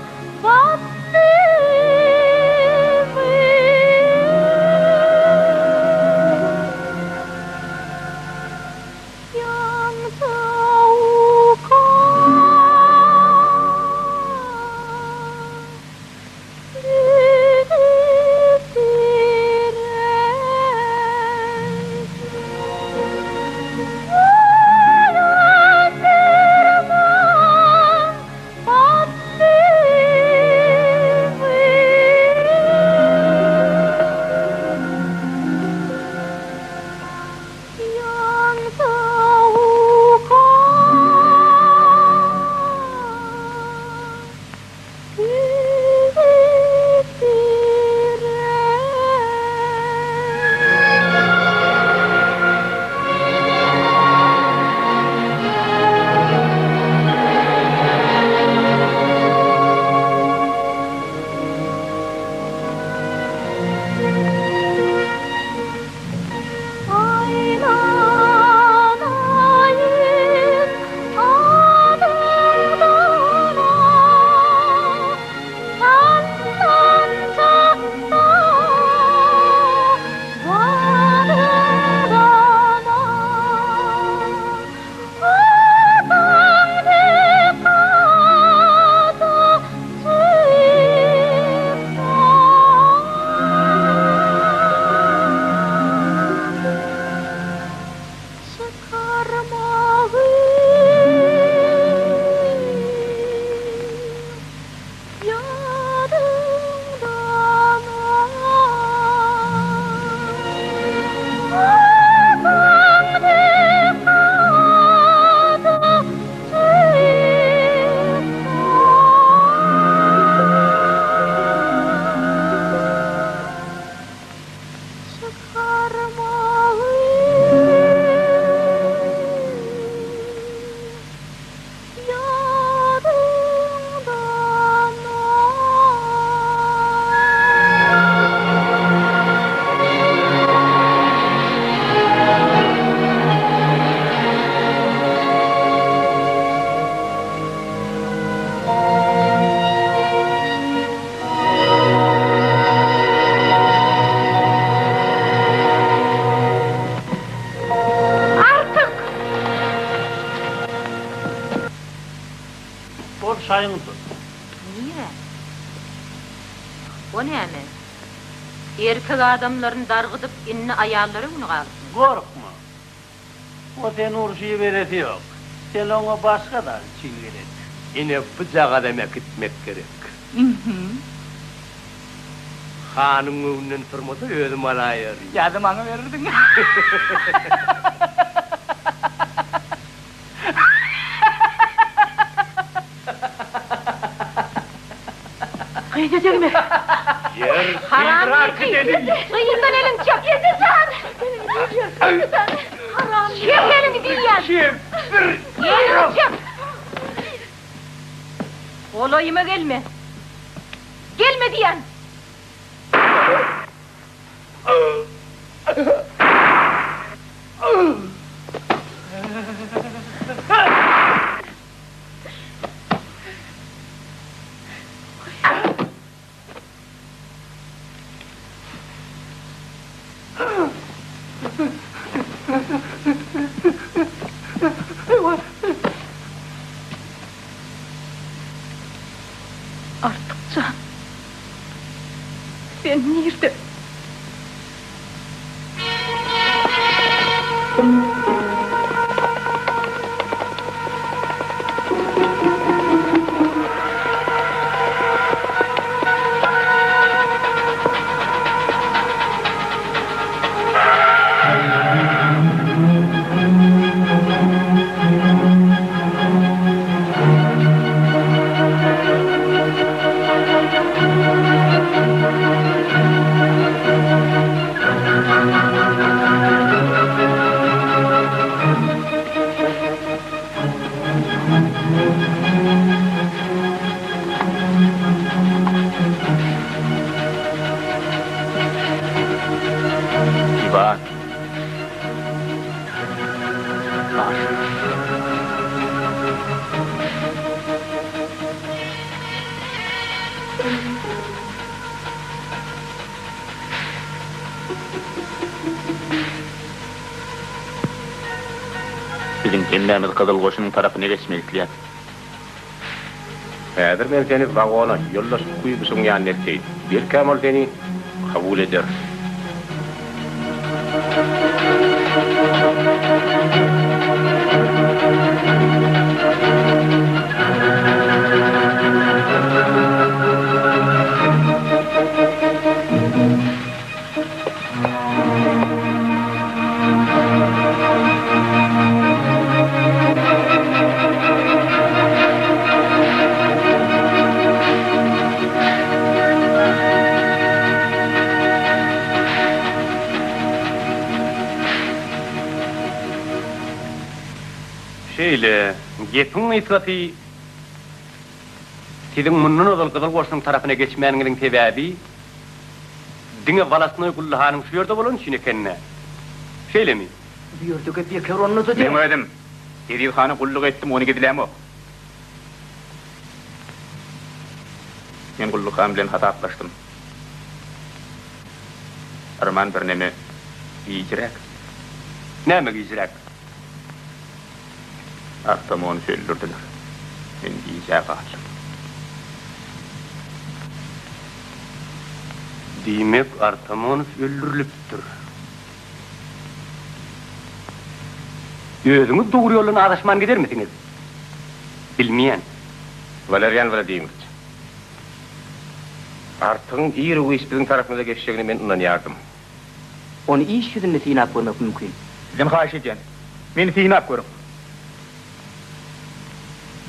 Speaker 1: Çykarmagy ýadyňdamy? Artyk!
Speaker 20: Bol şaýyňy tut.
Speaker 3: Nirä? O näme? Erkek adamlaryny dargydyp, indi aýallara güni galypmy?
Speaker 20: Gorkma. O seni urşa iberesi ýok. Sen oňa başga zat üçin gerek.
Speaker 10: Ine, bujagazam äkitmek gerek. Hanyň öňünden turmasa özüm alaýaryn.
Speaker 15: Ýa-da maňa bererdiň.
Speaker 1: Gyza degme.
Speaker 10: Ýer
Speaker 3: Haram Gyzdan eliňi çek.
Speaker 1: Eje jan. Haram.
Speaker 3: Çek eliňi diýýän. Eliňi çek. Golaýyma gelme. Gelme diýýän. Artyk jan, sen nirde?
Speaker 17: Iwan. Biziň hemmämiz Gyzyl Goşunyň tarapyna geçmek isleýäs.
Speaker 7: Häzir men seni wagona, ýoldaş Kuýbyşewiň ýanyna elteýin. Belkäm ol seni kabul eder.
Speaker 10: Şeýle, gepiň gysgasy, siziň mundan ozal Gyzyl Goşunyň tarapyna geçmäniňiziň sebäbi, Diňe Walasnoý Gully hanyň şu ýerde bolany üçin eken-dä. Şeýlemi?
Speaker 15: Bu ýerde gep ýeke onda-da däl.
Speaker 17: Meň özüm Eziz hana gulluk etdim, ony gizlämok. Men Gully han bilen hasaplaşdym. Arman birneme gijräk.
Speaker 10: Näme gijräk?
Speaker 17: Artamony öldürdiler. Men gijä galdym.
Speaker 10: Diýmek, Artamonow öldürilipdir. Özüňiz dogry ýoldan azaşman gidermisiňiz? Bilmeýän.
Speaker 7: Walerýan Wladimirowiç, Artygyň ir-u-giç biziň tarapymyza geçjegine men ynanýardym.
Speaker 15: Ony iş ýüzünde synap görmek mümkin.
Speaker 17: Sizden haýyş edýän, meni synap görüň.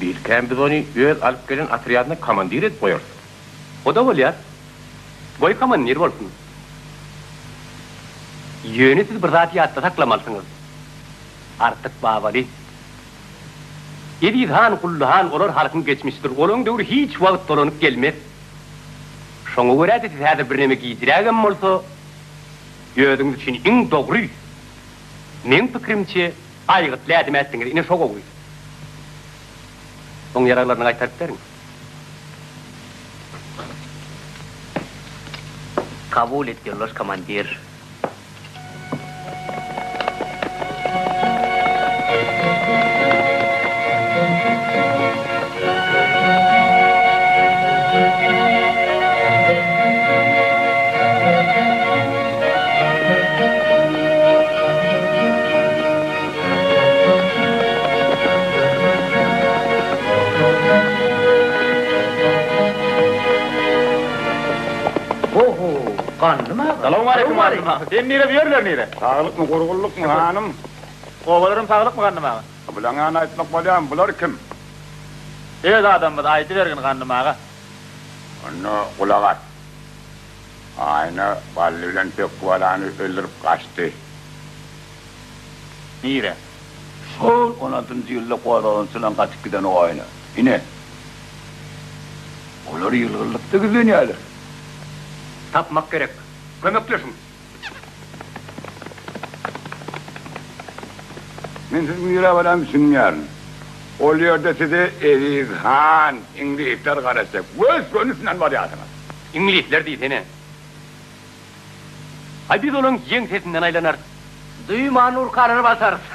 Speaker 7: Belkäm biz ony öz alyp gelen otrýadyna komandir edip goýarys.
Speaker 10: O-da bolýar. Goý komandir bolsun. Ýöne siz bir zat ýatda saklamalysyňyz. Artyk Babaly. Eziz han, Gully han olar halkyň geçmişidir. Olaň döwri hiç wagt dolanyp gelmez. Şoňa görä-de siz häzir birneme gijrägem bolsa, özüňiz üçin iň dogry, meň pikirimçe, aýgytly ädim ätdiňiz. Ine şo gowy. Oň ýaraglaryny gaýtaryp beriň.
Speaker 15: Kabul et, ýoldaş komandir.
Speaker 18: Ho-ho, Gandym aga.
Speaker 17: Salowmaleýkim Gandym aga. Sen nire, bu ýerler nire?
Speaker 13: Saglykmy, gurgunlykmy, hanym?
Speaker 17: Obalaram saglykmy Gandym aga?
Speaker 13: Bulaňa aýtmak bolýarmy, bular kim?
Speaker 17: Öz adamymyz, aýdybergin Gandym aga.
Speaker 13: Onda gulak as. Aýna Bally bilen Pökgi balany öldürip gaçdy.
Speaker 17: Nire?
Speaker 13: Şol on altynjy ýylda gozgalaňçylaň gaçyp giden oýna. Ine, olar ýylgynlykda gizlenýärler.
Speaker 10: Tapmak gerek. Kömekleşiň.
Speaker 13: Men siziň nirä barýanymy düşünmeýärin. Ol ýerde size Eziz han, iňlisler garaşjak. Gös-gönüsinden barýarsyňyz.
Speaker 10: Iňlisler diýsene. Aý biz olaň ýeňsesinden aýlanarys.
Speaker 15: Duýman urkalary basarys.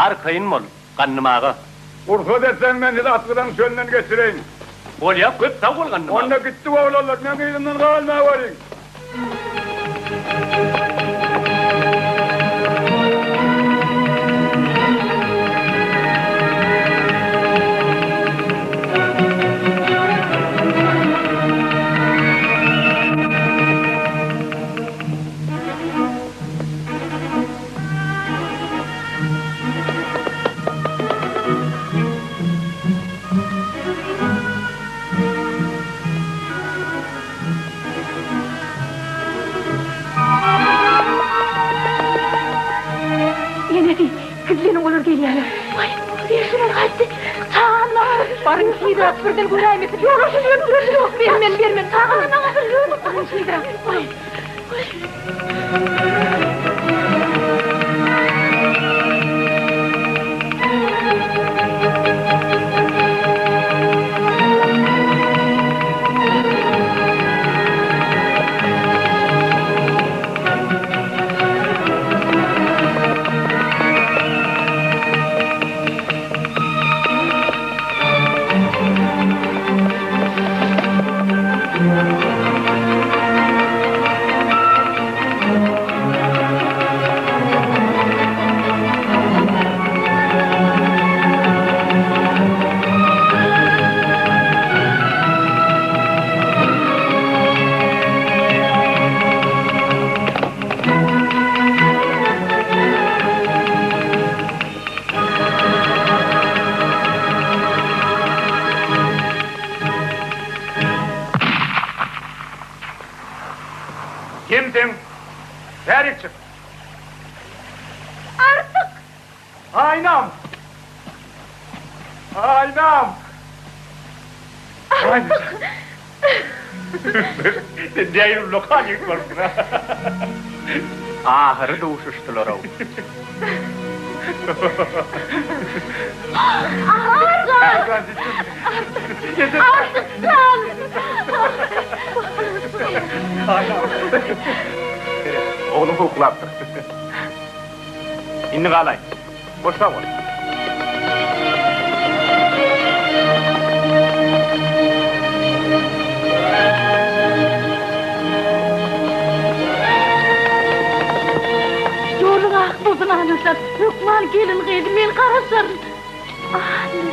Speaker 10: Arkaýyn bol, Gandym aga.
Speaker 13: Rugsat etseň men sizi Atgyzaň çölünden geçireýin.
Speaker 10: Bolýa, köp sag bol Gandym aga.
Speaker 13: Onda gitdik oglanlar, meň yzymdan galmaweriň.
Speaker 1: Enesi, gizleniň olar gelýärler. Waý, şular gaýtdy. Çagany maňa ber. Baryň tizräk birden göräýmesin. Ýok, şuny öldürer. Ýok, bermen, bermen. Çagany maňa ber. Baryň tizräk. Waý, waý.
Speaker 17: Kimsiň? Bärik çyk!
Speaker 1: Artyk!
Speaker 4: Aýnam! Aýnam!
Speaker 1: Artyk!
Speaker 17: Sen nähili ullakan ýigit bolupsyň-a?
Speaker 10: Ahyry duşuşdylar-ow.
Speaker 1: Artyk! Artyk jan!
Speaker 17: Seret, ogluň howklapdyr. Indi galaý. Hoş sag bol.
Speaker 1: Ýoluň ak bolsun Annajan. Hökman gelin gyzy men garaşaryn. Annajan.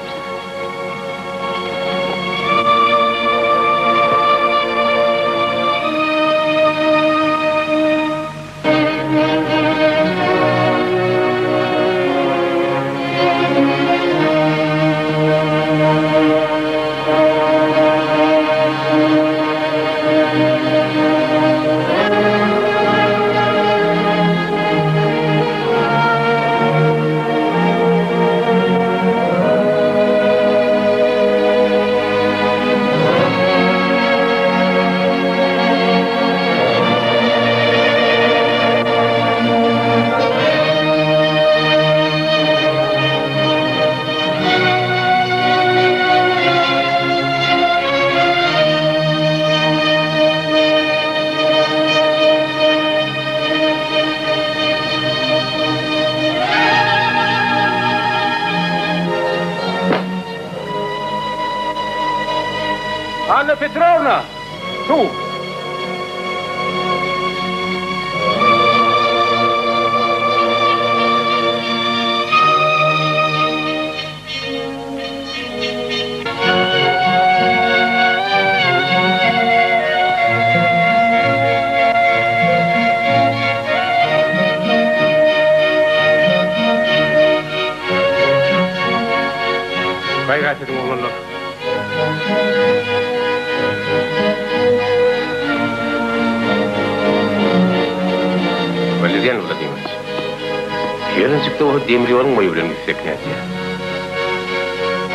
Speaker 7: Petrowna! Suw! Gaýrat ediň, oglanlar! Walerýan Wladimirowiç, hernjikde bolsa demir ýoluň boýy bilen gitsek nädýä?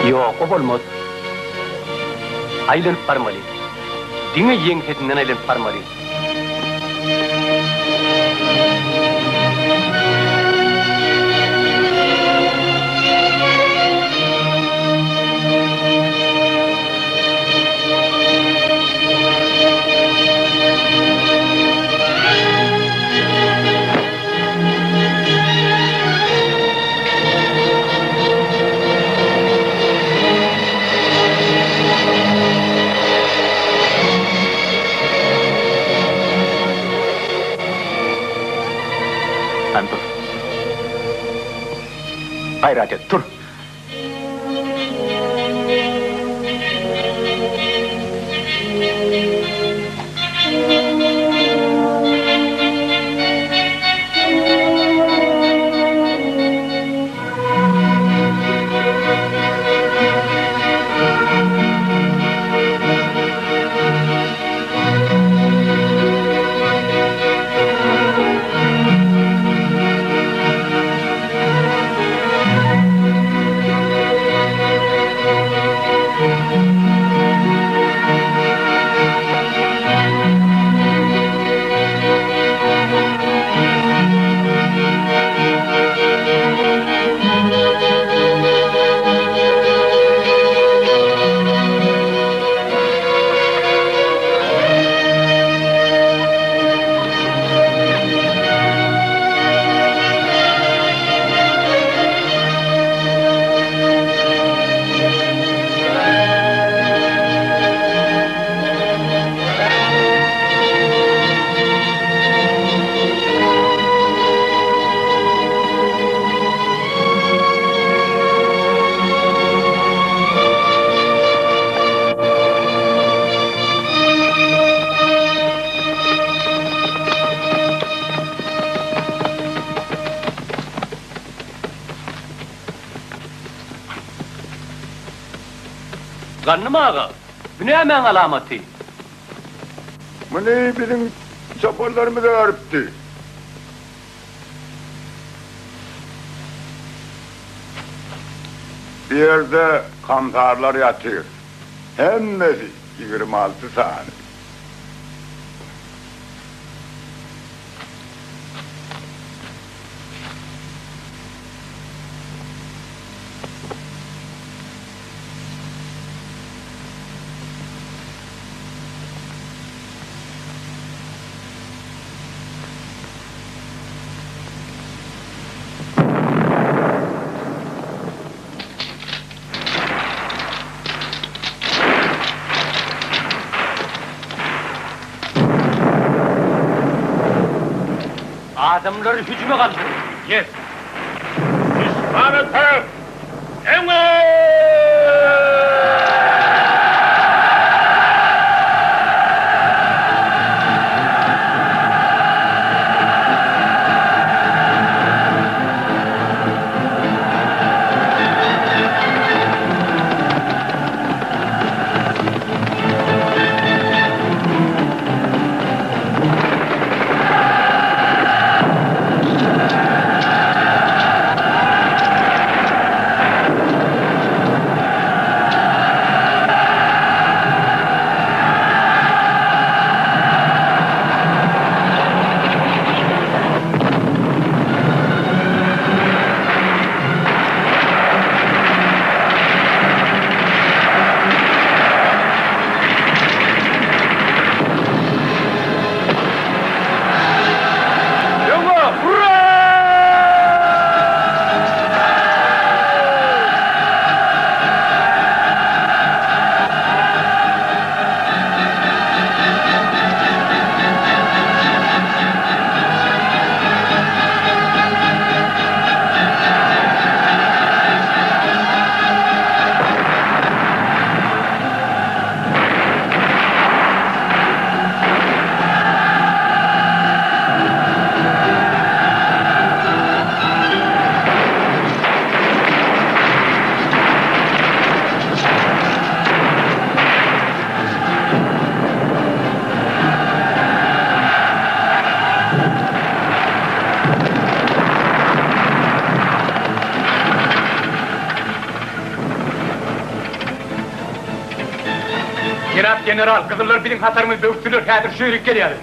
Speaker 10: Ýok, o bolmaz. Aýlanyp barmaly. Diňe ýeňsesinden aýlanyp barmaly. Hany tur. Gaýrat et, tur. Gandym aga, bu nämäň alamaty?
Speaker 13: Muny biziň çopanlarymyz örüpdi. Bu ýerde kamsarlar ýatyr. Hemmesi 26 sany.
Speaker 10: Adamlary hüjüme galdyryň!
Speaker 7: Ýes! Duşmana tarap öňe!
Speaker 6: Jenap general, gyzyllar biziň hatarymyzy böwüsdiler, häzir şu ýerik gelýärler.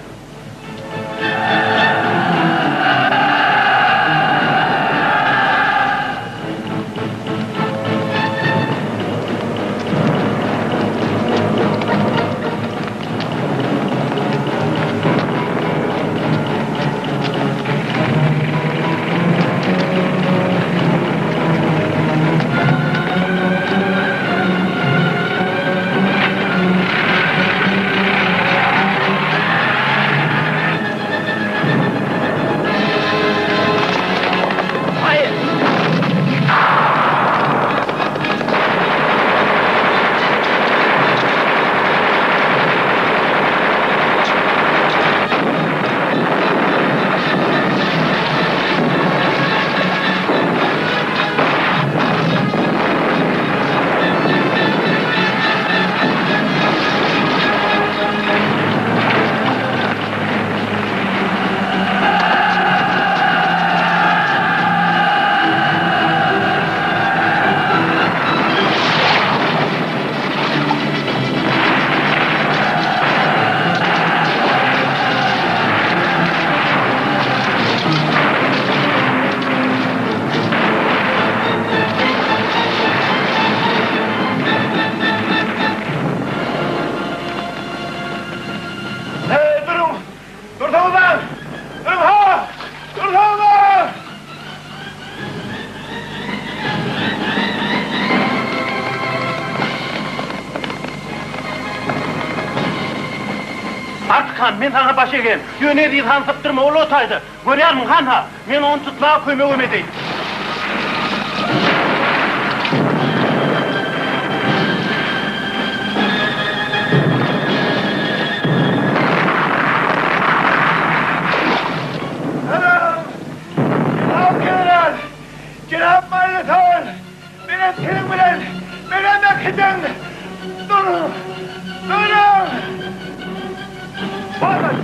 Speaker 4: Hey, duruň! Dursaňyzlaň! Duruň, ha! Dursaňyzlaň!
Speaker 20: Artyk han, men saňa baş egen. Ýöne Eziz han sypdyrma, ol o taýda. Görýärmiň, han-ha, men ony tutmaga kömegem edeýin.
Speaker 4: Salam! Jenap general! Jenap Maýlatal! Menem seniň bilen! Menem äkidiň! Duruň! Duruň! Baş!